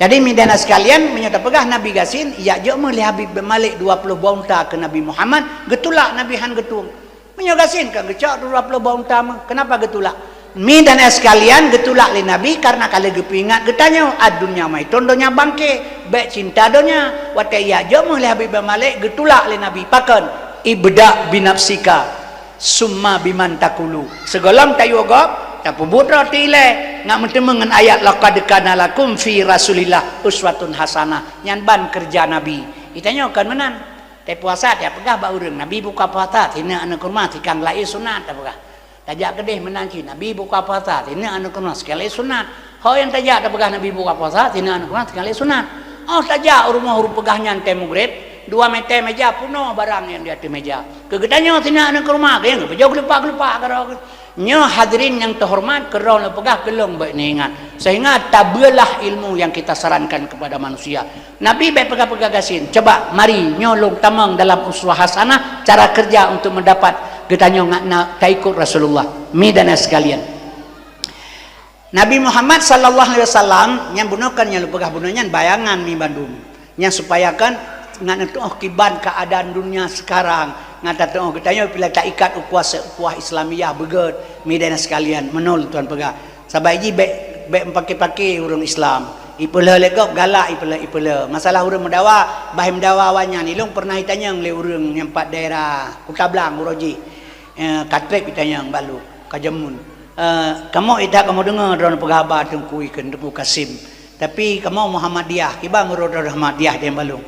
Jadi, mi dan ai sekalian, meunyoe tapeugah Nabi gasien, ijak jok meuh lé Habib bin Malik dua puluh boh unta keu Nabi Muhammad, geutulak Nabi han geutueng. Meunyoe gasien ka geucok dua puluh boh unta meuh, kenapa geutulak? Mi dan ai sekalian, geutulak lé Nabi karena ka lheueh geupeuingat geutanyoe, ad-dunya maitun, donya bangke, bèk cinta donya. Watèe ijak jok meuh lé Habib bin Malik, geutulak lé Nabi, pakon? Ibda binafsika. Summa biman takulu. Sigohlom tayue gob, tapeubuet rot ilèe, ngat meuteumé ngon ayat, "Laqad kana lakum fi Rasulillah uswatun hasanah." Nyan ban keureuja Nabi. Geutanyoe kon meunan. Tapuasa, tapeugah bak ureuëng, "Nabi buka puasa, sineuk aneuk kurma, sikang laén sunat," tapeugah. Tajak keudeh meunan cit, "Nabi buka puasa, sineuk aneuk kurma, sikang laén sunat." Ho nyang tajak tapeugah Nabi buka puasa, sineuk aneuk kurma, sikang laén sunat. Oh, tajak u rumoh ureuëng peugah nyan tée mugreb, dua mètè meja peunoh barang nyang di ateueh meja. Keu geutanyoe sineuk aneuk kurma, keu nyang geupeujok geulepak-geulepak keudroe. Nyoe hadirin nyang teuhoreumat, keudroe lôn peugah keu lôn bèk neuingat. Sehingga tabeulah ilmu yang kita sarankan kepada manusia. Nabi bèk peugah-peugah gasien. Coba mari nyoe lôn tamong dalam uswah hasanah, cara kerja untuk mendapat geutanyoe ngat na taikut Rasulullah. Mi dan ai sekalian. Nabi Muhammad sallallahu alaihi wasallam, nyang bunoe kan nyang lôn peugah bunoe nyan bayangan mi bandum. Nyang supaya kan ngat neutuoh kiban keadaan dunia sekarang, ngat tatuoh geutanyoe bila taikat ukhuwah seukuah Islamiyah beugét, mi dan ai sekalian, meunoe lôn tuan peugah. Sabab jih bèk, bèk meupaké-paké ureuëng Islam. Ipeulheueh lé gob galak ipeulheueh, ipeulheueh. Masalah ureuëng meudawa, bah meudawa awaknyan, ilôn pernah itanyong lé ureuëng nyang pat daerah Kuta Blang uroe jih. Eh, ka trép itanyong bak lôn, ka jameun. Eh, kamoe ita kamoe deungoe droeneuh peugah haba Teungku ikheun, Teungku Kasim. Tapi kamoe Muhammadiyah, kiban meunurot droeneuh Muhammadiyah, dem bak lôn.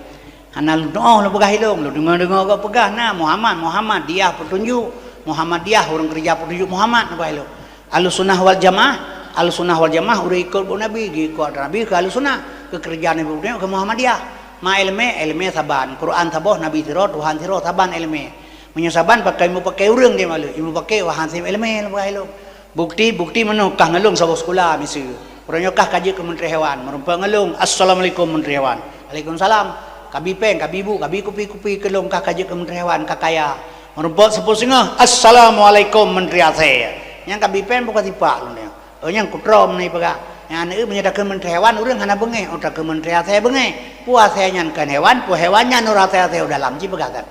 Hana lôn tuoh lôn peugah ilôn, lôn deungoe-deungoe gob peugah na Muhammad, Muhammadiyah peutunjuk, Muhammadiyah ureuëng keureuja peutunjuk Muhammad, peugah ilôn. Ahlussunnah wal Jamaah, Ahlussunnah wal Jamaah ureuëng ikot buet Nabi, geuikot Nabi keu Ahlussunnah, keu keureuja Nabi peutunjuk keu Muhammadiyah. Ma iéleumé, iéleumé saban, Quran saboh, Nabi sidroe, Tuhan sidroe, saban iéleumé. Meunyoe saban pakai, meupakai ureuëng di malu, meupakai wahai iéleumé, peugah ilôn. Bukti, bukti meunoe kah ngon lôn saboh sikula miseue. Uroe nyoe kah ka jeuet keu Menteri Hewan, meurumpok ngon lôn, "Assalamualaikum Menteri Hewan." "Waalaikumsalam." Kabi péng, kabi bu, kabi kupi-kupi keu lôn kah ka jeuet keu Menteri Hewan, ka kaya. Meurumpok seupôt singoh, "Assalamualaikum Menteri Asèe." Nyang kabi péng bukan sipak lôn nyoe. Oh, nyang kutroe meunan peugah. Nyang aneuk meunyoe takheun Menteri Hewan, ureuëng hana beungéh, oh, takheun Menteri Asèe beungéh. Peue asèe nyan kon hewan, peue hewan nyan ureuëng asèe-asèe u dalam, jipeugah that.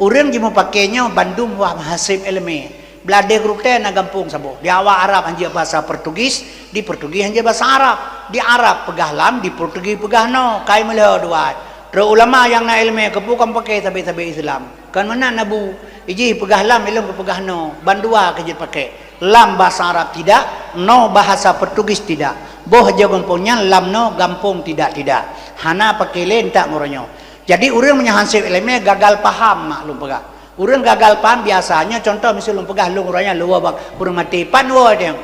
Ureuëng jimeupaké nyoe bandum wah meuhaseb iéleumé. Blah deh Geurutée na gampông saboh. Di awak Arab hanjeuet bahasa Portugis, di Portugis hanjeuet bahasa Arab. Di Arab peugah lam, di Portugis peugah no, kai meulhö dua. Trok ulama nyang na iéleumé keupeue ka meupaké sabé-sabé Islam. Kon meunan Abu, ijih peugah lam ilôn keu peugah no, bandua keu jeuet paké. Lam bahasa Arab tidak, no bahasa Portugis tidak. Boh jagoe gampông nyan lam no gampông tidak-tidak. Hana paké lé ntak meuronyong. Jadi, ureuëng meunyoe hana sép iéleumé gagal paham, mak lôn peugah. Ureuëng gagal paham biasanya, contoh miseue lôn peugah lôn uroe nyan lôn woe bak ureuëng maté, pan woe teuh.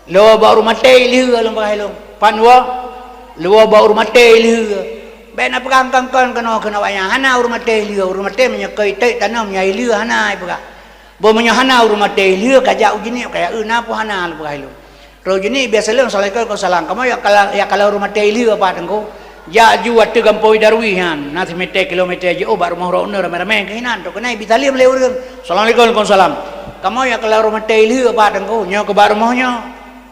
Lôn woe bak ureuëng maté lheueh lôn peugah ilôn. Pan woe? Lôn woe bak ureuëng maté lheueh. Bèk na peugah kon-kon keunoe keunoe wayang. Hana ureuëng maté lheueh. Ureuëng maté meunyoe keu iték tanom nyang lheueh hana ipeugah. Boh meunyoe hana ureuëng maté lheueh ka jak u jeunék, ka jak eu na pun hana lôn peugah ilôn. Trok jeunék biasa lôn, "Assalamualaikum." "Waalaikumsalam." "Kamoe jak kala-, jak kalon ureuëng maté lheueh pat, Teungku?" "Jak ju ateueh gampông Darwis nyan, na simètè kilomètè jiôh bak rumoh droeneuh ramé-ramé keuh inan." Trok keunan ibi saleuem lé ureuëng. "Assalamualaikum." "Waalaikumsalam." "Kamoe jak kalon ureuëng maté lheueh pat, Teungku?" "Nyoe keu bak rumoh nyoe."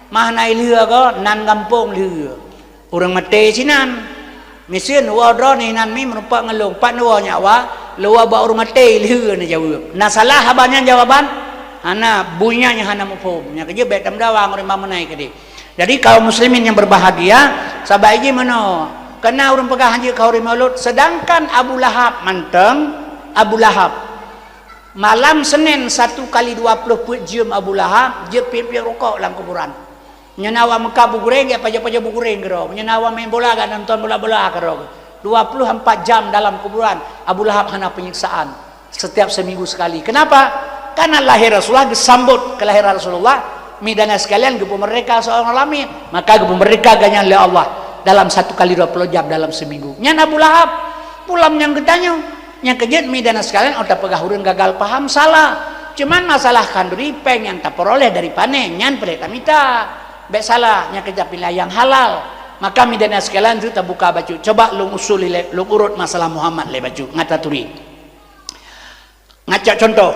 Mah na ilheueh ko, nan gampông lheueh. Ureuëng maté sinan. Miseuen woe droeneuh inan mi meurumpok ngon lôn, pat neuwoe nyak wa, lôn woe bak ureuëng maté lheueh neujaweueb. Na salah haba nyan jawaban? Hana, bunya nyang hana muphom. Nyang keujeuet bék tameudawa ngon ureuëng bangai keudeh. Jadi kaum muslimin yang berbahagia, sabai jih meunoe. Keu na ureuëng peugah hanjeuet keu ureuëng maulud, sedangkan Abu Lahab mantong, Abu Lahab. Malam Senin satu kali dua puluh peuet jeuem Abu Lahab jeuet piep-piep rukok lam kuburan. Meunyoe na awak Mekah beuguréng, gét pajoh-pajoh beuguréng keudroe. Meunyoe na awak main bola, gét nonton bola-bola keudroe. Dua puluh empat jam dalam kuburan, Abu Lahab hana penyiksaan. Setiap seminggu sekali. Kenapa? Karena lahir Rasulullah, geusambot kelahiran Rasulullah, mi dan sekalian geupeumerdeka seorang lamiet. Maka geupeumerdeka gobnyan lé Allah dalam satu kali dua puluh jam dalam seminggu. Nyan Abu Lahab. Pulang nyang geutanyoe. Nyang keujeuet mi dan sekalian, oh tapeugah ureuëng gagal paham, salah. Cuman masalah khanduri péng nyang tapeuroleh dari panen, nyan peureulée tamita. Bék salah, nyang keujeuet pilih nyang halal. Maka mi dan sekalian tu tabuka bacut. Coba lôn usul ilée, lôn urot masalah Muhammad lé bacut. Ngat taturi. Ngacok contoh.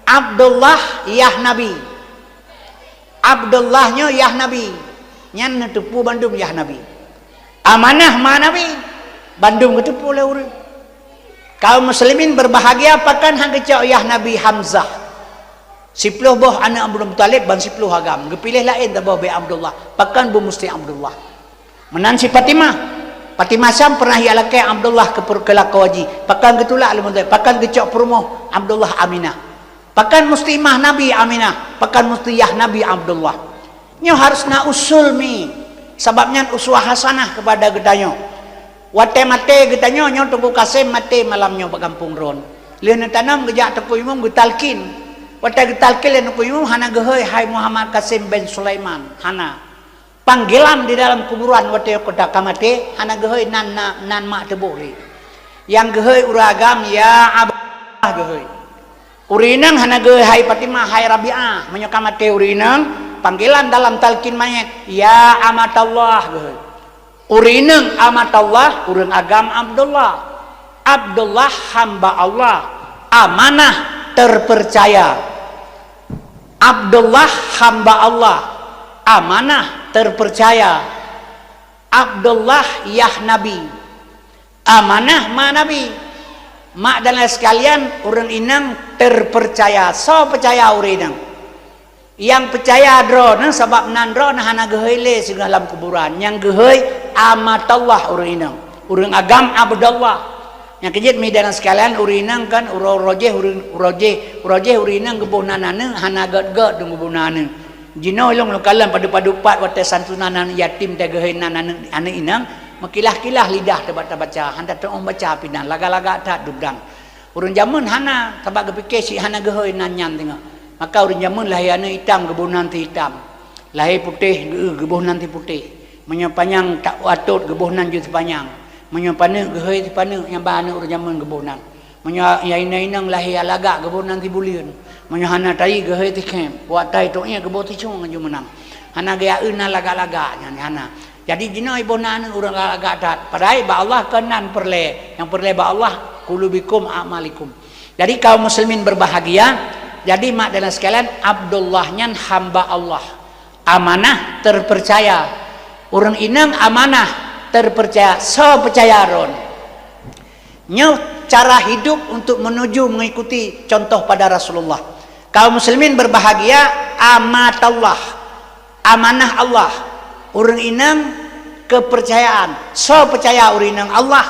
Abdullah yah Nabi. Abdullah nyoe yah Nabi. Nyan neuteupeue bandum yah Nabi. Amanah ma Nabi. Bandum geuteupeue lé ureuëng. Kaum muslimin berbahagia, pakon han geucok yah Nabi Hamzah. Siploh boh aneuëk Abdul Muthalib ban siploh agam. Geupiléh laén saboh bék Abdullah. Pakon beumusti Abdullah. Meunan si Fatimah. Fatimah Syam pernah jak lakée Abdullah keu per-, keu lakoe jih. Pakon geutulak lé Muthalib. Pakon geucok peurumoh Abdullah Aminah. Pakon musti mah Nabi Aminah. Pakon musti yah Nabi Abdullah. Nyoe harus na usul mi. Sabab nyan uswah hasanah kepada geutanyoe. Watée maté geutanyoe, nyoe Teungku Kasim maté malam nyoe bak gampông droen. Lheueh neutanom geujak Teungku Imum geutalkin. Watée geutalkin lé Teungku Imum hana geuhôi, "Hai Muhammad Kasim bin Sulaiman." Hana. Panggilan di dalam kuburan watée kota ka maté, hana geuhôi nan, nan, nan mak teuboh lé. Nyang geuhôi ureuëng agam, "Ya Abah," geuhôi. Ureuëng inong hana geuhôi, "Hai Fatimah, hai Rabi'ah." Meunyoe ka maté ureuëng inong, panggilan dalam talkin mayét, "Ya Amatallah," geuhôi. Ureuëng inong Amatallah, ureuëng agam Abdullah. Abdullah hamba Allah, amanah terpercaya. Abdullah hamba Allah, amanah terpercaya. Abdullah yah Nabi, amanah ma Nabi. Mak dan ayah sekalian, ureuëng inong terpercaya. Soe peucaya ureuëng inong? Nyang peucaya droeneuh, sabab nan droeneuh hana geuhôi lé singoh lam kuburan. Nyang geuhôi Amatallah ureuëng inong, ureuëng agam Abdullah. Nyang keujeuet mi dan sekalian, ureuëng inong kan uroe-uroe jéh, ureuëng uroe jéh, uroe jéh ureuëng inong geuboh nan aneuëk, hana gét-gét dong geuboh nan aneuëk. Jinoe lôn, lôn kalon padub-padub pat watée santunan aneuëk yatim teuh geuhôi nan aneuëk, aneuëk inong, meukilah-kilah lidah teuh bak tabaca, hana teuôt baca pih nan, lagak-lagak that dudoe. Ureuëng jameun hana, sabab geupiké si hana geuhôi nan nyan teungoh. Maka ureuëng jameun lahé aneuëk itam geuboh nan si itam. Lahé putéh geu-, geuboh nan si putéh. Meunyoe panyang tak atot geuboh nan jeuet si panyang. Meunyoe paneuk geuhôi si paneuk nyang ba aneuëk ureuëng jameun geuboh nan. Meunyoe nyang inong-inong lahé lagak geuboh nan si buleuen. Meunyoe hana tayi geuhôi si khém. Wak tai tok ié geuboh si cong ngon jeuet meunan. Hana geuya eu nan lagak-lagak nyan hana. Jadi jinoe iboh nan aneuëk ureuëng lagak that. Padahai bak Allah kon nan peureulée. Nyang peureulée bak Allah, "Qulubikum a'malikum." Jadi kaum muslimin berbahagia, jadi mak dan sekalian, Abdullah nyan hamba Allah. Amanah terpercaya. Ureuëng inong amanah terpercaya. Soe peucaya droeneuh? Nyoe cara hidup untuk menuju mengikuti contoh pada Rasulullah. Kaum muslimin berbahagia, Amatallah. Amanah Allah. Ureuëng inong kepercayaan. Soe peucaya ureuëng inong? Allah.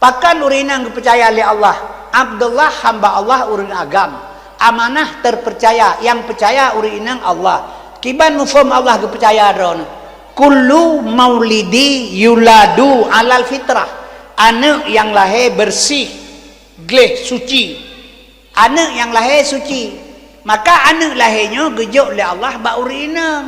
Pakon ureuëng inong geupeucaya lé Allah? Abdullah, hamba Allah, ureuëng agam. Amanah terpercaya, nyang peucaya ureuëng inong Allah. Kiban muphom Allah geupeucaya droeneuh? "Kullu maulidi yuladu alal fitrah." Aneuëk nyang lahé beureuséh, gleh, suci. Aneuëk nyang lahé suci. Maka aneuëk lahé nyoe geujok lé Allah bak ureuëng inong.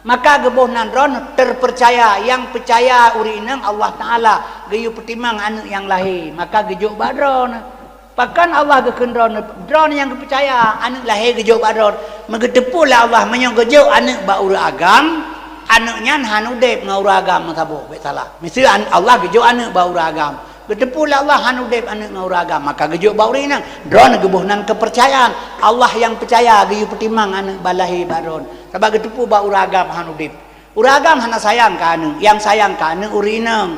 Maka geuboh nan droeneuh terpercaya, nyang peucaya ureuëng inong Allah Taala geuyue peutimang aneuëk nyang lahé, maka geujok bak droeneuh. Pakon Allah geukheun droeneuh, droeneuh nyang geupeucaya, aneuëk lahé geujok bak droeneuh? Meugeuteupeue lé Allah, meunyoe geujok aneuëk bak ureuëng agam, aneuëk nyan hana udeb ngon ureuëng agam meusaboh, bék salah. Miseue an-, Allah geujok aneuëk bak ureuëng agam, Geuteupeue lé Allah hana udeb aneuëk ngon ureuëng agam, maka geujok bak ureuëng inong. Droeneuh geuboh nan keupeurcayaan. Allah nyang peucaya geuyue peutimang aneuëk ban lahé bak droeneuh. Sabab geuteupeue bak ureuëng agam hana udeb. Ureuëng agam hana sayang keu aneuëk, nyang sayang keu aneuëk ureuëng inong.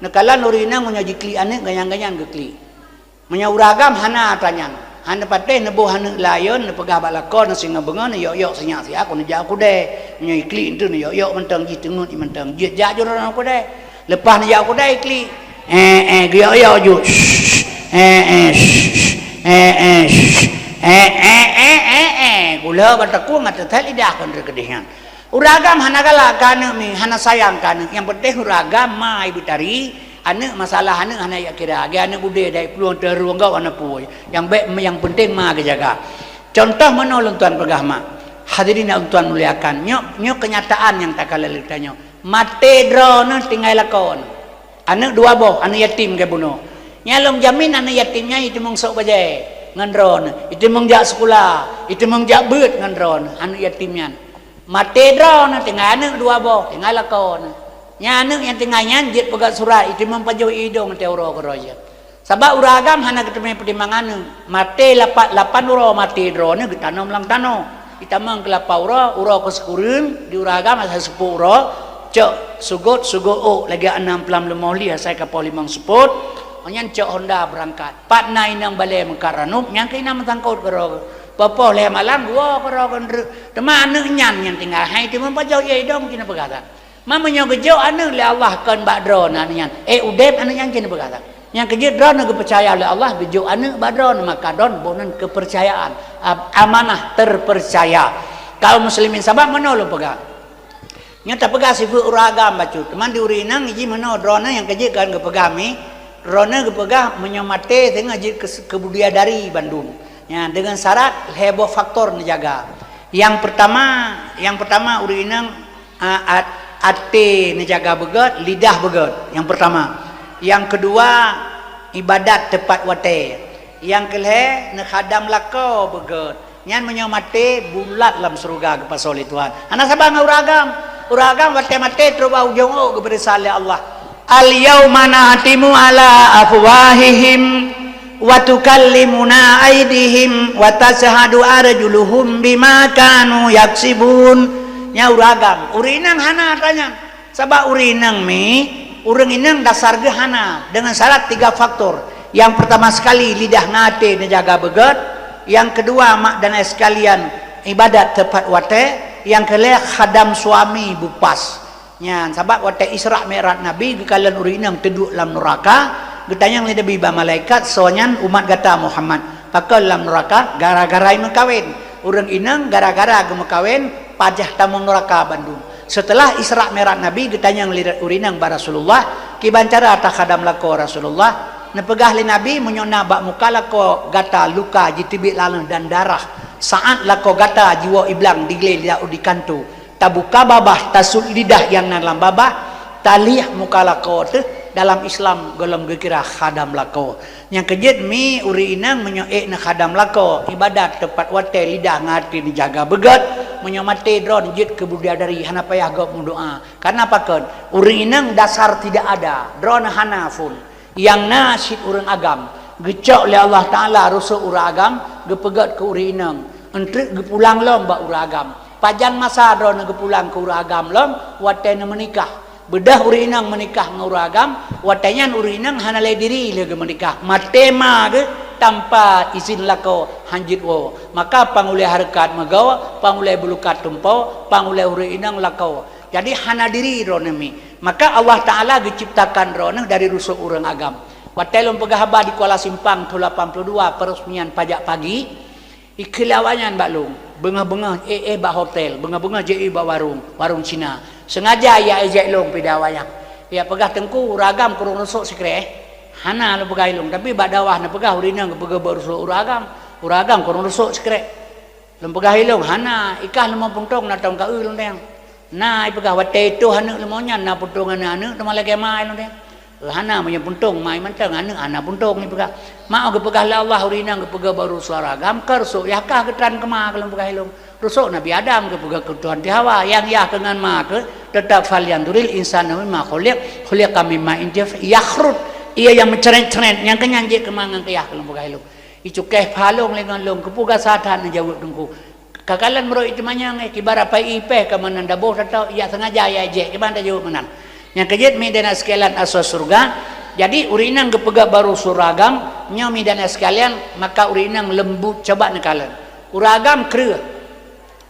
Neukalon ureuëng inong meunyoe jiklik aneuëk, ganyan-ganyan geuklik. Meunyoe ureuëng agam hana atra nyan, hana patéh neuboh aneuëk laén, neupeugah bak lakoe, neusingoh beungoh, neuyok-yok sinyak siat, kon neujak u keudè. Meunyoe iklik entu neuyok-yok mantong jih teungeut i mantong. Jeuet jak jroh u keudè. Leupah neujak u keudè iklik. Eh, eh, geuyok-yok ju. Shh, eh, eh, shh, eh, eh, shh, eh, eh, eh, eh, eh. Gula batakueng ateueh lidah kon teukeudeh nyan. Ureuëng agam hana galak keu aneuëk mi, hana sayang keu aneuëk. Nyang penting ureuëng agam ma ibu tari, aneuëk masalah aneuëk hana jak kira. Lagée aneuëk udeb dai plueng teurueng gok hana pui. Nyang bék nyang penting ma geujaga. Contoh meunoe lôn tuan peugah mak. Hadirin nyang lôn tuan muliakan. Nyoe, nyoe kenyataan nyang takalon lé tanyoe. Maté droeneuh tinggai lakoe neuh. Aneuëk dua boh, aneuëk yatim geubunoe. Nyan lôn jamin aneuëk yatim nyan iteumeung sôk bajée ngon droeneuh, iteumeung jak sikula, iteumeung jak beuet ngon droeneuh, aneuëk yatim nyan. Maté droeneuh tinggai aneuëk dua boh, tinggai lakoe neuh. Nyan aneuëk nyang tinggai nyan jeuet peugah surat, iteumeung pajoh idong teuh uroe keudroe jih. Sabab ureuëng agam hana geuteumé peutimang aneuëk. Maté lapan, lapan uroe maté droeneuh geutanom lam tanoh. Itamong keu lapan uroe, uroe keu sikureueng, di ureuëng agam asai seupôt uroe, cok sugot, sugot ôk lagée anam peulam leumoh li asai kapoh limong seupôt, ngon nyan cok honda beurangkat. Pat na inong balée meukat ranub, nyan keuh inong meusangkot keudroe. Poh-poh lhée malam, geuwoe keudroe keu nreuek. Teuma aneuëk nyan nyang tinggai, hai teumeung pajoh ie idong cit neupeugah that. Ma meunyoe geujok aneuëk lé Allah kon bak droeneuh aneuëk nyan, eh, udeb aneuëk nyan cit neupeugah that. Nyang keujeuet droeneuh geupeucaya lé Allah geujok aneuëk bak droeneuh, maka droeneuh boh nan keupeurcayaan, ab-, amanah terpercaya. Kaum muslimin, sabab meunoe lôn peugah. Nyoe tapeugah sifeuet ureuëng agam bacut, teuma di ureuëng inong jih meunoe droeneuh nyang keujeuet kon geupeugah mi, droeneuh geupeugah meunyoe maté singoh jeuet keu, keu bidadari bandum. Nyan deungon syarat lhée boh faktor neujaga. Nyang peurtama, nyang peurtama ureuëng inong A-, at-, até neujaga beugét, lidah beugét, nyang peurtama. Nyang keudua, ibadat teupat watée. Nyang keulhée, neukhadam lakoe beugét. Nyan meunyoe maté, bulat lam syeuruga geupasoe lé Tuhan. Hana saban ngon ureuëng agam. Ureuëng agam watée maté, trok bak ujong ôk geupeuriksa lé Allah. "Al-yauma nakhtimu ala afwahihim wa tukallimuna aidihim wa tasyhadu arjuluhum bima kanu yaksibun." Nyan ureuëng agam, ureuëng inong hana atra nyan. Sabab ureuëng inong mi, ureuëng inong dasar geuh hana, deungon syarat tiga faktor. Nyang peurtama sekali, lidah ngon até neujaga beugét. Nyang keudua, mak dan ayah sekalian, ibadat teupat watée. Nyang keulhée, khadam suami beupas. Nyan, sabab watée Isra Mi'raj Nabi geukalon ureuëng inong teuduek lam nuraka, geutanyong lé Nabi bak malaikat, "Soe nyan umat gata Muhammad? Pakon lam nuraka?" "Gara-gara meukawen." Ureuëng inong gara-gara geumeukawen, pajoh tamong nuraka bandum. Seuteulah Isra Mi'raj Nabi geutanyong lé ureuëng inong bak Rasulullah, "Kiban cara takhadam lakoe Rasulullah?" Neupeugah lé Nabi, "Meunyoe na bak muka lakoe gata luka jiteubiet laleueh dan darah, saát lakoe gata jiwoe iblang diglé di laôt di kantô, tabuka babah, tasut lidah nyang na lam babah, talieh muka lakoe teuh, dalam Islam gohlom geukira khadam lakoe." Nyang keujeuet mi ureuëng inong meunyoe ék neukhadam lakoe, ibadat teupat watée, lidah ngon até neujaga beugét, meunyoe maté droeneuh jeuet keu bidadari, hana payah gob meudoá. Kareuna pakon? Ureuëng inong dasar tidak ada, droeneuh hana phon. Nyang na cit ureuëng agam, geucok lé Allah Taala rusok ureuëng agam, geupeugét keu ureuëng inong, eunteuk geupulang lom bak ureuëng agam. Pajan masa droeneuh geupulang keu ureuëng agam lom, watée neumeunikah. Beudôh ureuëng inong meunikah ngon ureuëng agam, watée nyan ureuëng inong hana lé diri lé geumeunikah. Maté ma geuh tanpa izin lakoe, hanjeuet woe. Maka pang ulée hareukat meugoe, pang ulée beulukat tumpoe, pang ulée ureuëng inong lakoe. Jadi hana diri droeneuh mi. Maka Allah Taala geuciptakan droeneuh dari rusok ureuëng agam. Watée lôn peugah haba di Kuala Simpang thon lapan puluh dua, peureuseunian pajak pagi, ikheun lé awaknyan bak lôn, beungoh-beungoh éh-éh bak hotel, beungoh-beungoh jeuet bak warong, warong Cina. Seungaja ya éjek lôn pih di awaknyan. Ya peugah, "Teungku, ureuëng agam kureueng rusok sikrék?" "Hana," lôn peugah lé lôn, "tapi bak dakwah neupeugah ureuëng inong geupeugah bak rusok ureuëng agam. Ureuëng agam kureueng rusok sikrék." Lôn peugah lé lôn, "Hana, ikah leumo puntông na tông ka-eu lôn teuh." Na ipeugah, "Watée itoh aneuëk leumo nyan na puntông aneuëk-aneuëk teuma lagée ma lôn teuh." "Hana, meunyoe puntông ma mantong, aneuëk hana puntông," ipeugah. Mak geupeugah lé Allah, ureuëng inong geupeugah bak rusok ureuëng agam, ka rusok yah kah geutran keu ma keuh lôn peugah lé lôn. Rusok Nabi Adam geupeugah keu Tuhan ti Hawa, nyang yah keuh ngon ma keuh, teutap, "Falyanzuril insanu mimma khuliq, khuliqa mimma intif yakhrut." Iya nyang meucret-cret, nyang keunyan jeuet keu mangat keu yah keu lôn peugah ilôn. Icukéh phalong lé ngon lôn, keupeue gasa that neujaweueb teungku. Kakalon meurok iteumanyang, eh, kiban apai ipéh ka meunan daboh tatoh, ijak sengaja ya jek, kiban tajaweueb meunan. Nyang keujeuet mi dan sekalian asoe syeuruga, jadi ureuëng inong geupeugah baru syeuruga agam, nyoe mi dan sekalian, maka ureuëng inong leumbut coba neukalon. Ureuëng agam kreueh.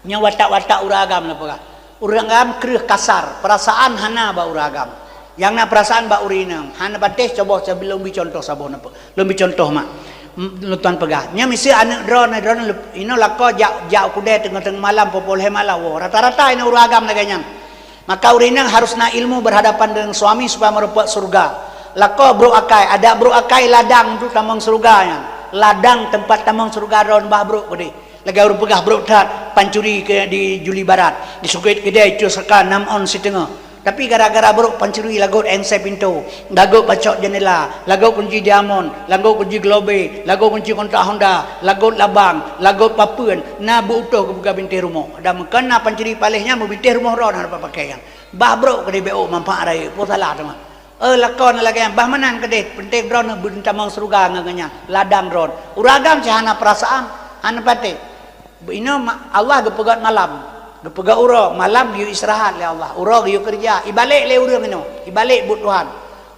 Nyoe watak-watak ureuëng agam na peugah. Ureuëng agam kreueh kasar, peurasaan hana bak ureuëng agam. Nyang na peurasaan bak ureuëng inong, hana patéh coboh sabe lôn bi contoh saboh na pe-, lôn bi contoh mak. M-, lôn tuan peugah. Nyoe miseue aneuëk droeneuh, droeneuh lep-, inoe lakoe jak, jak u keudè teungoh-teungoh malam, poh-poh lhée malam woe. Rata-rata inoe ureuëng agam lagée nyan. Maka ureuëng inong harus na ilmu berhadapan dengan suami supaya meureumpok syeuruga. Lakoe brok akai, adak brok akai ladang untuk tamong syeuruga nyan. Ladang teumpat tamong syeuruga droeneuh bah brok keudeh. Lagée ureuëng peugah brok that pancuri keu di Juli Barat, di Sukét Keudè, Cot Saka, nam ôn siteungoh. Tapi gara-gara brok pancuri lagot éngsé pintoe, lagot pacok jeundela, lagot kunci diamond, lagot kunci globé, lagot kunci kontak Honda, lagot labang, lagot papeuen, na beu-utoh geupeugah bintéh rumoh. Dan meukon na pancuri paléh nyan meubintéh rumoh droe hana dapat pakai nyan. Bah brok keudeh beu manfaat rayeuk, peue salah teuma. Eh, lakoe na lagée nyan, bah meunan keudeh, peunteng droeneuh beutamong syeuruga ngon geuhnyan, ladang droeneuh. Ureuëng agam cit hana peurasaan, hana patéh. Inoe ma-, Allah geupeugét malam, geupeugét uroe, malam geuyue istirahat lé Allah, uroe geuyue keureuja. Ibalek lé ureuëng inoe, ibalek buet Tuhan.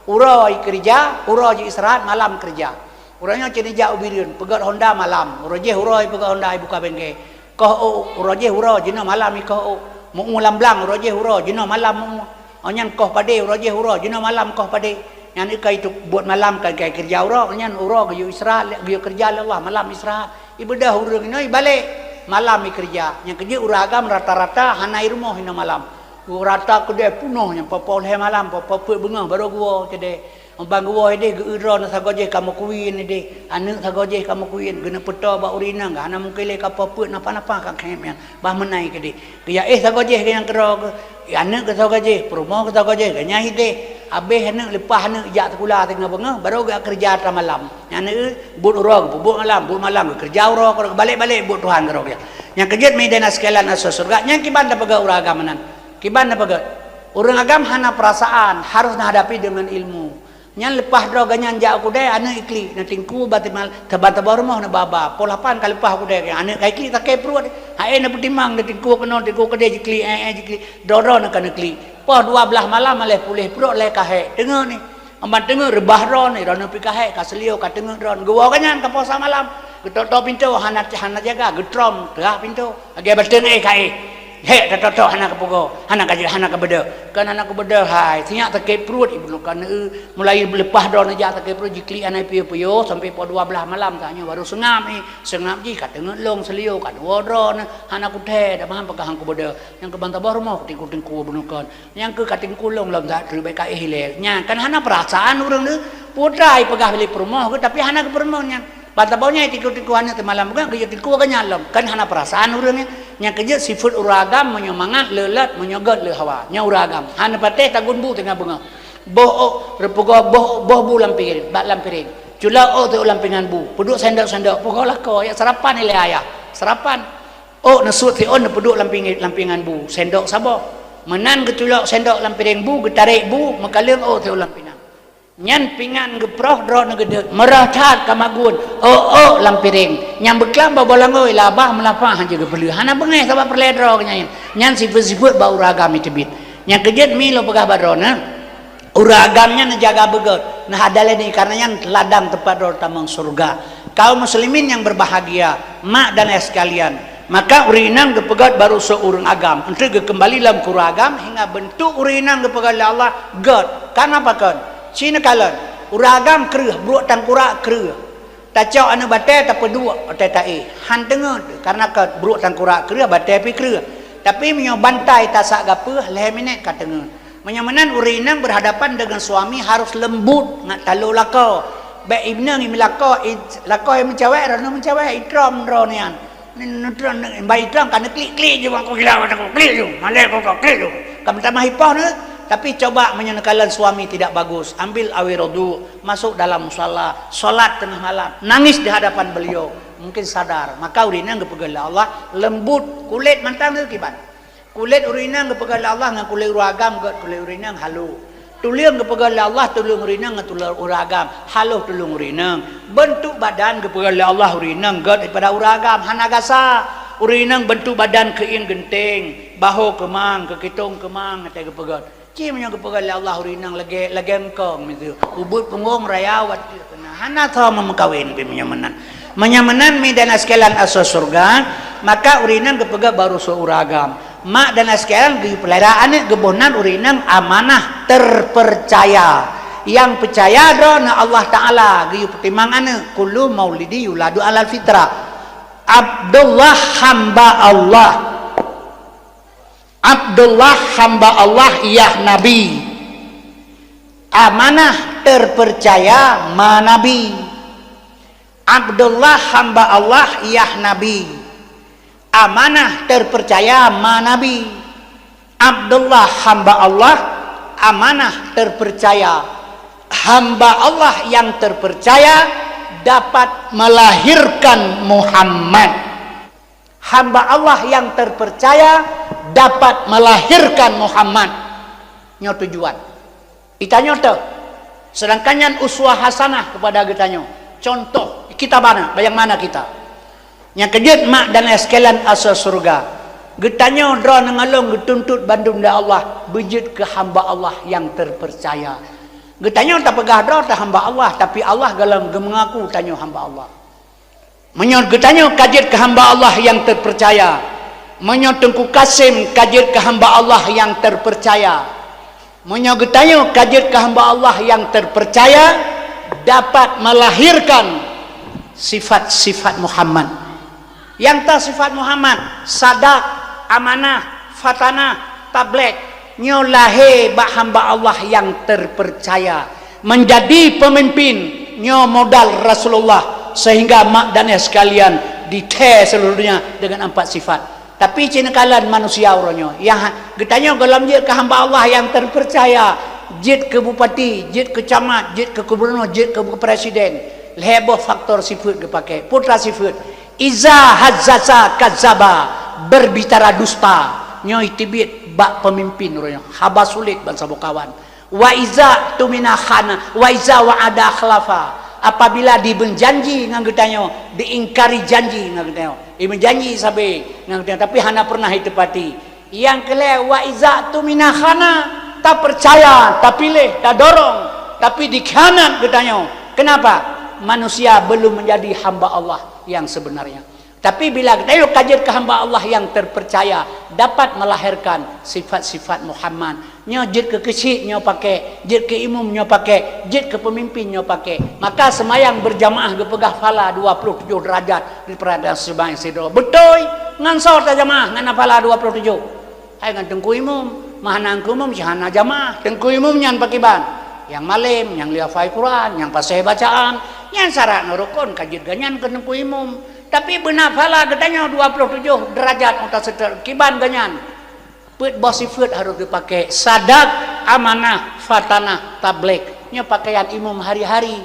Uroe ikeureuja, uroe jiistirahat, malam keureuja. Uroe nyoe cit neujak u Bireuen, peugét honda malam, uroe jéh uroe peugét honda ibuka bengke. Koh ôk, uroe jéh uroe, jinoe malam ikoh ôk. Meu-uem lam blang, uroe jéh uroe, jinoe malam meu-uem. Oh nyan koh padé, uroe jéh uroe, jinoe malam koh padé. Nyan ka itu buet malam ka, ka keureuja uroe, nyan uroe geuyue istirahat, geuyue keureuja lé Allah, malam istirahat. Ibeudôh ureuëng inoe ibalek, malam ikeureuja. Nyang keujeuet ureuëng agam rata-rata hana irumoh inoe malam. Rata keudè punoh nyan, poh-poh lhée malam, poh-poh peuet beungoh barô geuwoe keudè. Ban geuwoe ideh geu-eu droeneuh sagoe jéh ka meukuwin ideh, aneuëk sagoe jéh ka meukuwin, geuneuk peutoe bak ureuëng inong, hana mungken lé ka poh peuet napa-napa ka khem nyan, bah meunan keudeh. Geujak éh sagoe jéh nyang keudroe geuh, aneuëk geuh sagoe jéh, peurumoh geuh sagoe jéh, geuhnyan ideh. Abéh aneuëk leupah aneuëk jak sikula teungoh beungoh, barô geujak keureuja atra malam. Nyan aneuëk buet uroe geupeubuet malam, buet malam geukeureuja uroe, keudroe geubalek-balek buet Tuhan keudroe geuh. Nyang keujeuet mi dan sekalian asoe syeuruga, nyan kiban tapeugah ureuëng agam meunan. Kiban tapeugah. Ureuëng agam hana peurasaan, harôh neuhadapi deungon ilmu. Nyan leupah droe geuhnyan jak u keudè, aneuëk iklik, na teungku bak timal, teuba-teuba rumoh na baba. Poh lapan ka leupah u keudè, aneuëk ka iklik sakét pruet. Hai na peutimang, na teungku keunoe, teungku keudè jiklik, eh, eh, jiklik. Droe-droe na ka neuklik. Poh dua blaih malam, aléh puléh pruet, lé ka hék. Teungeut ni. Amban teungeut reubah droe ni, droe neupi ka hék, ka seulio, ka teungeut droe. Geuwoe geuhnyan ka poh sa malam. Geutok-tok pintoe, hana, hana jaga, geutrom, teuhah pintoe. Lagée bateueng éh ka éh. Hék, tatoh-toh hana kapeugo, hana ka, hana kabeudôh. Kan hana kabeudôh hai, sinyak sakét pruet ibu nyoe kan, eh, mulai leupah droe neujak sakét pruet jiklik hana piôh-piôh sampai poh dua blaih malam tanyoe baru seungab, eh, seungab jih ka teungeut lông seulio kan woe droe neuh hana kuthée dah maham peugah hang kubeudôh. Nyang keuban saboh rumoh kutingku-tingku ibu nyoe kan. Nyang keu ka teungku lông lom that treuk bék ka éh ilée. Nyan kan hana peurasaan ureuëng neuh. Putra ipeugah lé peurumoh geuh tapi hana geupeurumoh nyan. Ban saboh nyan itingku-tingku aneuëk teumalam peugah geuyue tingku geuhnyan lom. Kan hana peurasaan ureuëng nyan. Nyang keujeuet sifeuet ureuëng agam meunyoe mangat le lôt, meunyoe gét le hawa. Nyan ureuëng agam. Hana patéh tagun bu teungoh beungoh. Boh ôk, reupeugoe boh, boh bu lam piring, bak lam piring. Culok ôk teuh lam pingan bu. Peuduek sendok-sendok, peugoe lakoe, ya sarapan ilée ayah. Sarapan. Ôk neusut siôn neupeuduek lam pingi-, lam pingan bu, sendok saboh. Meunan geuculok sendok lam piréng bu, geutarek bu, meukaleueng ôk siôn lam pingan. Nyan pingan geuproh droe neuh geudeuet, meurah that ka magun, ôk-ôk lam piréng. Nyang beuklam bak boh langôi, labah meulapah han jeuet geupeuleueh. Hana beungéh sabab peureulée droe geuhnyan. Nyan sifeuet-sifeuet bak ureuëng agam teubiet. Nyang keujeuet mi lôn peugah bak droeneuh. Ureuëng agam nyan neujaga beugét, neuhadalani, karena nyan ladang teumpat droe tamong syeuruga. Kaum muslimin nyang berbahagia, mak dan ayah sekalian, maka ureuëng inong geupeugét baru seuureuëng agam, enteuk geukeumbali lam kura agam hingga bentuk ureuëng inong geupeugét lé Allah gét. Karena pakon? Ci neukalon, ureuëng agam kreueh, bruek tangkurak kreueh. Tacok aneuëk batée tapeuduek watée taéh. Han teungeut, karena ka bruek tangkurak kreueh, batée pi kreueh. Tapi meunyoe bantai tasak gapeuh, lhée minét ka teungeut. Meunyoe meunan ureuëng inong berhadapan dengan suami harus lembut, ngat talo lakoe. Bék inong imeulakoe, i-, lakoe meucawék, droeneuh meucawék, itrom droe nyan. Neutron, bak itron ka neuklik-klik ju bak kugila, bak klik ju, malée kok klik ju. Ka meutamah ipoh neuh, tapi coba meunyoe neukalon suami tidak bagus, ambil air wudu, masuk dalam musala, salat tengah malam, nangis di hadapan beliau, mungkin sadar. Maka ureuëng inong geupeugah lé Allah lembut, kulét mantong geukiban. Kulét ureuëng inong geupeugah lé Allah ngon kulét ureuëng agam gét, kulét ureuëng inong halô. Tuleueng geupeugah lé Allah, tuleueng ureueng inong ngon tuleueng ureueng agam. Haloh tuleueng ureueng inong. Beuntuk badan geupeugah lé Allah ureueng inong gét daripada ureueng agam, hana gasa. Ureueng inong beuntuk badan keuieng geunteng, baho keumang, keukitong keumang, watèe geupeugét. Ci meunyoe geupeugah lé Allah ureueng inong lagèe, lagèe eungkong miseue, ubit punggong raya watèe keunan. Hana tho meumeukawen pih meunyoe meunan. Meunyoe meunan, mi dan sekalian asoe syeuruga, maka ureueng inong geupeugét baru seuureueng agam. Mak dan sekalian, geupeulara aneuk geuboh nan ureueng inong amanah terpercaya. Nyang peucaya droeneuh Allah Taala geuyue peutimang aneuk, kullu maulidi yuladu alal fitrah. Abdullah hamba Allah. Abdullah hamba Allah yah Nabi. Amanah terpercaya ma Nabi. Abdullah hamba Allah yah Nabi. Amanah terpercaya ma Nabi. Abdullah hamba Allah, amanah terpercaya. Hamba Allah yang terpercaya dapat melahirkan Muhammad. Hamba Allah yang terpercaya dapat melahirkan Muhammad. Nyoe tujuan. Geutanyoe teuh. Sedangkan nyan uswah hasanah kepada geutanyoe. Contoh, kita mana? Bagaimana kita? Nyang keujeuet mak dan ayah sekalian asoe syeuruga. Geutanyoe droeneuh ngon lôn geutuntot bandum lé Allah, beujeuet keu hamba Allah nyang terpercaya. Geutanyoe tapeugah droe teuh hamba Allah, tapi Allah gohlom geumeungaku tanyoe hamba Allah. Meunyoe geutanyoe ka jeuet keu hamba Allah nyang teupercaya, meunyoe Teungku Kasim ka jeuet keu hamba Allah nyang teupercaya, meunyoe geutanyoe ka jeuet keu hamba Allah nyang teupercaya, dapat melahirkan sifat-sifat Muhammad. Nyang ta sifat Muhammad, sadak, amanah, fatanah, tabligh, nyoe lahé bak hamba Allah nyang teupercaya. Menjadi pemimpin, nyoe modal Rasulullah, sehingga mak dan ayah sekalian dithèe seluruh dunia dengan empat sifat. Tapi ci neukalon manusia uroe nyoe, nyang ha-, geutanyoe gohlom jeuet keu hamba Allah nyang teupercaya, jeuet keu bupati, jeuet keu camat, jeuet keu gubernur, jeuet keu presiden. Lhèe boh faktor sifeuet geupaké. Peue teuma sifeuet? Iza haddasa kadzaba, berbicara dusta. Nyoe teubiet bak pemimpin uroe nyoe. Haba sulet ban saboh kawan. Wa iza tumina khana, wa iza wa'ada akhlafa. Apabila dibeujanji ngon geutanyoe, diingkari janji ngon geutanyoe. Dibeujanji sabe ngon geutanyoe, tapi hana pernah ditepati. Nyang keulhèe, wa iza tumina khana, tapeucaya, tapiléh, tadorong, tapi dikhianat geutanyoe. Kenapa? Manusia belum menjadi hamba Allah yang sebenarnya. Tapi bila geutanyoe ka jeuet keu hamba Allah nyang teupercaya, dapat melahirkan sifat-sifat Muhammad. Nyoe jeuet keu keuchik nyoe paké, jeuet keu imum nyoe paké, jeuet keu peumimpin nyoe paké. Maka seumayang beurjamaah geupeugah phala dua ploh tujoh deurajat daripada seumayang sidroe. Beutôi, ngon soe tajamaah ngon phala dua ploh tujoh? Hai ngon teungku imum, meuhana teungku imum, si hana jamaah. Teungku imum nyan pakriban? Nyang malém, nyang lheueh hafai Quran, nyang paséh bacaan, nyan syarat ngon rukon ka jeuet geuh nyan keu teungku imum. Tapi beuna phala geutanyoe dua ploh tujoh deurajat ata seutôt kiban geuh nyan. Peuet boh sifeuet harôh geupaké, sadak, amanah, fatanah, tabligh. Nyoe pakaian imum hari-hari.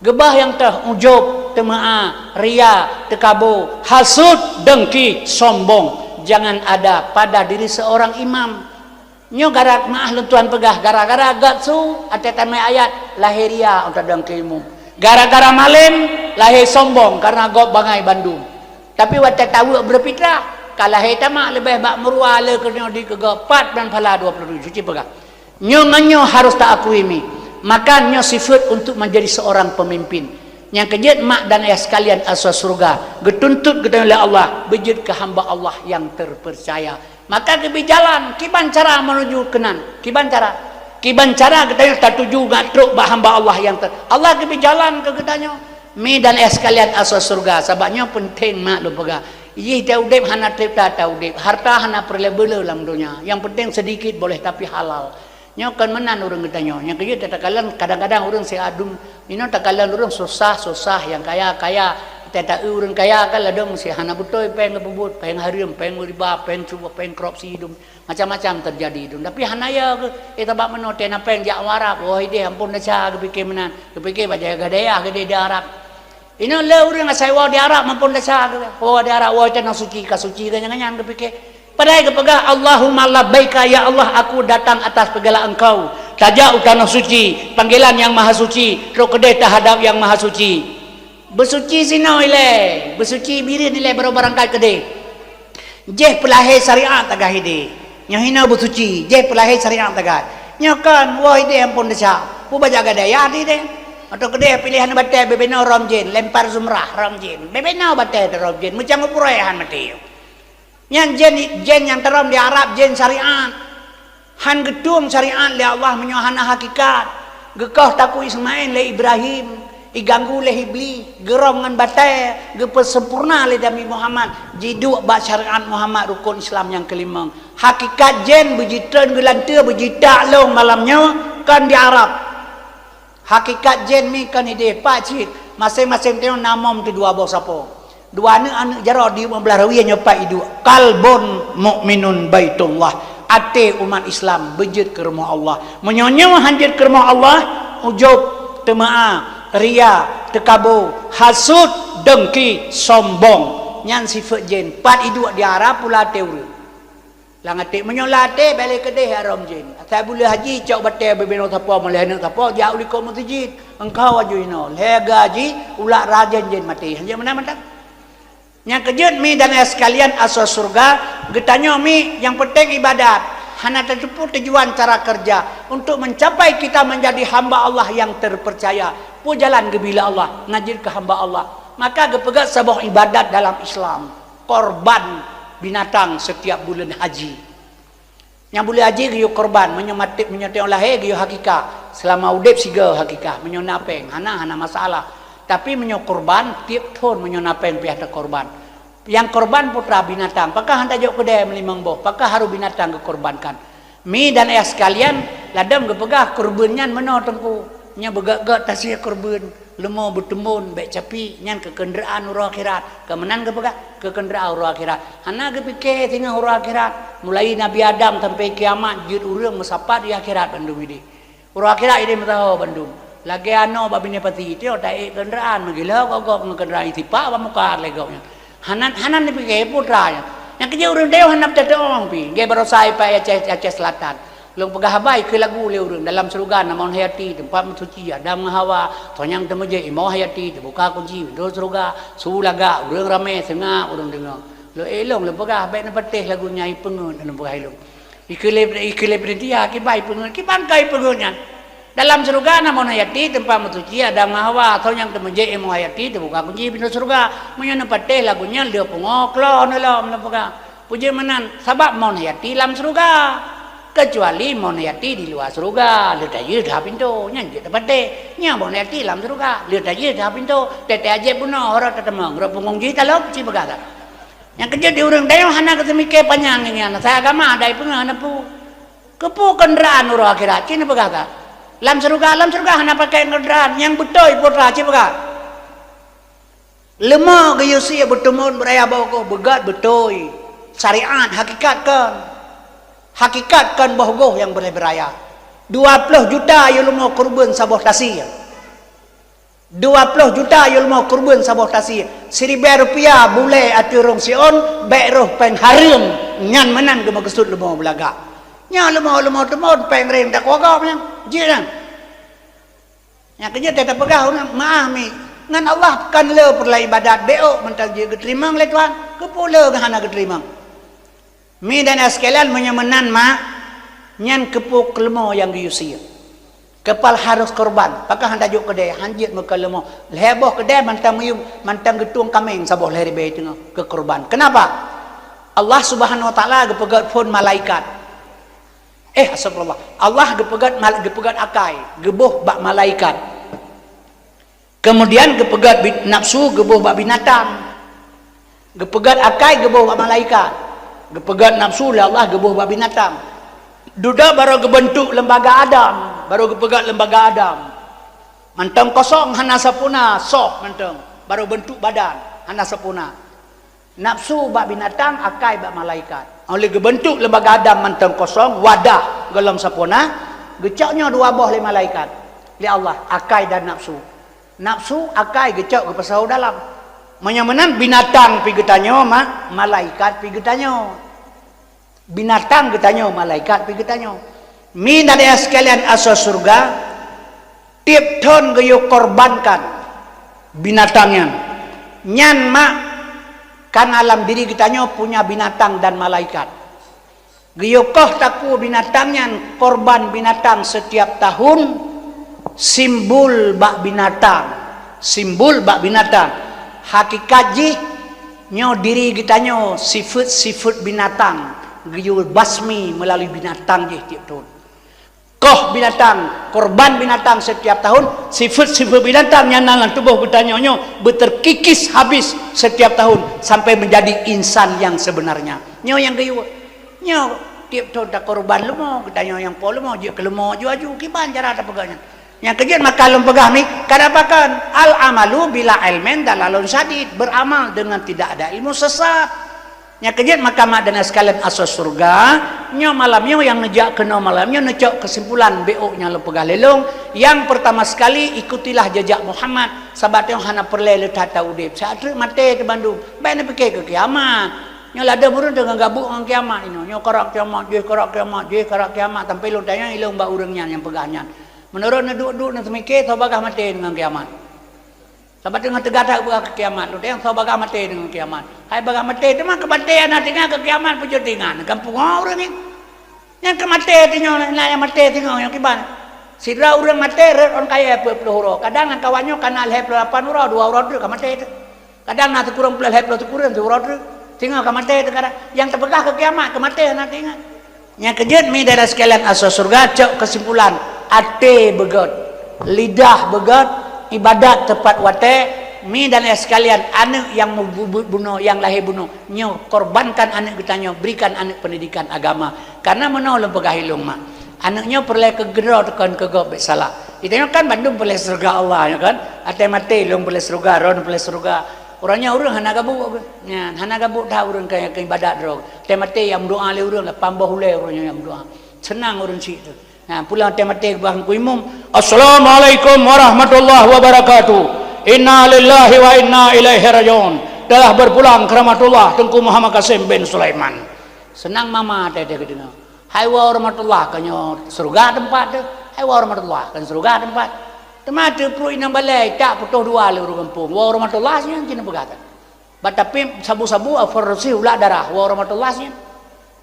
Geuboh nyang teuh ujub, teumeu'a, ria, teukabo, hasut, dengki, sombong, jangan ada pada diri seorang imam. Nyoe gara-gara meu'ah lôn tuan peugah, gara-gara gét su, até tamé ayat, lahé ria ata dengki imum. Gara-gara malém, lahé sombong karena gob bangai bandum. Tapi watèe taweuek beureupitrah, ka lahé tamak leubeh bak meuruwa le keunyoe di keugoe pat dan phala dua ploh tujoh, suci peugah. Nyoe ngon nyoe harôh taakui mi. Maka nyoe sifeuet untuk menjadi seorang pemimpin. Nyang keujeuet mak dan ayah sekalian asoe syeuruga, geutuntot geutanyoe lé Allah, beujeuet keu hamba Allah nyang teupercaya. Maka geubri jalan, kiban cara menuju keunan. Kiban cara. Kiban cara geutanyoe tatuju ngat trok bak hamba Allah nyang ter-, Allah geubri jalan keu geutanyoe. Mi dan ayah sekalian asoe syeuruga, sabab nyoe peunteng mak lôn peugah. Jih ta udeb hana treb ta, ta udeb. Harta hana peureulèe beuleu lam donya. Nyang peunteng seudikit boleh tapi halal. Nyoe kon meunan ureueng geutanyoe. Nyang keujeuet takalon kadang-kadang ureueng siadum, inoe takalon ureueng susah-susah, nyang kaya-kaya. Teuta ureueng kaya kan ladôm si hana beutôi péng geupeubuet, péng hareuem, péng riba, péng cuboh, péng korupsi dum. Macam-macam teujadi dum. Tapi hana ya keuh, eh, tabak meunoe teuh na péng jak u Arab, woe ideh ampôn desya geupiké meunan. Geupiké bak jaga dayah geudeh di Arab. Inoe le ureueng asai woe di Arab mampôn desya keuh. Woe di Arab, woe tanah suci, ka suci keuh nyan-nyan geupiké. Padahai geupeugah, "Allahumma labbaika, ya Allah, aku datang atas peugala Engkau. Tajak u tanoh suci, panggilan Nyang Mahasuci, trok keudeh teuhadab Nyang Mahasuci. Beusuci sinoe ilée, beusuci bireuen ilée baroe barangkat keudeh. Jéh peulahé syariat tagah ideh. Nyoe hinoe beusuci, jéh peulahé syariat tagah. Nyoe kon woe ideh amphon desya. Peue bajak gadai ya ideh. Atau keudeh piléh aneuk batée bebeno rom jén, lempar zumrah rom jén. Bebeno batée rom jén, meucang upreh han maté. Nyan jén, jén nyang teurom di Arab, jén syariat. Han geutueng syariat lé Allah meunyoe hana hakikat. Geukoh takue Ismail lé Ibrahim, iganggu lé Iblih, geurong ngon batée, geupeusempurna lé Nabi Muhammad, jiduek bak syariat Muhammad rukon Islam nyang keulimong. Hakikat jén beujitreun geulanteue, beujitak lôn malam nyoe kon di Arab. Hakikat jén mi kon ideh pat cit, maséng-maséng tanyoe na mom teuh dua boh sapo. Dua aneuk, aneuk jaroe di umat blah rawie nyoe pat iduek. Qalbun mukminun baitullah. Até umat Islam beujeuet keu rumoh Allah. Meunyoe nyoe han jeuet keu rumoh Allah, ujub, teumeu'ah, ria, teukabo, hasut, dengki, sombong. Nyan sifeuet jén. Pat iduek di Arab pula até ureuëng. Lam até, meunyoe lam até, bèk lé keudeh haram jén. Asai buleuen haji, cok batèe bubena sapo, meulhèe aneuk sapo, jak u likot meuseujid. Engkau aju inoe, lhèe geuh haji, ulak rajin jén maté. Hanjeuet meunan mantong. Nyang keujeuet mi dan ayah sekalian, asoe syeuruga, geutanyoe mi nyang peunténg ibadat. Hana tateupeue tujuan cara kerja. Untuk mencapai kita menjadi hamba Allah yang terpercaya. Peue jalan geubila Allah, na jeuet keu hamba Allah. Maka geupeugah saboh ibadat dalam Islam. Korban binatang setiap buleuen haji. Nyang buleuen haji geuyue korban, meunyoe maté, meunyoe teungoh lahé geuyue hakikah. Seulama udép sigoe hakikah, meunyoe na péng, hana, hana masalah. Tapi meunyoe korban, tiep thon meunyoe na péng piah teukorban. Nyang korban putra binatang, pakah han tajok keudè meulimong boh, pakah harôh binatang geukorbankan. Mi dan ayah sekalian, ladôm geupeugah keureubeuen nyan meunoe teungku. Nyan beugét-gét tasie keureubeuen. Leumo beuteumbon bèk capi, nyan keu keundraan uroe akhirat. Keu meunan geupeugah, keu keundraan uroe akhirat. Hana geupiké singoh uroe akhirat. Mulai Nabi Adam sampai kiamat jeuet ureueng meusapat di akhirat bandum idéh. Uroe akhirat idéh meusaho bandum. Lagèe anoe bak binéh pasi, tiep taék keundraan, meugiloe gob-gob ngon keundraan isipak bak muka lé gob nyan. Hana, hana neupiké putra nyan. Nyang keujeuet ureueng deuh hana beuteutu'oh pi, lagèe baroesa ipat Aceh, Aceh Selatan. Lôn peugah haba ikeue lagu lé ureueng, dalam syeuruga na Mon Hayati, teumpat meusuci Adam ngon Hawa, soe nyang teumeujeuet i Mon Hayati, teubuka kunci pintoe syeuruga, su lagak, ureueng ramé, seungab ureueng deungoe. Lôn ék lôn, lôn peugah, bèk neupatéh lagu nyan, ipeungeuet, lôn peugah ilôn. Ikeue lé, ikeue lé peunintia, kiban ipeungeuet, kiban ka ipeungeuet nyan. Dalam syeuruga na Mon Hayati, teumpat meusuci Adam ngon Hawa, soe nyang teumeujeuet i Mon Hayati, teubuka kunci pintoe syeuruga. Meunyoe neupatéh lagu nyan, lheueh pungo, klo neulom, lôn peugah. Peue jeuet meunan, sabab Mon Hayati lam syeuruga. Keucuali Mon Hayati di luwa syeuruga, lheueh tajeuet teuhah pintoe, nyan jeuet tapatéh. Nyan Mon Hayati lam syeuruga, lheueh tajeuet teuhah pintoe, teuh-teuh ajép bunoe, rot tateumong, rot punggong jih talop, ci peugah that. Nyang keujeuet di ureueng tanyoe hana geuseumiké panyang nyan, asai agama ada ipeungeuh hana peue. Keupeue keundraan uroe akhirat, ci neupeugah that. Lam syeuruga, lam syeuruga hana pakai keundraan, nyang beutôi putra, ci peugah. Leumo geuyue sie beuteumbon beuraya boh goh, beugét beutôi. Syariat, hakikat kon. Hakikat kon boh goh nyang beuraya. Dua ploh juta yue leumo keureubeuen saboh tasie. Dua ploh juta yue leumo keureubeuen saboh tasie. Siribèe rupiah bulèe ateueh rhueng siôn, bèk roh péng hareuem. Nyan meunan geumeukeusut leumo beulagak. Nyan leumo, leumo teumbon péng rheng takuah gob nyan. Jih nyan. Nyang keujeuet tapeugah, meu'ah mi, ngon Allah kon le peureulèe ibadat beu'ok mantong jeuet geuteurimong lé Tuhan, keupeue le hana geuteurimong. Mi dan ayah sekalian, meunyoe meunan mak, nyan keupeue keu leumo nyang geuyue sie. Keupeue harôh korban, pakon han tajok keudè, han jeuet meukeue leumo. Lhèe boh keudè mantong meuyuem, mantong geutueng kaméng saboh lhèe ribèe teungoh keu korban. Keunapa? Allah Subhanahu wa Taala geupeugèt phon malaikat. Eh, astagfirullah. Allah geupeugèt mal-, geupeugèt akai, geuboh bak malaikat. Kemudian geupeugèt bi-, nafsu geuboh bak binatang. Geupeugèt akai geuboh bak malaikat. Geupeugèt nafsu lé Allah geuboh bak binatang. Dudoe barô geubeuntuk lembaga Adam, barô geupeugèt lembaga Adam. Mantong kosong hana sempurna, soh mantong, barô beuntuk badan hana sempurna. Nafsu bak binatang, akai bak malaikat. Óh lheueh geubeuntuk lembaga Adam mantong kosong, wadah gohlom sempurna, geucok nyoe dua boh lé malaikat, lé Allah, akai dan nafsu. Nafsu, akai geucok geupeusaho dalam. Meunyoe meunan binatang pi geutanyoe, ma-, malaikat pi geutanyoe. Binatang geutanyoe, malaikat pi geutanyoe. Mi dan ayah sekalian asoe syurga, tiep thon geuyue korbankan binatang nyan. Nyan mak, kan alam diri geutanyoe punya binatang dan malaikat. Geuyue koh takue binatang nyan, korban binatang setiap tahun, simbol bak binatang, simbol bak binatang. Hakikat jih, nyoe diri geutanyoe sifeuet-sifeuet binatang, geuyue basmi meulalu binatang jih tiep thon. Koh binatang, korban binatang setiap tahun, sifeuet-sifeuet binatang nyang na lam tuboh geutanyoe nyoe beuteukikis habis setiap tahun sampai menjadi insan yang sebenarnya. Nyoe nyang geuyue. Nyoe tiep thon takorban leumo, geutanyoe nyang po leumo, jeuet keu leumo aju-aju, kiban cara tapeugah nyan. Nyang keujeuet maka lôn peugah mi, kada pakon, al-amalu bila ilmin dalalun syadid, beramal dengan tidak ada ilmu sesat. Nyang keujeuet maka mak dan sekalian asoe syurga, nyoe malam nyoe nyang neujak keunoe malam nyoe neucok keusimpulan B O nyang lôn peugah lé lôn. Nyang pertama sekali, ikutilah jejak Muhammad, sabab nyoe hana peureulée le that-that udeb. Saat treuk maté teuh bandum, bék neupike keu kiamat. Nyoe ladom ureuëng teungoh gabuk ngon kiamat inoe. Nyoe karab kiamat, jih karab kiamat, jih karab kiamat, sampai lôn tanyong ilong bak ureuëng nyan nyang peugah nyan. Meunurot neuduek-duek neuteumike, soe bagah maté deungon kiamat. Sabab teungoh teuga that bak kiamat, lôn tanyong soe bagah maté deungon kiamat. Hai bagah maté, teuma keu maté hana teuingat keu kiamat, peujeuet teuingat. Gampông ureuëng nyan. Nyang keu maté teungoh, na nyang maté teungoh nyang kiban. Sidroe ureuëng maté rot ôn kayée peuet ploh uroe. Kadang lam kawan nyoe kana lhée ploh lapan uroe, dua uroe treuk ka maté teuh. Kadang na sikureueng ploh lhée ploh sikureueng siuroe treuk. Singoh ka maté teuh kadang. Nyang teupeugah keu kiamat, keu maté hana teuingat. Nyang keujeuet mi dan ayah sekalian asoe syurga, cok keusimpulan, até beugét, lidah beugét, ibadat teupat watée, mi dan ayah sekalian, aneuëk nyang meububuet bunoe, nyang lahé bunoe, nyoe korbankan aneuëk geutanyoe, berikan aneuëk pendidikan agama. Karena meunoe lôn peugah ilong mak. Aneuëk nyoe peureulée keu geudroe teukon keu gob bék salah. Geutanyoe kan bandum peureulée syeuruga Allah, nyoe kan? Até maté lôn peureulée syeuruga, droeneuh peureulée syeuruga. Uroe nyoe ureuëng hana gabuk, nyan, hana gabuk that ureuëng ka, ka ibadat droe. Até maté nyang meudoá lé ureuëng lapan boh ulée uroe nyoe nyang meudoá. Seunang ureuëng syiek teuh. Nah, pulang até maté geubah Teungku Imum, "Assalamualaikum warahmatullahi wabarakatuh. Inna lillahi wa inna ilaihi rajiun. Telah berpulang ke rahmatullah Teungku Muhammad Kasim bin Sulaiman." Seunang mama até-até geudeungoe. Hai woe rahmatullah, ka nyoe syeuruga teumpat teuh. Hai woe rahmatullah, ka syeuruga teumpat. Teuma teuh pruet inong balée, tak putôh dua lé ureuëng gampông. Woe rahmatullah sinan cit neupeugah that. Bah tapi sabu-sabu afor rosi ulak darah, woe rahmatullah sinan.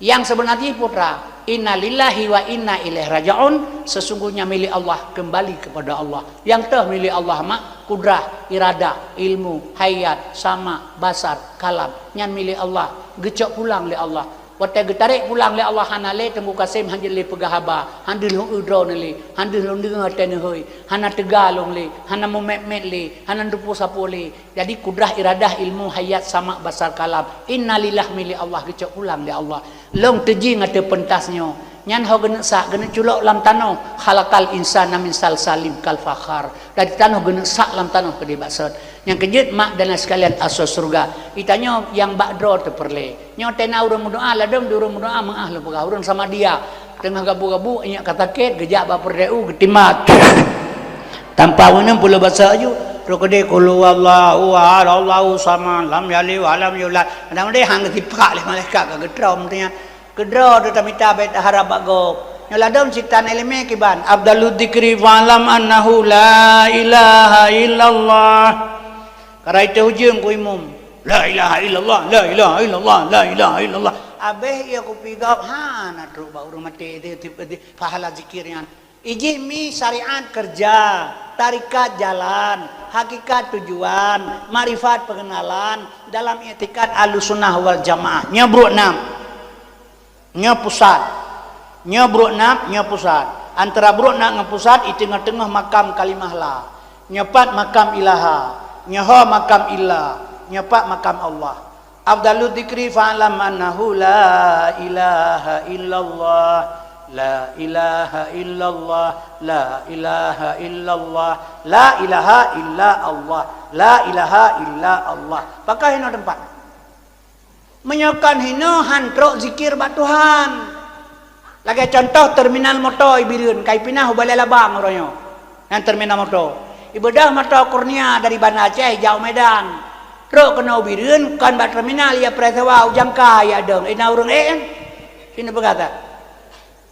Nyang seubeuna jih putra, inna lillahi wa inna ilaihi raji'un, sesungguhnya milik Allah, kembali kepada Allah. Nyang teuh milik Allah mak, kudrah, iradah, ilmu, hayat, sama, basar, kalam, nyan milik Allah, geucok pulang lé Allah. Watée geutarek pulang lé Allah hana lé, Teungku Kasim hana jeuet lé peugah haba, hana deuh lôn eu droeneuh lé, hana deuh lôn deungoe até neuhôi, hana teuga lôn lé, hana mumet-met lé, hana neuteupeue sapeue lé. Jadi kudrah, iradah, ilmu, hayat, sama, basar, kalam, innalillah milik Allah, geucok pulang lé Allah. Lôn teujieng ateueh peuntas nyoe, nyan ho geuneuk sak, geuneuk culok lam tanoh, khalaqal insana min salsalim kal fakhar. Dari tanoh geuneuk sak lam tanoh keudeh bak sot. Nyang keujeuet mak dan sekalian asoe syeuruga, geutanyoe nyang bak droe teuh peureulée. Nyoe teuh na ureuëng meudoá, ladom di ureuëng meudoá meuáh lôn peugah, ureuëng Samadiyah. Teungoh gabuk-gabuk, inyak ka sakét, geujak bak peureudée u, geutimat. Tanpa meuneueng pula basa aju, rukde qul huwallahu ahad, Allahu samad, lam yalid wa lam yulad. Kadang deh hang geusipak lé malaikat ka geutrom teunya. Keudroe teuh tamita bék taharab bak gob. Nyoe ladom sitan iéleumé kiban, afdalu dzikri fa'lam annahu la ilaha illallah. Karai teuh ujeuen ku imum, "La ilaha illallah, la ilaha illallah, la ilaha illallah." Abéh ia kupi gob hana trok bak ureuëng maté teuh, teuh, teuh, pahala zikir nyan. Ijih mi syariat kerja, tarikat jalan, hakikat tujuan, makrifat pengenalan dalam iktikad Ahlussunnah wal Jamaah. Nyoe brok nam. Nyoe pusat. Nyoe brok nam, nyoe pusat. Antara brok nam ngon pusat, i teungoh-teungoh makam kalimah la. Nyoe pat makam ilaha. Nyoe ho makam illa. Nyoe pat makam Allah. Afdalu dzikri fa'lam annahu la ilaha illallah. La ilaha illallah. La ilaha illallah. La ilaha illa Allah. La ilaha illa Allah. Pakon hinoe teumpat. Meunyoe kon hinoe han trok zikir bak Tuhan. Lagée contoh terminal moto i Bireuen, ka ipinah u Balai Labang uroe nyoe. Nyan terminal moto. Ibeudôh moto Kurnia dari Banda Aceh ijak u Medan. Trok keunoe u Bireuen, kon bak terminal, ia preh sewa u Jangka ia dong. Ina ureuëng ék kan? Sinoe peugah that.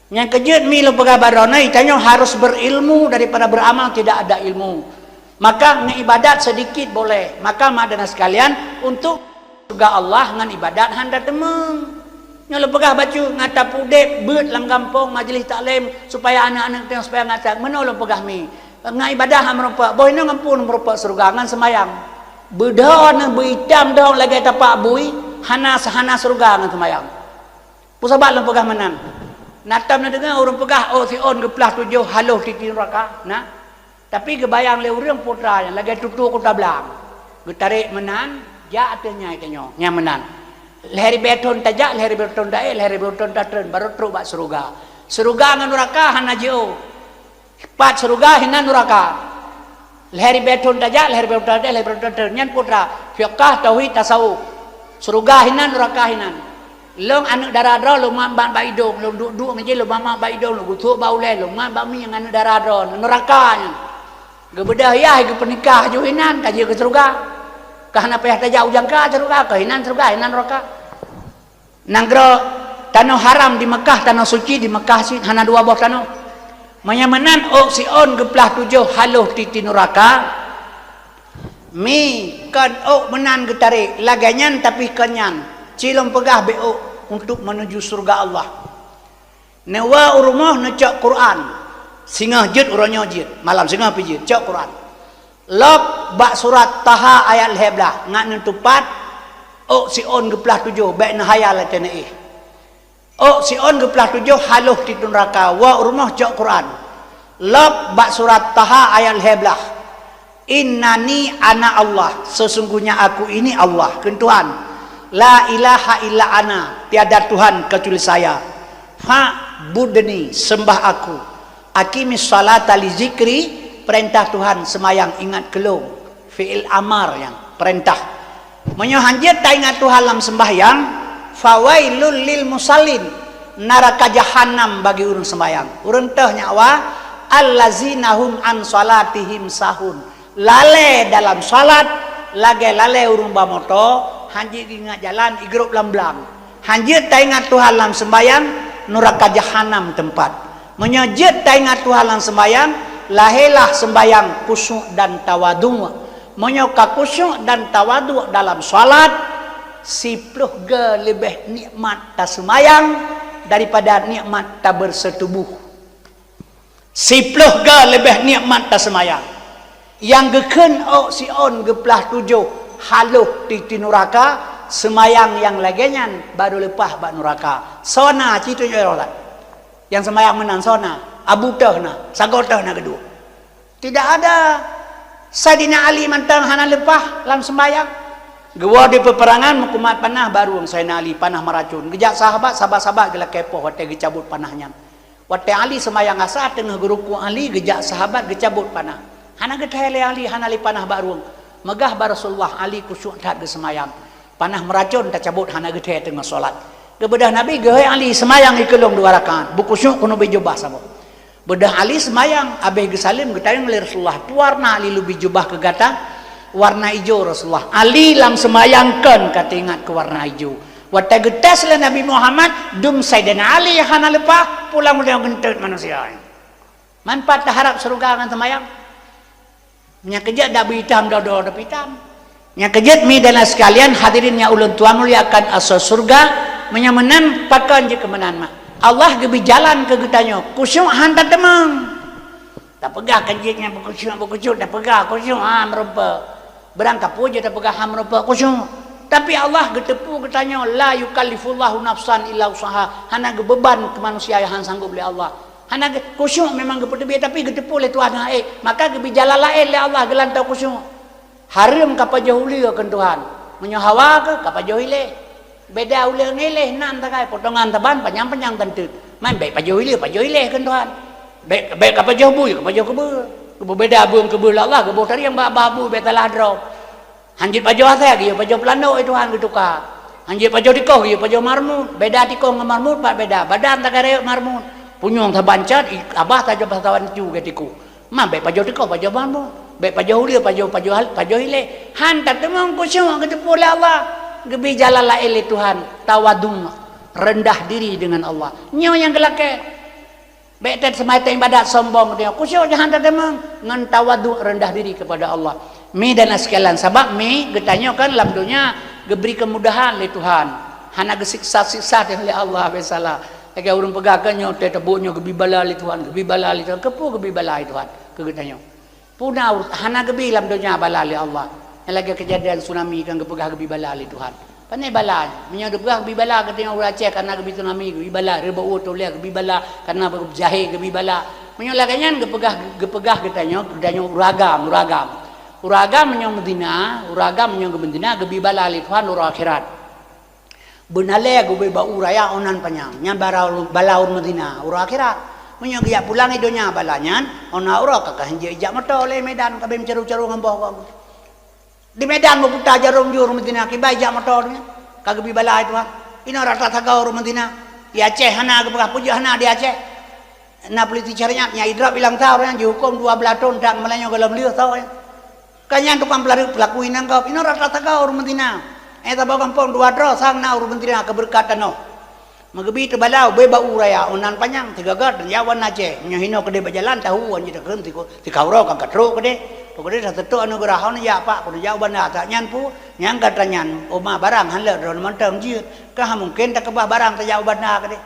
Nyang keujeuet mi lôn peugah bak droeneuh, tanyoe harus berilmu, daripada beramal tidak ada ilmu. Maka ngeibadat sedikit boleh. Maka mak dan sekalian, untuk syurga Allah ngon ibadat hana teumong. Nyoe lôn peugah bacut, ngat tapeuudeb beuet lam gampông, majlis taklim, supaya aneuk-aneuk teuh supaya ngat that. Meunoe lôn peugah mi. Ngon ibadat hana meurumpok, boh inoe ngon peue meurumpok syurga ngon seumayang. Beudôh neuh beuitam dôh lagée tapak bui, hana, hana syurga ngon seumayang. Peue sabab lôn peugah meunan? Na tom neudeungoe ureuëng peugah, "Oh, Sion geuplah tujoh haloh titi nuraka." Nah, tapi geubayang lé ureuëng putra nyan lagée tutoe kuta blang. Geutarek meunan, jak ateueh nyai tanyoe, nyang meunan. Lhée ribée thon tajak, lhée ribée thon taék, lhée ribée thon tatreun, barô trok bak syeuruga. Syeuruga ngon nuraka hana jiôh. Pat syeuruga hinan nuraka. Lhée ribée thon tajak, lhée ribée thon tajak, lhée ribée thon tajak. Nyan putra, fiqah, tauhid, tasawuf. Syeuruga hinan, nuraka hinan. Lôn aneuk dara droe, lôn mat bak idong, lôn duek-duek ngeujih, lôn mat bak idong, lôn gusok bak ulée, lôn mat bak mi ngon aneuk dara droe, nuraka nyan. Geubeudôh yah, geupeunikah ju hinan, ka jeuet keu syeuruga. Ka hana payah tajak u jangka syeuruga, ka hinan syeuruga, hinan nuraka. Nanggroe tanoh haram di Meukah, tanoh suci di Meukah cit, hana dua boh tanoh. Meunyoe meunan ôk Sion geuplah tujoh haloh titi nuraka, mi kon ôk meunan geutarek, lagée nyan tapi kon nyan, ci lôn peugah bék ôk untuk menuju syeuruga Allah. Neuwoe u rumoh neucok Quran, singoh jeuet uroe nyoe jeuet, malam singoh pih jeuet, cok Quran. Lôb bak surat Taha ayat lhée blaih, ngat neutupat, ôk Sion geuplah tujoh, bék neuhayal ateueh neuéh. Ôk Sion geuplah tujoh haloh titi nuraka, woe u rumoh cok Quran. Lôb bak surat Taha ayat lhée blaih. "Innani ana Allah, sesungguhnya aku ini Allah," kheun Tuhan. "La ilaha illa ana, tiada Tuhan kecuali saya. Fa'budni, sembah aku. Aqimis sholata li zikri, perintah Tuhan seumayang ingat keu lôn." Fi'il amar nyan, perintah. Meunyoe hanjeuet taingat Tuhan lam seumbahyang, "Fawailul lil musallin," naraka jahanam bagi ureuëng seumbahyang. Ureuëng teuh nyak wa, "Allazina hum an sholatihim sahun." Lalée dalam salat, lagée lalée ureuëng ba moto, hanjeuet geuingat jalan, igrôp lam blang. Hanjeuet taingat Tuhan lam seumbahyang, nuraka jahanam teumpat. Meunyoe jeuet taingat Tuhan lam seumbahyang, lahé lah seumbahyang khusyuk dan tawadhu. Meunyoe ka khusyuk dan tawadhu dalam salat, siploh goe leubeh nikmat taseumbahyang daripada nikmat tabeureuseutubôh. Siploh goe leubeh nikmat taseumbahyang. Nyang geukheun ôk Sion geuplah tujoh haloh titi nuraka, seumbahyang nyang lagée nyan barô leupah bak nuraka. Soe na ci tujoh roh that? Nyang seumbahyang meunan soe na? Abu teuh na, sagoe teuh na geuduek. Tidak ada. Saidina Ali mantong hana leupah lam seumbahyang. Geuwoe di peuperangan meukumat panah bak rueng Saidina Ali, panah meuracon. Geujak sahabat, sahabat-sahabat geulakée poh watée geucabot panah nyan. Watée Ali seumayang asa teungoh geurukuk Ali, geujak sahabat geucabot panah. Hana geuthée lé Ali, hana lé panah bak rueng. Meugah bak Rasulullah, Ali khusyuk that geuseumayang. Panah meuracon tacabot hana geuthée teungoh salat. Geubeudôh Nabi, "Geuhôi Ali, seumayang ikeulong dua rakaat. Beukhusyuk keuneuk bri jubah saboh." Beudôh Ali seumayang, abéh geusaleuem geutanyong lé Rasulullah, "Peue warna Ali leubeh jubah keu gata?" "Warna ijo, Rasulullah." Ali lam seumayang kon ka teuingat keu warna ijo. Watée geutés lé Nabi Muhammad, dum Saidina Ali hana leupah, pulang udah geunteut manusia. Manfaat taharab syeuruga ngon seumayang? Nyang keujeuet dak beuitam dodo, dak beuitam. Nyang keujeuet mi dan sekalian hadirin nyang ulôn tuan muliakan asoe syeuruga, meunyoe meunan pakon jeuet keu meunan mak. Allah geubri jalan keu geutanyoe, khusyuk han tateumeung. Tapeugah kan jeuet nyang beukhusyuk, beukhusyuk, tapeugah khusyuk ha meurumpok. Beurangkapeue jeuet tapeugah ha meurumpok khusyuk. Tapi Allah geuteupeue geutanyoe, "La yukallifullahu nafsan illa wus'aha." Hana geubeuban keu manusia nyang han sanggob lé Allah. Hana ge-, khusyuk memang geupeuteubiet, tapi geuteupeue lé Tuhan hana ék. Maka geubri jalan laén lé Allah geulantoe khusyuk. Hareuem ka pajoh uleue keu Tuhan. Meunyoe hawa keuh ka pajoh ilée. Beda uleue ngon ilée nan tagai, potongan saban panyang-panyang tanteut. Man bék pajoh uleue, pajoh ilée keu Tuhan. Bék, bék ka pajoh bui, ka pajoh keubeue. Geubeubeda beueng keubeue lé Allah, geuboh tarieng bak, bak bui bék talah droe. Han jeuet pajoh asée, geuyue pajoh peulandok, eh, Tuhan geutuka. Han jeuet pajoh tikoh, geuyue pajoh marmut. Beda tikoh ngon marmut, pat beda. Badan tagai rayeuk marmut. Punyueng saban cot, i-, abah tajoh saban cu geutikôh. Man bék pajoh tikoh, pajoh marmut. Bék pajoh uleue, pajoh, pajoh hal-, pajoh ilée. Han tateumeung khusyuk geuteupeue lé Allah. Geubri jalan laén lé Tuhan. Tawadhu, rendah diri dengan Allah. Nyoe nyang geulakée. Bék that seumaté iébadat sombong geutanyoe, khusyuk jahan tateumong ngon tawadhu, rendah diri kepada Allah. Mi dan sekalian, sabab mi geutanyoe kan lam donya geubri keumudahan lé Tuhan, hana geusiksa-siksa teuh lé Allah. Biasalah, lagée ureuëng peugah kan nyoe teuh teubuk nyoe geubi bala lé Tuhan, geubi bala lé Tuhan. Keupeue geubi bala lé Tuhan keu geutanyoe? Puna ureuëng hana geubi lam donya bala lé Allah. Nyang lagée keujadian tsunami kan geupeugah geubi bala lé Tuhan. Pane bala, meunyoe geupeugah geubi bala geutanyoe ureuëng Aceh karena geubi tsunami, geubi bala, reubah ueh tuléh geubi bala karena beujahé geubi bala. Meunyoe lagée nyan geupeugah, geupeugah geutanyoe, geutanyoe ureuëng agam, ureuëng agam. Ureuëng agam meunyoe meuzina, ureuëng agam meunyoe geumeuzina geubi bala lé Tuhan uroe akhirat. Beunalée geubri bak u raya 'oh nan panyang, nyan bala, bala ureuëng meuzina uroe akhirat. Meunyoe geujak pulang i donya bala nyan, 'oh na uroe ka, ka hanjeuet ijak moto lé Medan, ka beuem caru-caru ngon boh gom. Di Medan meuputa jaroe jih ureuëng meuzina, kiban ijak moto nyan, ka geubi bala lé Tuhan. Inoe rata sagoe ureuëng meuzina. Di Aceh hana geupeugah peujeuet hana di Aceh. Na polisi syariat nyang idrop ilang sa ureuëng nyan jihuköm dua blaih thon, dak meulayeue gohlom lheueh sa ureuëng nyan. Ka nyan tukang peulareuk peulaku inong gob, inoe rata sagoe ureuëng meuzina. Eh, saboh gampông dua droe sang na ureuëng meuzina keubeureukat tanoh. Meugeubi teuh bala ubé bak u raya 'oh nan panyang, sigaga dan jak u Banda Aceh. Meunyoe hinoe keudeh bak jalan, tahu wan jih takheun siku-, sikauro ka ka trok keudeh. Trok keudeh taseutok aneuk geurah, hana jak pak, keuneuk jak u banda. Sak nyan pu, nyang gata nyan, uma barang han leuet droeneuh mantong jeuet. Ka han mungken takeubah barang tajak u banda keudeh.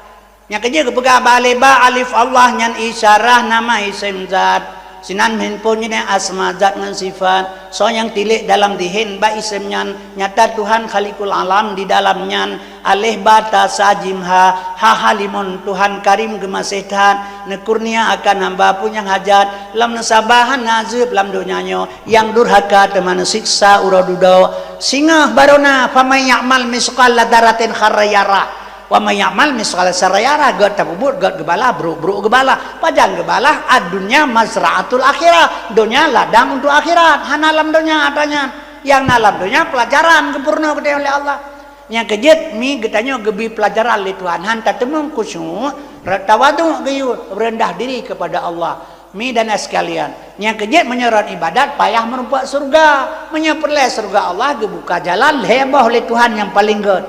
Nyang keujeuet geupeugah bak lé ba alif Allah nyan isyarah nama isem zat. Sinan meuhimpon nyan asma zat ngon sifat. Soe nyang tilék dalam zihen bak isem nyan, nyata Tuhan Khaliqul Alam di dalam nyan. Aleh ba ta sa jim ha, ha ha limon Tuhan Karim geumaséh that, neukurnia akan hamba peue nyang hajat, lam neusaba hana zeueb lam donya nyoe, nyang durhaka teuma neusiksa uroe dudoe. Singoh barô na, "Faman ya'mal misqala dzarratin khaira yarah, wa man ya'mal misqala syarrin yarah," gét tapeubuet gét geubala, brok-brok geubala. Pajan geubala, "Ad-dunya mazra'atul akhirah," donya ladang untuk akhirat, hana lam donya atra nyan. Nyang na lam donya peulajaran geupeurunoe geutanyoe lé Allah. Nyang keujeuet mi geutanyoe geubi peulajaran lé Tuhan, han tateumeung khusyuk, re-, tawadhu geuyue, rendah diri kepada Allah. Mi dan sekalian, nyang keujeuet meunyoe rot ibadat payah meurumpok syeuruga. Meunyoe peureulée syeuruga Allah geubuka jalan lhée boh lé Tuhan nyang paleng gét.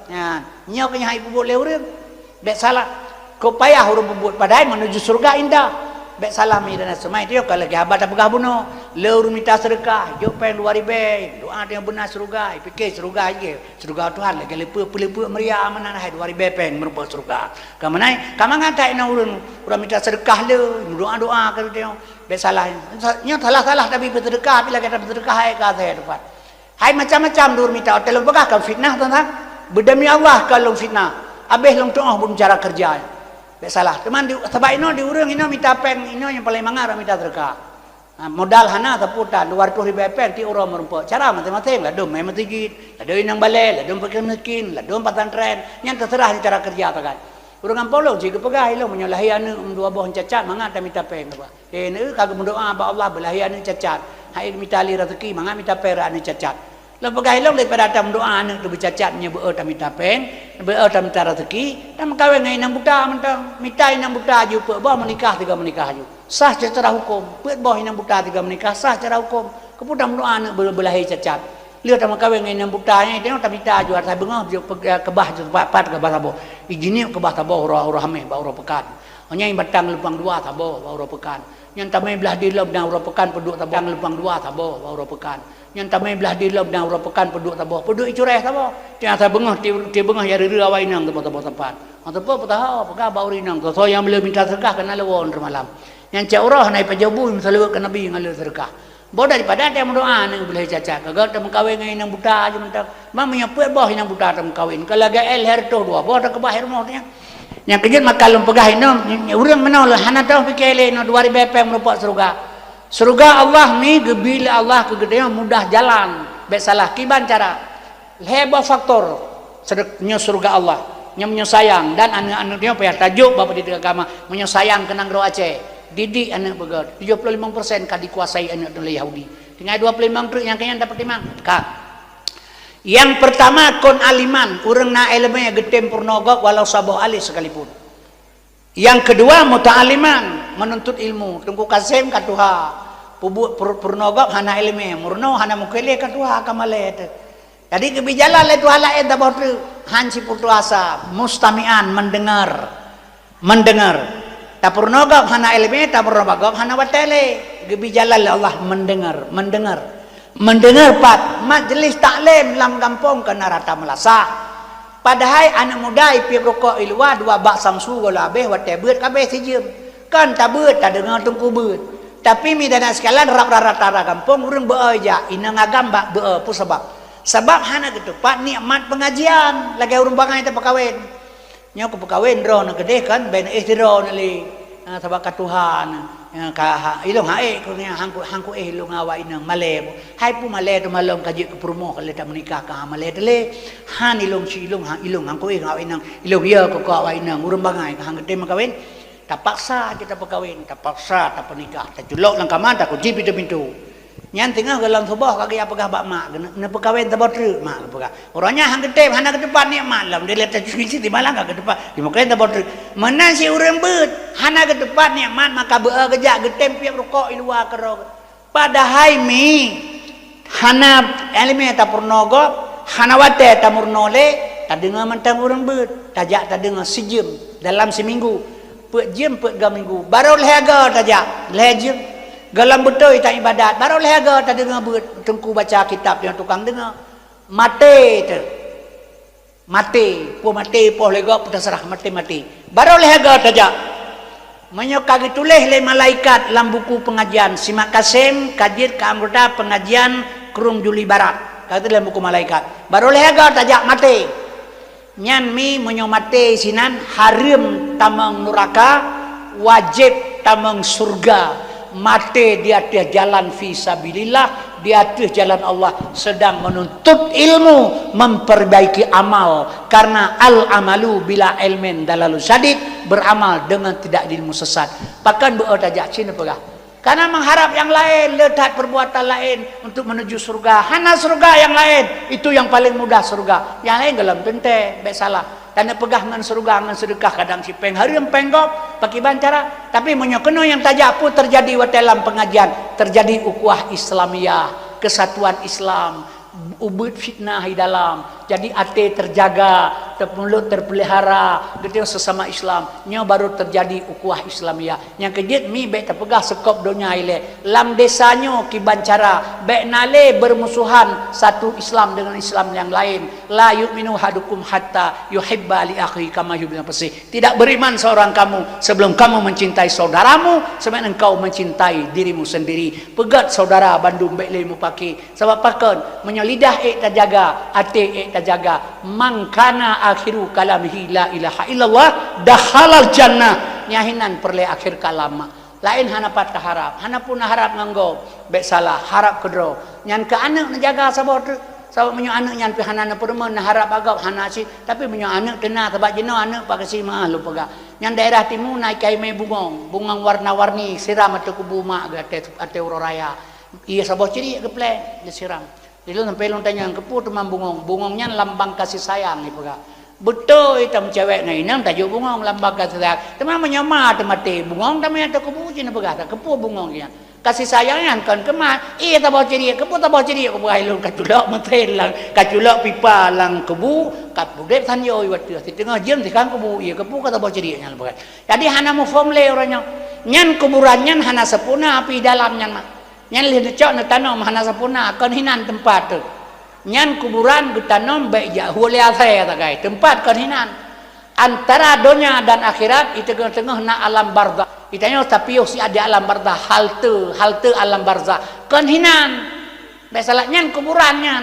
Nyan, nyoe keuh nyang hai peubuet lé ureuëng. Bék salah. Kok payah ureuëng peubuet padahai menuju syeuruga indah. Bék salah mi dan seumai teuh ka lagée haba tapeugah bunoe. Lé ureuëng mita seudeukah, jok péng dua ribée, doa teuh beuna syeuruga, ipike syeuruga jih. Syeuruga Tuhan lagée leupeu-leupeu meuria meunan hai dua ribée péng meurumpok syeuruga. Ka meunan, ka mangat that inong ureuëng, ureuëng mita seudeukah lé, meudoa-doa keu teuh. Bék salah. Nyoe salah-salah tapi beuseudeukah, tapi lagée tabeuseudeukah hai ka asai teumpat. Hai macam-macam dua mita, teuh lôn peugah ka fitnah teuntang. Beudemi Allah ka lôn fitnah. Abéh lôn tuoh bun cara keureuja. Bék salah. Teuma di, sabab inoe di ureuëng inoe mita péng, inoe nyang paleng mangat ureuëng mita seudeukah. Ha, modal hana sapeue tan, dua ratus ribée péng tiep uroe meurumpok. Cara maséng-maséng, ladôm meuseujid, ladôm inong balée, ladôm fakir miskin, ladôm pesantren. Nyan teuseurah cara keureuja sagai. Ureuëng gampông lôn cit geupeugah ilôn meunyoe lahé aneuëk dua boh cacat mangat tamita péng. Eh, neu ka geumeudoa bak Allah beulahé aneuëk cacat. Hai mita lé raseuki mangat mita péng rot aneuëk cacat. Lôn peugah ilôn daripada tameudoa aneuëk teuh beucacat nyoe beu tamita péng, beu tamita raseuki, tameukawen ngon inong buta mantong. Mita inong buta ju peuet boh meunikah tiga meunikah ju. Sah secara huköm. Peuet boh inong buta tiga meunikah sah secara huköm. Keupeue tameudoa aneuëk beu-, beulahé cacat. Lheueh tameukawen ngon inong buta nyan, teuh tamita ju asai beungoh ju pe-, keubah ju pat-pat keubah saboh. Ijiniek keubah saboh uroe, uroe Hameh bak uroe peukan. Nyan batang leupang dua saboh bak uroe peukan. Nyan tamé blah di lom dan uroe peukan peuduek saboh, leupang dua saboh bak uroe peukan. Nyan tamé blah di lom dan uroe peukan peuduek saboh, peuduek icurée saboh. Tiang sa beungoh, ti, ti beungoh ya reureu awai inong saboh-saboh teumpat. Masa pun peutaha peugah bak ureuëng inong, soe-soe nyang meuleueh mita seudeukah keunan lewon teumalam. Nyan cak uroe na ipajoh bui meusaleuet keu Nabi ngon le seudeukah. Boh daripada tiang meudoa aneuëk beulahé cacat, ka gét tameukawen ngon inong buta ju mantong. Memang meunyoe peuet boh inong buta tameukawen, ka lagée el her toh dua boh takeubah rumoh nyan. Nyang keujeuet maka lôn peugah inoe, ureuëng meunoe lôn hana teuh pike lé inoe dua ribée péng meurumpok syeuruga. Syeuruga Allah ni geubi lé Allah keu geutanyoe mudah jalan, bék salah kiban cara. Lhée boh faktor sedek-, nyoe syeuruga Allah. Nyoe meunyoe sayang dan aneuëk-aneuëk nyoe payah tajok bak pendidikan agama. Meunyoe sayang keu nanggroe Aceh, didik aneuëk beugét. Tujoh puluh limong persen ka dikuasai aneuëk lé Yahudi. Tinggai dua puluh limong treuk nyang keu nyan tapeutimang. Ka. Nyang peurtama kon aliman, ureuëng na iéleumé geutem peurunoe gob walau saboh alif sekalipun. Nyang keudua muta'aliman, meununtut ilmu. Teungku Kasem ka tuha, peubuet peurunoe gob hana iéleumé, meurunoe hana meukeuleh ka tuha ka malée teuh. Jadi geubi jalan lé tuha laén saboh treuk, han sipeutuasa, mustami'an, mendengar. Mendengar. Tapeurunoe gob hana iéleumé, tapeurunoe bak gob hana watée lé. Geubri jalan lé Allah, mendengar, mendengar. Mendengar pat, majlis taklim lam gampông keunan rata meulasah. Padahai aneuëk muda ipiep rukok i luwa, dua bak samsu goh lom habéh, watée beuet ka habéh sijeuem. Kan tabeuet, tadeungoe teungku beuet. Tapi mi dan sekalian, rab rata-rata gampông ureuëng beu-o jak, inong agam bak beu-o. Peue sabab? Sabab hana geuteupat nikmat pengajian lagée ureuëng bangai tapeukawen. Nyoe kupeukawen droeneuh keudeh kan, ben éh sidroe neuh lé. Ha, sabab ka tuha neuh. Ha, ka ha, ilong ha ék ku nyan, hangku, hangku éh ilong awak inong malée. Hai peue malée teumalom ka jeuet keu peurumoh lé, tameunikah ka malée teuh lé. Han ilong si ilong, ha, ilong hangku éh awak inong. Ilong ya keu awak inong, ureuëng bangai ka han geutem meukawen. Tapaksa cit tapeukawen, tapaksa tapeunikah, taculok lam kama, takunci pintoe-pintoe. Nyan teungoh goh lom suboh ka geujak peugah bak mak, "Neupeukawen saboh treuk," mak geupeugah. Uroe nyan han geutem, hana geuteupat nikmat lom, dilèe tacuci di malam ka geuteupat, "Neupeukawen saboh treuk." Meunan si ureuëng beuet, hana geuteupat nikmat, maka beu-o geujak geutem piep rukok i luwa keudroe. Padahai mi hana iéleumé tapeurunoe gob, hana watée tameurunoe lé, tadeungoe mantong ureuëng beuet, tajak tadeungoe sijeuem dalam siminggu, peuet jeuem, peuet goh minggu, barô lhée goe tajak, lhée jeuem. Goh lom beutôi taibadat, barô lhée goe tadeungoe beuet, teungku baca kitab nyang tukang deungoe. Maté teuh. Maté, peue maté, poh lé gob, peue taseurah, maté-maté. Barô lhée goe tajak. Meunyoe ka geutuléh lé malaikat lam buku pengajian, simak kasem ka jeuet keu anggota pengajian Krueng Juli Barat. Ka geutuléh lam buku malaikat. Barô lhée goe tajak maté. Nyan mi meunyoe maté sinan hareuem tamong nuraka, wajéb tamong syeuruga. Maté di ateueh jalan fi sabilillah, di ateueh jalan Allah, sedang menuntut ilmu, memperbaiki amal. Karena al-amalu bila ilmin dalalun syadid, beramal dengan tidak ilmu sesat. Pakon beu-o tajak cit neupeugah. Karena mengharap yang lain, le that perbuatan lain untuk menuju surga. Hana surga yang lain, itu yang paling mudah surga. Yang lain goh lom teuntée, bék salah. Taneupeugah ngon surga, ngon seudeukah kadang cit péng hareuem péng gob, pakiban cara. Tapi meunyoe keunoe nyang tajak peue teujadi watée lam pengajian, teujadi ukhuwah Islamiyah, kesatuan Islam, ubeuet fitnah di dalam. Jadi até teujaga, teupeuleuk teupeuleihara, geutanyoe sesama Islam. Nyoe baru teujadi ukhuwah Islamiyah. Nyang keujeuet mi bék tapeugah seukop donya ilée. Lam desa nyoe kiban cara, bék na lé beurmusuhan satu Islam dengan Islam nyang laén. La yu'minu ahadukum hatta yuhibba li akhihi kama yuhibbu li nafsihi. Tidak beriman seorang kamu sebelum kamu mencintai saudaramu sebagaimana engkau mencintai dirimu sendiri. Peugét saudara bandum bék lé meupaké. Sabab pakon? Meunyoe lidah ék tajaga, até ék tajaga. Man kana akhiru kalamihi la ilaha illallah, dakhalal jannah. Nyan hinan peureulée akhir kalam. Laén hana pat taharab, hana peue neuharab ngon gob, bék salah, harab keudroe. Nyan keu aneuëk neujaga saboh treuk. Sabab meunyoe aneuëk nyan pih hana neupeurumeuen, neuharab bak gob, hana cit. Tapi meunyoe aneuëk teuna, sabab jinoe aneuëk pakasi meuáh lôn peugah. Nyan daerah timu na ikai mé bungong, bungong warna-warni, siram ateueh kubu mak geuh ateueh, ateueh uroe raya. Ié saboh ciriek geupleng, geusiram. Di lôn sampai lôn tanyong, "Keupeue teuma bungong?" "Bungong nyan lambang kasih sayang," ipeugah. Beutôi, tameucewek ngon inong tajok bungong lambang kasih sayang. Teuma meunyoe ma teumaté, bungong tamé ateueh kubu cit neupeugah, "Keupeue bungong nyan?" Kasih sayang nyan kon keu ma. Ié saboh ciriek, keupeue saboh ciriek, kupeugah lôn, kaculok meusén lam, kaculok pipa lam kubu, ka udeb sanjôi watée. Siteungoh jeuem sikhan kubu, ié keupeue ka saboh ciriek nyan neupeugah. Jadi hana muphom lé uroe nyoe. Nyan kuburan nyan hana sempurna api dalam nyan mak. Nyan lheueh neucok neutanom hana sempurna, kon hinan teumpat teuh. Nyan kuburan geutanom bék jak hu lé asée sagai, teumpat kon hinan. Antara donya dan akhirat, di teungoh-teungoh na alam barzakh. Geutanyoe tapiôh siat di alam barzakh, halte, halte alam barzakh. Kon hinan. Bék salah nyan kuburan nyan.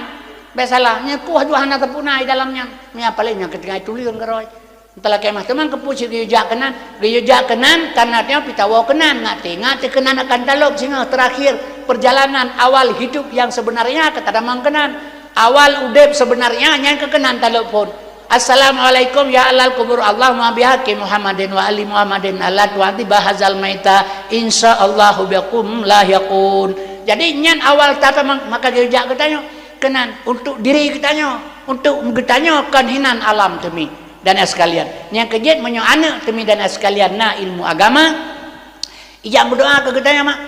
Bék salah, nyan kueh jua hana sempurna di dalam nyan. Nyan paléng nyang keutinggai tuleueng keudroe. Entah lakée mah teuma keupeue cit geuyue jak keunan, geuyue jak keunan, karena tanyoe pih tawoe keunan, ngat teuingat keunan akan talop singoh terakhir perjalanan awal hidup yang sebenarnya keu tatamong keunan. Awal udeb sebenarnya nyan keu keunan talop phon. Assalamualaikum ya ahlal kubur, Allahumma bihaqqi Muhammadin wa ali Muhammadin ala tu'ati bahazal maita, insya Allahu bikum lahiqun. Jadi nyan awal tatamong, maka geuyue jak geutanyoe keunan untuk diri geutanyoe, untuk geutanyoe kon hinan alam teumi. Dan sekalian, nyang keujeuet meunyoe aneuëk teumi dan sekalian na ilmu agama, ijak meudoa keu geutanyoe mak,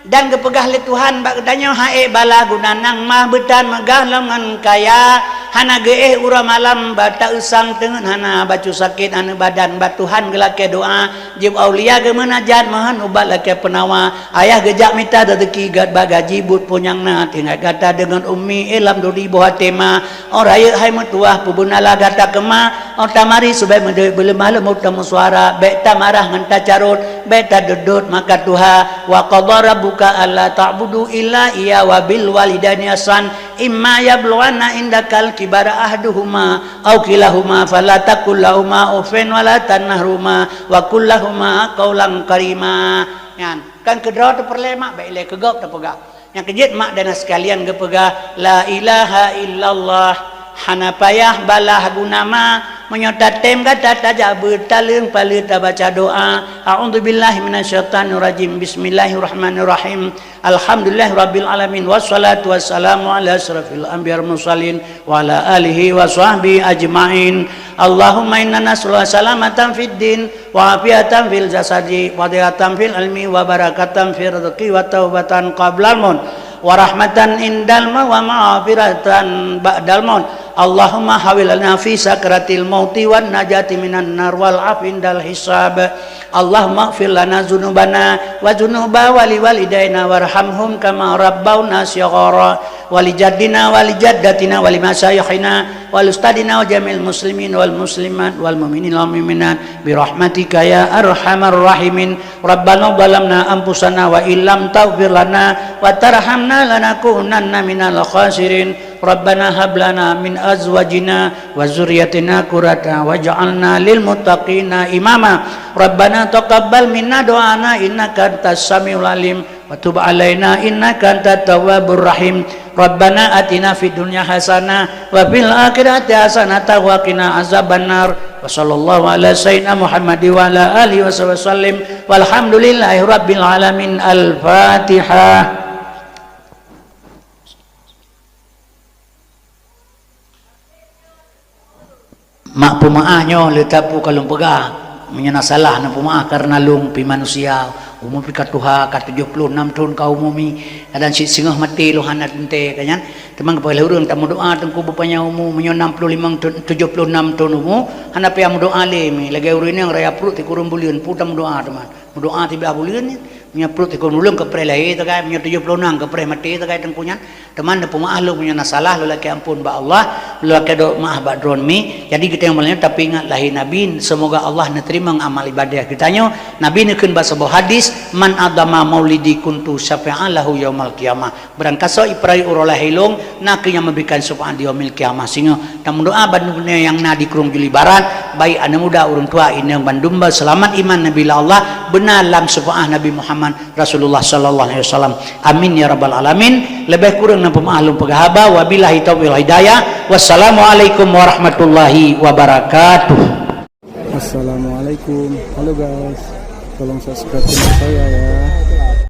dan geupeugah lé Tuhan bak geutanyoe, "Hai bala guna nyang mah beutan meugah lom ngon kaya, Hana geuéh uroe malam, ba ta-eusang teungeut hana, bacut sakét aneuk badan, ba Tuhan geulakée doá, jieb aulia geumeunajat, meuhon ubat lakée peunawa, ayah geujak mita rezeki, gét ba gaji buet peue nyang na, teuingat gata deungon ummi, eh lam duri boh até ma, oh rayeuk hai meutuwah, peubeunalah gata keuma, oh tamari subée meudeuek beuleumah leumbot tameusuara, bék tamarah ngon tacarot, bék tadot-dot maka tuha, wa qadha rabbuka alla ta'budu illa iyyahu wa bil walidaini ihsan, imma yablughanna indakal kibara ahaduhuma aw kilahuma fala taqul lahuma uffin wala tanharhuma wa qul lahuma qaulan karima. Nyan, kan keudroe teupeureulee mak, bék ilée keu gob teupeugah. Nyang keujeuet mak dan sekalian geupeugah, "La ilaha illallah." Hana payah balah guna ma, meunyoe tatém gata tajak beuet taleueng paleuet tabaca doá, "A'udzubillahi minasyaitonirrajim. Bismillahirrahmanirrahim." Alhamdulillahirabbil alamin, wassalatu wassalamu ala asyrafil anbiya wal mursalin, wa ala alihi wa sahbihi ajmain. Allahumma inna nas'aluka salamatan fid din, wa afiatan fil jasadi, wa dhiyatan fil ilmi, wa barakatan fil rizqi, wa taubatan qablal maut, wa rahmatan indal maut, wa maghfiratan ba'dal maut. Allahumma hawwin lana fi sakaratil mauti, wan najati minan nar, wal afwi indal hisab. Allahumma ighfir lana dzunubana wa dzunuba wali walidaina warhamhum kama rabbauna shighara, wali jaddina wali jaddatina wali masyayikhina wal ustadzina wa jami'il muslimin wal muslimat wal mu'minin wal mu'minat bi rahmatika ya arhamar rahimin. Rabbana zalamna anfusana wa illam taghfir lana wa tarhamna lanakunanna minal khasirin. Rabbana hab lana min azwajina wa dzurriyyatina qurrata waj'alna lil muttaqina imama. Rabbana taqabbal minna du'ana innaka antas samiul alim wa tub alaina innaka antat tawwabur rahim. Rabbana atina fid dunya hasanah wa fil akhirati hasanatan wa qina azabannar. Wa sallallahu ala sayyidina Muhammad wa ala alihi wa sahbihi wasallim. Walhamdulillahi rabbil alamin. Al-Fatihah. Mak peumeu'ah nyoe le tapu ka lôn peugah, meunyoe na salah na peumeu'ah, kareuna lôn pih manusia, umu pih ka tuha, ka tujoh ploh nam thon ka umu mi, kadang cit singoh maté lôn hana teuntée ka nyan. Teuma keupada ureuëng tameudoá teungku beupanyang umu, meunyoe nam ploh limong thon, tujoh ploh nam thon umu, hana payah meudoá lé mi, lagée ureuëng nyang raya pruet sikureueng buleuen, peue tameudoá teuma. Meudoá siblah buleuen nyan. Meunyoe pruet sikureueng buleuen keupreh lahé sagai, meunyoe tujoh ploh nam keupreh maté sagai teungku nyan. Teuma neupeumeu'ah lôn meunyoe na salah, lôn lakée amphon bak Allah, lôn lakée dok meu'ah bak droeneuh mi. Jadi geutanyoe malam nyoe tapeuingat lahé Nabi, seumoga Allah neuteurimong amal ibadah geutanyoe. Nabi neukheun bak saboh hadis, "Man adhama maulidi kuntu syafi'an lahu yaumal qiyamah." Barangkasoe ipeurayeuk uroe lahé lôn, na kheueh nyang meuberikan syafa'at di yaumil qiyamah. Singoh tameudoá bandum nyang na di Krueng Juli Barat, baik aneuk muda, ureuëng tuha, inong bandum ba seulamat iman neubi lé Allah, beuna lam syafa'at Nabi Muhammad Rasulullah sallallahu alaihi wasallam. Amin ya rabbal alamin. Leubeh kureueng na peumeu'ah lôn peugah haba. Wabillahi taufiq wal hidayah. Wassalamualaikum warahmatullahi wabarakatuh. Assalamualaikum. Halo guys, tolong subscribe channel saya ya.